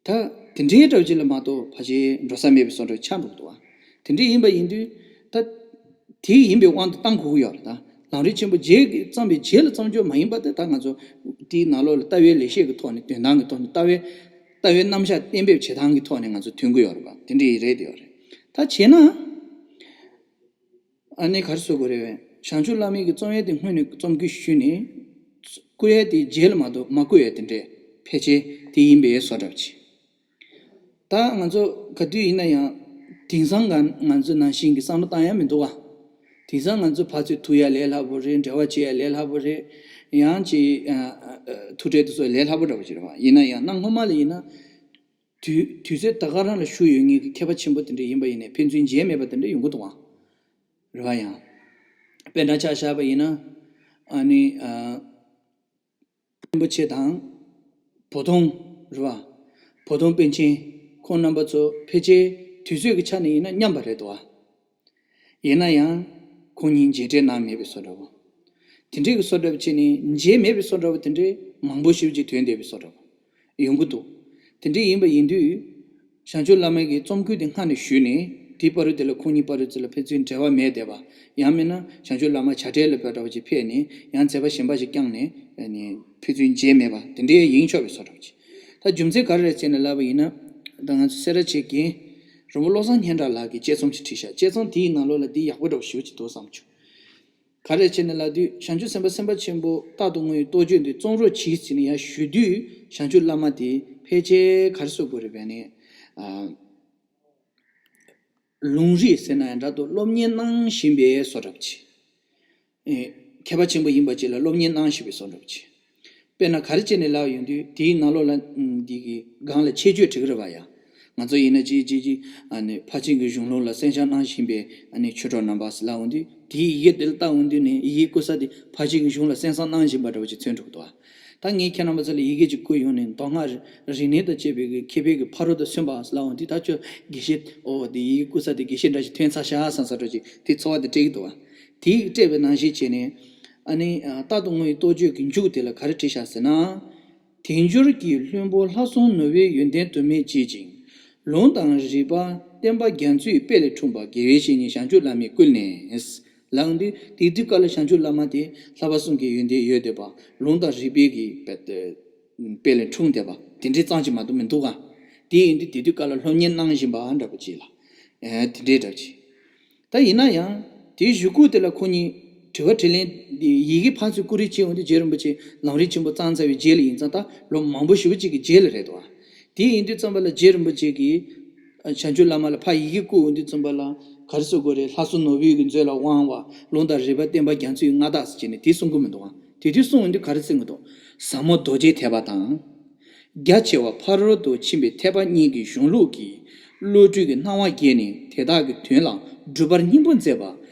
ད་དེ་འདྲའི་འདྲ་བོ་ཅིག་ལ་མ་གཏོགས་ཕལ་ཆེར་འགྲོ་ས་མེད་པའི་བཟོ་འདྲ་ཆགས་འགྲོ་གི་འདུག་བ། དེ་འདྲའི་ཡིན་པ་ཡིན་དུས་ད། དེ་ཡིན་པའི་དབང་དུ་བཏང་དགོས་ཀྱི་ཡོད་རེད་ད། ལམ་རིམ་ཆེན་པོ་རྗེས་ཀྱི་བརྩམས་པའི་རྗེས་ལ་བརྩམས་ཆོས་མ་ཡིན་པ་དེ་ད་ང་ཚོ་དེའི་ནང་ལོགས་ལ་ལྟ་བའི་ལེགས་བཤད་ཀྱི་ཐོག་ནས་དོན་དམ་གྱི་ཐོག་ནས་ལྟ་བའི་ལྟ་བའི་རྣམ་གཞག་གཏན་འབེབས་བྱེད་སྟངས་ཀྱི་ཐོག་ནས་ང་ཚོ་ཐོན་གྱི་ཡོད་རེད་པ། དེ་འདྲའི་རེད་དེ་ཡོད་རེད། ད་བྱས་ན། ཨ་ནི་ག་རེ་ཟེར་དགོས་རེད། བྱང་ཆུབ་བླ་མའི་གི་རྩོམ་ཡས་དེ་སྔོན་ནས་རྩོམ་གི་ཞུས་ནས། བསྐུལ་ཡས་དེ་རྗེས་ལ་མ་གཏོགས་མ་བསྐུལ་ཡས་དེ་འདྲས་ཕལ་ཆེར་དེ་ཡིན་པའི་བཟོ་འདྲ་བྱས། ད་ང་ཚོ་ག་དུས་ཡིན་ན་ཡང་དེང་སང་ང་ང་ཚོ་ནང་བཞིན་གྱི་བསམ་བློ་བཏང་ཡ་མི་འདུག་ག། དེང་སང་ང་ཚོ་ཕར་ཚུར་ཐུག་ཡ་ལས་སླ་པོ་རེད། འབྲེལ་བ་བྱེད་ཡ་ལས་སླ་པོ་རེད། ཡང་ཅིག་ཨ་ཨ་ཐུག་འཕྲད་དེ་ཚོ་ལས་སླ་པོ་འདྲ་པོ་ཅིག་རེད་པ། ཡིན་ན་ཡང་གནའ་སྔོན་མ་ལ་ཡིན་ན། དུས་དུས་ཚོད་ད་ག་རང་ལ་བཞུགས་ཡོད་མཁན་གྱི་མཁས་པ་ཆེན་པོ་དེ་འདྲ་ཡིན་པ་ཡིན་ནའི་ཕན་ཚུན་མཇལ་མེད་པ་དེ་འདྲ་ཡོང་གི་འདུག་ག། རེད་པ། ཡང་། དཔེར་ན་ཆ་བཞག་པ་ཡིན་ན། ཨ་ནི་ཨ། རིན་པོ་ཆེ་དང་། བོ་དོང་། རེད་པ། བོ་དོང་པཎ་ཆེན། ཁོང་རྣམ་པ་ཚོ་ཕལ་ཆེར་དུས་ཚོད་ཀྱི་ཆ་ནས་ཡིན་ན་མཉམ་པ་རེད་དོ། ཡིན་ན་ཡང་། ཁོང་གཉིས་མཇལ་འཕྲད་གནང་མེད་པའི་བཟོ་འདྲ་བོ། དེ་འདྲའི་གི་བཟོ་འདྲ་བོ་བྱས་ནས་མཇལ་མེད་པའི་བཟོ་འདྲ་བོ་དེ་འདྲའི་མང་པོ་ཞེ་པོ་ཅིག་ཐོན་བསྡད་པའི་བཟོ་འདྲ་བོ། ཡོང་གི་འདུག། དེ་འདྲ་ཡིན་པ་ཡིན་དུས། བྱང་ཆུབ་བླ་མའི་གི་རྩོམ་བསྐུལ་དེ་སྔ་ནས་ཞུས་ནས་དེའི་བར་དུ་དེ་ལ་ཁོང་གཉིས་བར་དུ་དེ་ལ་ཕན་ཚུན་འབྲེལ་བ་མེད་བསྡད་པ། ཡང་མིན་ན་བྱང་ཆུབ་བླ་མ་བྱ་བྲལ་ལ་བོད་འདྲ་བ་ཅིག་ཕེབས་ནས་ཡང་མཛད་པ་གཞན་པ་ཞིག་བསྐྱངས་ནས་ནི་ཕན་ཚུན་མཇལ་མེད་པ་དེ་འདྲའི་ཡིན་ཆོག་པའི་བཟོ་འདྲ་བ་ཅིག། ད་རྒྱུ་མཚན་ག་རེ་རེད་ཟེར་ནས་ལབ་པ་ཡིན་ན། ད་ང་ཚོ་སེ་ར་བྱེས་རྒན་རིན་པོ་བློ་བཟང་སྙན་གྲགས་ལགས་ཀྱིས་དཔྱད་རྩོམ་ཞིག་བྲིས་ཤག། དཔྱད་རྩོམ་དེའི་ནང་ལོགས་ལ་འདི་ཡག་པོ་འདྲ་བོ་ཞེ་པོ་ཅིག་འདུག་བསམ་བྱུང་། ག་རེ་བྱས་ནས་ལབ་དུས་བྱང་ཆུབ་སེམས་དཔའ་སེམས་དཔའ་ཆེན་པོ་རྟག་ཏུ་ངུ་བའི་རྟོགས་བརྗོད་འདི་རྩོམ་རོགས་གྱིས་ཟེར་ནས་ཡར་ཞུ་དུས་བྱང་ཆུབ་བླ་མ་དེ་ཕལ་ཆེར་ག་རེ་ཟེར་དགོས་རེད་པས་ནས། ཨ། ལུང་རིགས་ཟེར་ན་ཡང་འདྲ་འདུག། སློབ་གཉེར་གནང་བཞིན་པའི་བཟོ་འདྲ་བྱས། ཨེ། མཁས་པ་ཆེན་པོ་ཡིན་པ་ཅིག་ལ་སློབ་གཉེར་གནང་བཞིན་པའི་བཟོ་འདྲ་བྱས། དཔེར་ན་ག་རེ་བྱས་ནས་ལབ་ཡོང་དུས་དེའི་ནང་ལོགས་ལ་ཨམ། འདི་གི་སྒང་ལ་ཆེད་བརྗོད་བྲིས་ཀྱི་རེད་པ་ཡ། ང་ཚོ་ཡིན་ན་ཅིག་ཅིག་ཅིག་ཨ་ནི་ཕར་ཕྱིན་གྱི་གཞུང་ལུགས་ལ་གསན་བཞག་གནང་བཞིན་པའི་ཨ་ནི་ཆོས་གྲོགས་རྣམ་པ་ཟེར་ལབ་འོང་དུས་དེའི་ཡི་གེ་དེ་ལ་ལྟ་འོང་དུས་ནས་ཡི་གེ་བསྐུར་ས་དེ་ཕར་ཕྱིན་གྱི་གཞུང་ལ་གསན་བསམ་གནང་བཞིན་པ་འདྲ་བོ་ཅིག་མཚོན་འགྲོ་གི་འདུག་ཨ། ད་ངས་ཁྱེད་རྣམ་པ་ཚོ་ལ་ཡི་གེ་ཅིག་བསྐུར་ཡོང་ནས་མདོ་སྔགས་རིག་གནས་དང་བཅས་པའི་གི་མཁས་པའི་གི་ཕ་རོལ་ཏུ་སོན་པ་ཟེར་ལབ་འོང་དུས་ད་ཁྱོད་དགེ་བཤེས་ཨོ་དེ་ཡི་གེ་བསྐུར་ས་དེ་དགེ་བཤེས་འདྲ་ཞིག་ཐོན་ཚར་ཤག་བསམ་ས་འདྲ་ཅིག་དེ་ཚོར་བ་དེ་སྤྲད་ཀྱི་འདུག་ཨ། དེ་སྤྲད་པའི་ནང་བཞིན་བྱས་ནས་ཨ་ནི་རྟག་ཏུ་ངུ་བའི་རྟོགས་བརྗོད་ཀྱི་མཇུག་དེ་ལ་ག་རེ་བྲིས་ཤག་ཟེར་ན། དལ་འབྱོར་གྱི་བླུན་པོ་ལྷག་བསམ་ནོར་བུའི་ཡོན་ཏན་དུ་མས་བརྗིད་ཅིང་། ལུང་དང་རིགས་པ་བསྟན་པ་རྒྱ་མཚོའི་དཔལ་ལས་འཁྲུངས་པ་དགེ་བའི་བཤེས་གཉེན་བྱང་ཆུབ་བླ་མས་བསྐུལ་ནས། ལབ་འོང་དུས་དེ་དུས་སྐབས་ལ་བྱང་ཆུབ་བླ་མ་དེ་བསླབ་པ་གསུམ་གྱི་ཡོན་ཏན་ཡོད་བསྡད་པ། ལུང་དང་རིགས་པའི་གི་དཔལ་ལས་འཁྲུངས་བསྡད་པ་དེ་འདྲའི་ཙམ་ཅིག་མ་གཏོགས་མི་འདུག་ག། དེ་ཡིན་དུས་དེ་དུས་སྐབས་ལ་སློབ་གཉེར་གནང་བཞིན་པ་འདྲ་པོ་ཅིག་ལ། ཨེ། དེ་འདྲའི་འདྲ་པོ་ཅིག། ད་ཡིན་ན་ཡང་དེའི་གཞུག་གུ་དེ་ལ་ཁོ་གཉིས་དྲི་བ་དྲིས་ལན་འདི་ཡི་གེ་ཕར་ཚུར་བསྐུར་རེས་བྱས་འོང་དུས་རྗེ་རིན་པོ་ཆེ་ལམ་རིམ་ཆེན་པོ་བརྩམས་ཚར་བའི་རྗེས་ལ་ཡིན་ཙང་ད་ལོ་མང་པོ་ཞེ་པོ་ཅིག་གི་རྗེས་ལ་རེད་དོ། དེ་ཡིན་དུས་ཙམ་པ་ལ་རྗེ་རིན་པོ་ཆེ་གིས་བྱང་ཆུབ་བླ་མ་ལ་ཕར་ཡི་གེ་བསྐུར་འོང་དུས་ཙམ་པ་ལ་ག་རེ་གསུང་དགོས་རེད། ལྷག་བསམ་ནོར་བུའི་གི་མཛོད་ལ་དབང་བ། ལུང་དང་རིགས་པ་བསྟན་པ་རྒྱ་མཚོའི་མངའ་བདག་ཟེར་བྱས་ནས་དེ་གསུང་གི་མི་འདུག་ཨ། དེ་དུས་གསུང་འོང་དུས་ག་རེ་གསུང་གི་འདུག། ཟབ་མོ་རྡོ་རྗེ་ཐེག་པ་དང་། རྒྱ་ཆེ་བ་ཕ་རོལ་ཏུ་ཕྱིན་པའི་ཐེག་པ་གཉིས་ཀྱི་གཞུང་ལུགས་ཀྱི་བློ་གྲོས་ཀྱི་སྣང་བ་རྒྱས་ནས་དེ་དག་གི་དོན་ལ་སྒྲུབ་པར་སྙིང་པོར་མཛད་པ།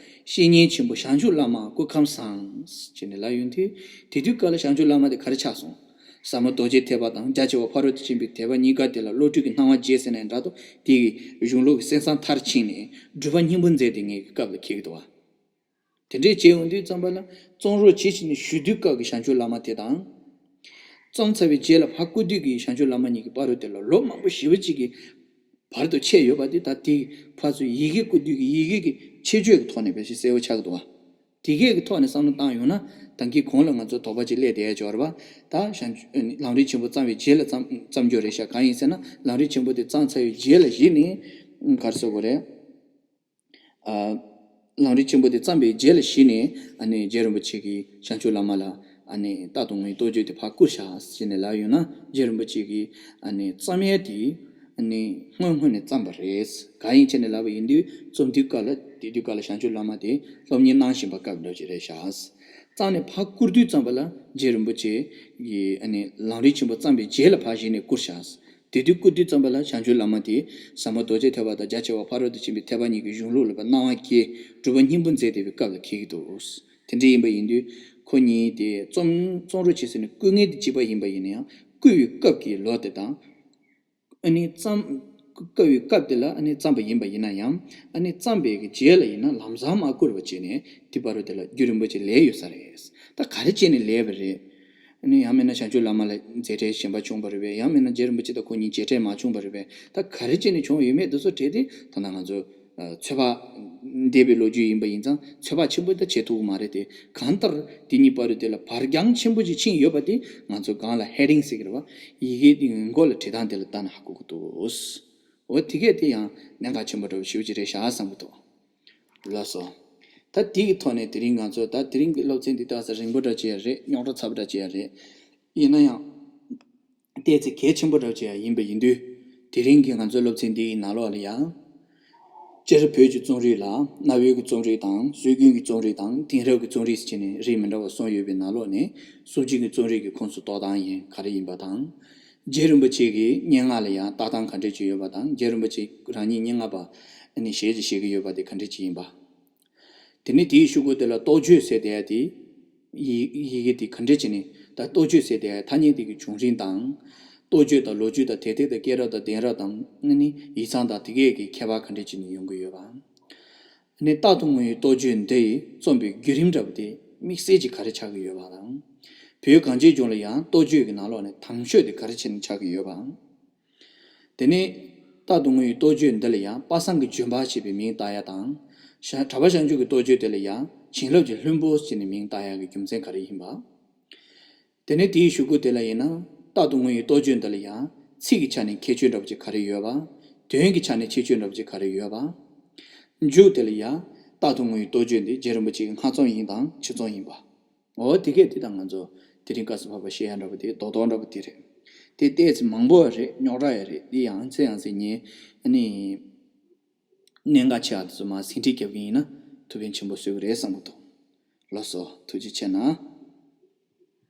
བཤེས་གཉེན་ཆེན་པོ་བྱང་ཆུབ་བླ་མ་སྐུ་ཁམས་བཟང་། ཅེས་ནས་ལབ་ཡོང་དུས་དེ་དུས་སྐབས་ལ་བྱང་ཆུབ་བླ་མ་དེ་ག་རེ་ཆགས་སོང་། ཟབ་མོ་རྡོ་རྗེ་ཐེག་པ་དང་རྒྱ་ཆེ་བ་ཕ་རོལ་ཏུ་ཕྱིན་པའི་ཐེག་པ་གཉིས་ཀ་དེ་ལ་བློ་གྲོས་ཀྱི་སྣང་བ་རྒྱས་ཟེར་ནའི་འདྲ་འདུག། དེ་གི་གཞུང་ལུགས་ཀྱི་གསན་བསམ་མཐར་ཕྱིན་ནས་སྒྲུབ་པ་སྙིང་པོར་མཛད་དེ་ངེད་ཀྱི་སྐབས་ལ་འཁེལ་གྱི་འདུག་བ། དེ་འདྲས་བྱས་ཡོང་དུས་ཙམ་པ་ལ་རྩོམ་རོགས་བྱེད་ཅེས་ནས་ཞུ་དུས་སྐབས་ཀྱི་བྱང་ཆུབ་བླ་མ་དེ་དང་། རྩོམ་ཚར་བའི་རྗེས་ལ་ཕར་བསྐུར་དུས་ཀྱི་བྱང་ཆུབ་བླ་མ་གཉིས་ཀྱི་བར་དུ་དེ་ལ་ལོ་མང་པོ་ཞེ་པོ་ཅིག་གི་བར་དུ་ཆད་ཡོད་པ་དེ་ད་དེ་ཕར་ཚུར་ཡི་གེ་བསྐུར་དུས་ཀྱི་ཡི་གེ་གི་ཁྱད་ཆོས་ཀྱི་ཐོག་ནས་བེད་སྤྱོད་གསལ་པོ་ཆགས་ཀྱི་འདུག་བ། དེ་གས་ཀྱི་ཐོག་ནས་བསམ་བློ་བཏང་ཡོང་ན་ད་གིན་གོང་ལ་ང་ཚོ་དོགས་པ་ཅིག་སླེབས་བསྡད་ཡ་ཅིག་ཡོད་རེད་པ། ད་བྱང་ཆུབ་ལམ་རིམ་ཆེན་པོ་བརྩམས་པའི་རྗེས་ལ་བརྩམས་བརྩམས་རྒྱུ་རེད་ཤག། གང་ཡིན་ཟེར་ན་ལམ་རིམ་ཆེན་པོ་དེ་བརྩམས་ཚར་བའི་རྗེས་ལ་གཞི་ནས་ག་རེ་ཟེར་དགོས་རེད། ཨ། ལམ་རིམ་ཆེན་པོ་དེ་བརྩམས་པའི་རྗེས་ལ་གཞི་ནས་ཨ་ནི་རྗེ་རིན་པོ་ཆེ་གིས་བྱང་ཆུབ་བླ་མ་ལ་ཨ་ནི་རྟག་ཏུ་ངུའི་རྟོགས་བརྗོད་དེ་ཕར་བསྐུར་བཞག་ཟེར་ནས་ལབ་ཡོད་ན་རྗེ་རིན་པོ་ཆེ་གིས་ཨ་ནི་རྩོམ་ཡས་དེ་ཨ་ནི་སྔོན་སྔོན་ནས་བརྩམས་པ་རེད། གང་ཡིན་ཟེར་ནས་ལབ་པ་ཡིན་དུས་རྩོམ་དུས་སྐབས་ལ་དེ་དུས་སྐབས་ལ་བྱང་ཆུབ་བླ་མ་དེ་སློབ་གཉེར་གནང་བཞིན་པ་སྐབས་ལོ་ཅིག་རེད་ཤག། རྩོམ་ནས་ཕར་བསྐུར་དུས་ཙམ་པ་ལ་རྗེ་རིན་པོ་ཆེ་གིས་ཨ་ནི་ལམ་རིམ་ཆེན་པོ་བརྩམས་པའི་རྗེས་ལ་ཕར་གཞི་ནས་བསྐུར་བཞག། དེ་དུས་བསྐུར་དུས་ཙམ་པ་ལ་བྱང་ཆུབ་བླ་མ་དེ་ཟབ་མོ་རྡོ་རྗེ་ཐེག་པ་དང་རྒྱ་ཆེ་བ་ཕ་རོལ་ཏུ་ཕྱིན་པའི་ཐེག་པ་གཉིས་ཀྱི་གཞུང་ལུགས་ལ་སྣང་བ་སྐྱེས་སྒྲུབ་པ་སྙིང་པོ་མཛད་བསྡད་པའི་སྐབས་ལ་འཁེལ་གྱི་འདུག། དེ་འདྲ་ཡིན་པ་ཡིན་དུས་ཁོ་གཉིས་དེ་རྩོམ་རྩོམ་རོགས་བྱེད་ཟེར་ནས་བསྐུར་མཁན་དེ་གཅིག་པ་ཡིན་པ་ཡིན་ན་ཡང་བསྐུར་བའི་སྐབས་ཀྱི་ལོ་དེ་དང་། ཨ་ནི་བརྩམས། བཀའ་བའི་སྐབས་དེ་ལ་ཨ་ནི་བརྩམས་པ་ཡིན་པ་ཡིན་ན་ཡང་ཨ་ནི་བརྩམས་པའི་གི་རྗེས་ལ་ཡིན་ན་ལམ་སང་མ་བསྐུར་བ་བྱས་ནས་དེ་བར་དུ་དེ་ལ་རྒྱུ་རིན་པོ་ཆེ་ལས་ཡོད་ས་རེད། ད་ག་རེ་བྱས་ནས་ལས་པ་རེད། ཨ་ནི་ཡང་མིན་ན་བྱང་ཆུབ་བླ་མ་ལ་མཛད་འཕྲིན་གཞན་པ་བྱུང་བ་རེད་པས། ཡང་མིན་ན་རྗེ་རིན་པོ་ཆེ་དང་ཁོ་གཉིས་མཇལ་འཕྲད་མ་བྱུང་བ་རེད་པས། ད་ག་རེ་བྱས་ནས་བྱུང་ཡོད་མེད་དེ་ཚོ་བྲིས་ཏེ་ད་ལྟ་ང་ཚོ་ཚོད་དཔག་འདས་པའི་ལོ་རྒྱུས་ཡིན་པ་ཡིན་ཙང་ཚོད་དཔག་ཆེན་པོ་ད་བྱེད་ཐུབ་ཀྱི་མ་རེད་དེ། གང་ལྟར་དེ་གཉིས་བར་དུ་དེ་ལ་བར་རྐྱང་ཆེན་པོ་ཅིག་ཕྱིན་ཡོད་པ་དེ་ང་ཚོ་སྒང་ལ་ཧེ་ཌིང་ཟེར་གྱི་རེད་པ། ཡི་གེ་དེ་མགོ་ལ་བྲིས་སྟངས་དེ་ལ་ལྟ་ན་ཧ་གོ་གི་འདུག། འོ་དེ་གས་དེ་ཡང་གནད་འགག་ཆེན་པོ་འདྲ་བོ་ཞེ་པོ་ཅིག་རེད་ཤག་བསམ་གྱི་འདུག། ལགས་སོ། ད་དེ་གི་ཐོག་ནས་དེ་རིང་ང་ཚོ་ད་དེ་རིང་གི་སློབ་ཚན་འདི་ཏོག་ཙམ་རིང་པོ་འདྲ་ཅིག་ཡང་རེད། རྙོག་དྲ་ཚ་པོ་འདྲ་ཅིག་ཡང་རེད། ཡིན་ན་ཡང་། ཏོག་ཙམ་གལ་ཆེན་པོ་འདྲ་ཅིག་ཡང་ཡིན་པ་ཡིན་དུས། དེ་རིང་གི་ང་ཚོའི་སློབ་ཚན་འདི་ཡི་ནང་ལོགས་ལ་ཡང་། སྤྱིར་བོད་ཀྱི་རྩོམ་རིག་ལ་གནའ་བོའི་གི་རྩོམ་རིག་དང་སྲོལ་རྒྱུན་གྱི་རྩོམ་རིག་དང་དེང་རབས་ཀྱི་རྩོམ་རིག་ཟེར་བྱས་ནས་རིགས་མི་འདྲ་བ་གསུམ་ཡོད་པའི་ནང་ལོགས་ནས་སྲོལ་རྒྱུན་གྱི་རྩོམ་རིག་གི་ཁོངས་སུ་གཏོགས་སྟངས་ཡིན་ག་རེ་ཡིན་པ་དང་། རྗེ་རིན་པོ་ཆེ་གི་སྙན་ངག་ལ་ཡང་ལྟ་སྟངས་ག་འདྲ་ཅིག་ཡོད་པ་དང་། རྗེ་རིན་པོ་ཆེ་རང་ཉིད་སྙན་ངག་པ་ནི་ཞལ་གྱིས་བཞེས་ཀྱི་ཡོད་པ་དེ་ག་འདྲ་ཅིག་ཡིན་པ། དེ་ནས་དེའི་གཞུག་གུ་དེ་ལ་རྟོགས་བརྗོད་ཟེར་བསྡད་ཡ་དེ། ཡི་ཡི་གེ་དེ་ག་འདྲ་བྱས་ནས་ད་རྟོགས་བརྗོད་ཟེར་བསྡད་ཡ་ཐ་སྙད་དེ་གི་བྱུང་རིམ་དང་། རྟོགས་བརྗོད་དང་ལོ་རྒྱུས་དང་དེབ་ཐེར་དང་སྐྱེས་རབས་དང་གདན་རབས་དང་ཨ་ནི་ཡིག་ཚང་དང་དེ་གས་ཀྱི་ཁྱད་པར་ག་འདྲ་བྱས་ནས་ཡོང་གི་ཡོད་པ། ཨ་ནི་རྟག་ཏུ་ངུ་བའི་རྟོགས་བརྗོད་འདི་ཡི་རྩོམ་པའི་བརྒྱུད་རིམ་འདྲ་པོ་དེ་དམིགས་བསལ་གྱིས་ག་རེ་ཆགས་ཀྱི་ཡོད་པ་དང་། བོད་གངས་ཅན་ལྗོངས་ལ་ཡང་རྟོགས་བརྗོད་ཀྱི་ནང་ལོགས་ནས་དང་ཤོས་དེ་ག་རེ་བྱས་ནས་ཆགས་ཀྱི་ཡོད་པ། དེ་ནས་རྟག་ཏུ་ངུ་བའི་རྟོགས་བརྗོད་འདི་ལ་ཡང་པ་སངས་ཀྱི་ལྗོན་པ་ཞེས་པའི་མིང་བཏགས་ཡ་དང་། ཞང་གྲགས་པ་བྱང་ཆུབ་ཀྱི་རྟོགས་བརྗོད་དེ་ལ་ཡང་བྱིན་རླབས་ཀྱི་ལྷུན་པོ་ཞེས་ནས་མིང་བཏགས་ཡ་གི་རྒྱུ་མཚན་ག་རེ་ཡིན་པ། དེ་ནས་དེའི་གཞུག་གུ་དེ་ལ་ཡིན་ན་རྟག་ཏུ་ངུ་བའི་རྟོགས་བརྗོད་འདི་ལ་ཡང་ཚིག་གི་ཆ་ནས་ཁྱད་ཆོས་འདྲ་པོ་ཅིག་ག་རེ་ཡོད་པ། དོན་གྱི་ཆ་ནས་ཁྱད་ཆོས་འདྲ་པོ་ཅིག་ག་རེ་ཡོད་པ། མཇུག་དེ་ལ་ཡང་རྟག་ཏུ་ངུ་བའི་རྟོགས་བརྗོད་འདི་རྗེ་རིན་པོ་ཆེ་གི་སྔ་རྩོམ་ཡིན་དང་ཕྱི་རྩོམ་ཡིན་པ། འོ་དེ་གས་དེ་དང་ང་ཚོ་དེ་རིང་སྐབས་སུ་བབ་པ་བཤད་ཡ་འདྲ་པོ་དེ་རྡོག་རྡོག་འདྲ་པོ་དེ་རེད། དེ་ཏོག་ཙམ་མང་པོ་རེད། རྙོག་དྲ་ཡ་རེད། དེ་ཡང་ཚེ་ཡང་ཚེ་ངས་ཨ་ནི་གནད་འགག་ཆེ་བ་དེ་ཚོ་མར་ཟིན་བྲིས་རྒྱབ་ཀྱི་ཡིན་ན་ཐུགས་ཕན་ཆེན་པོ་གསོས་ཀྱི་རེད་བསམ་གྱི་འདུག། ལགས་སོ། ཐུགས་རྗེ་ཆེ་གནང་།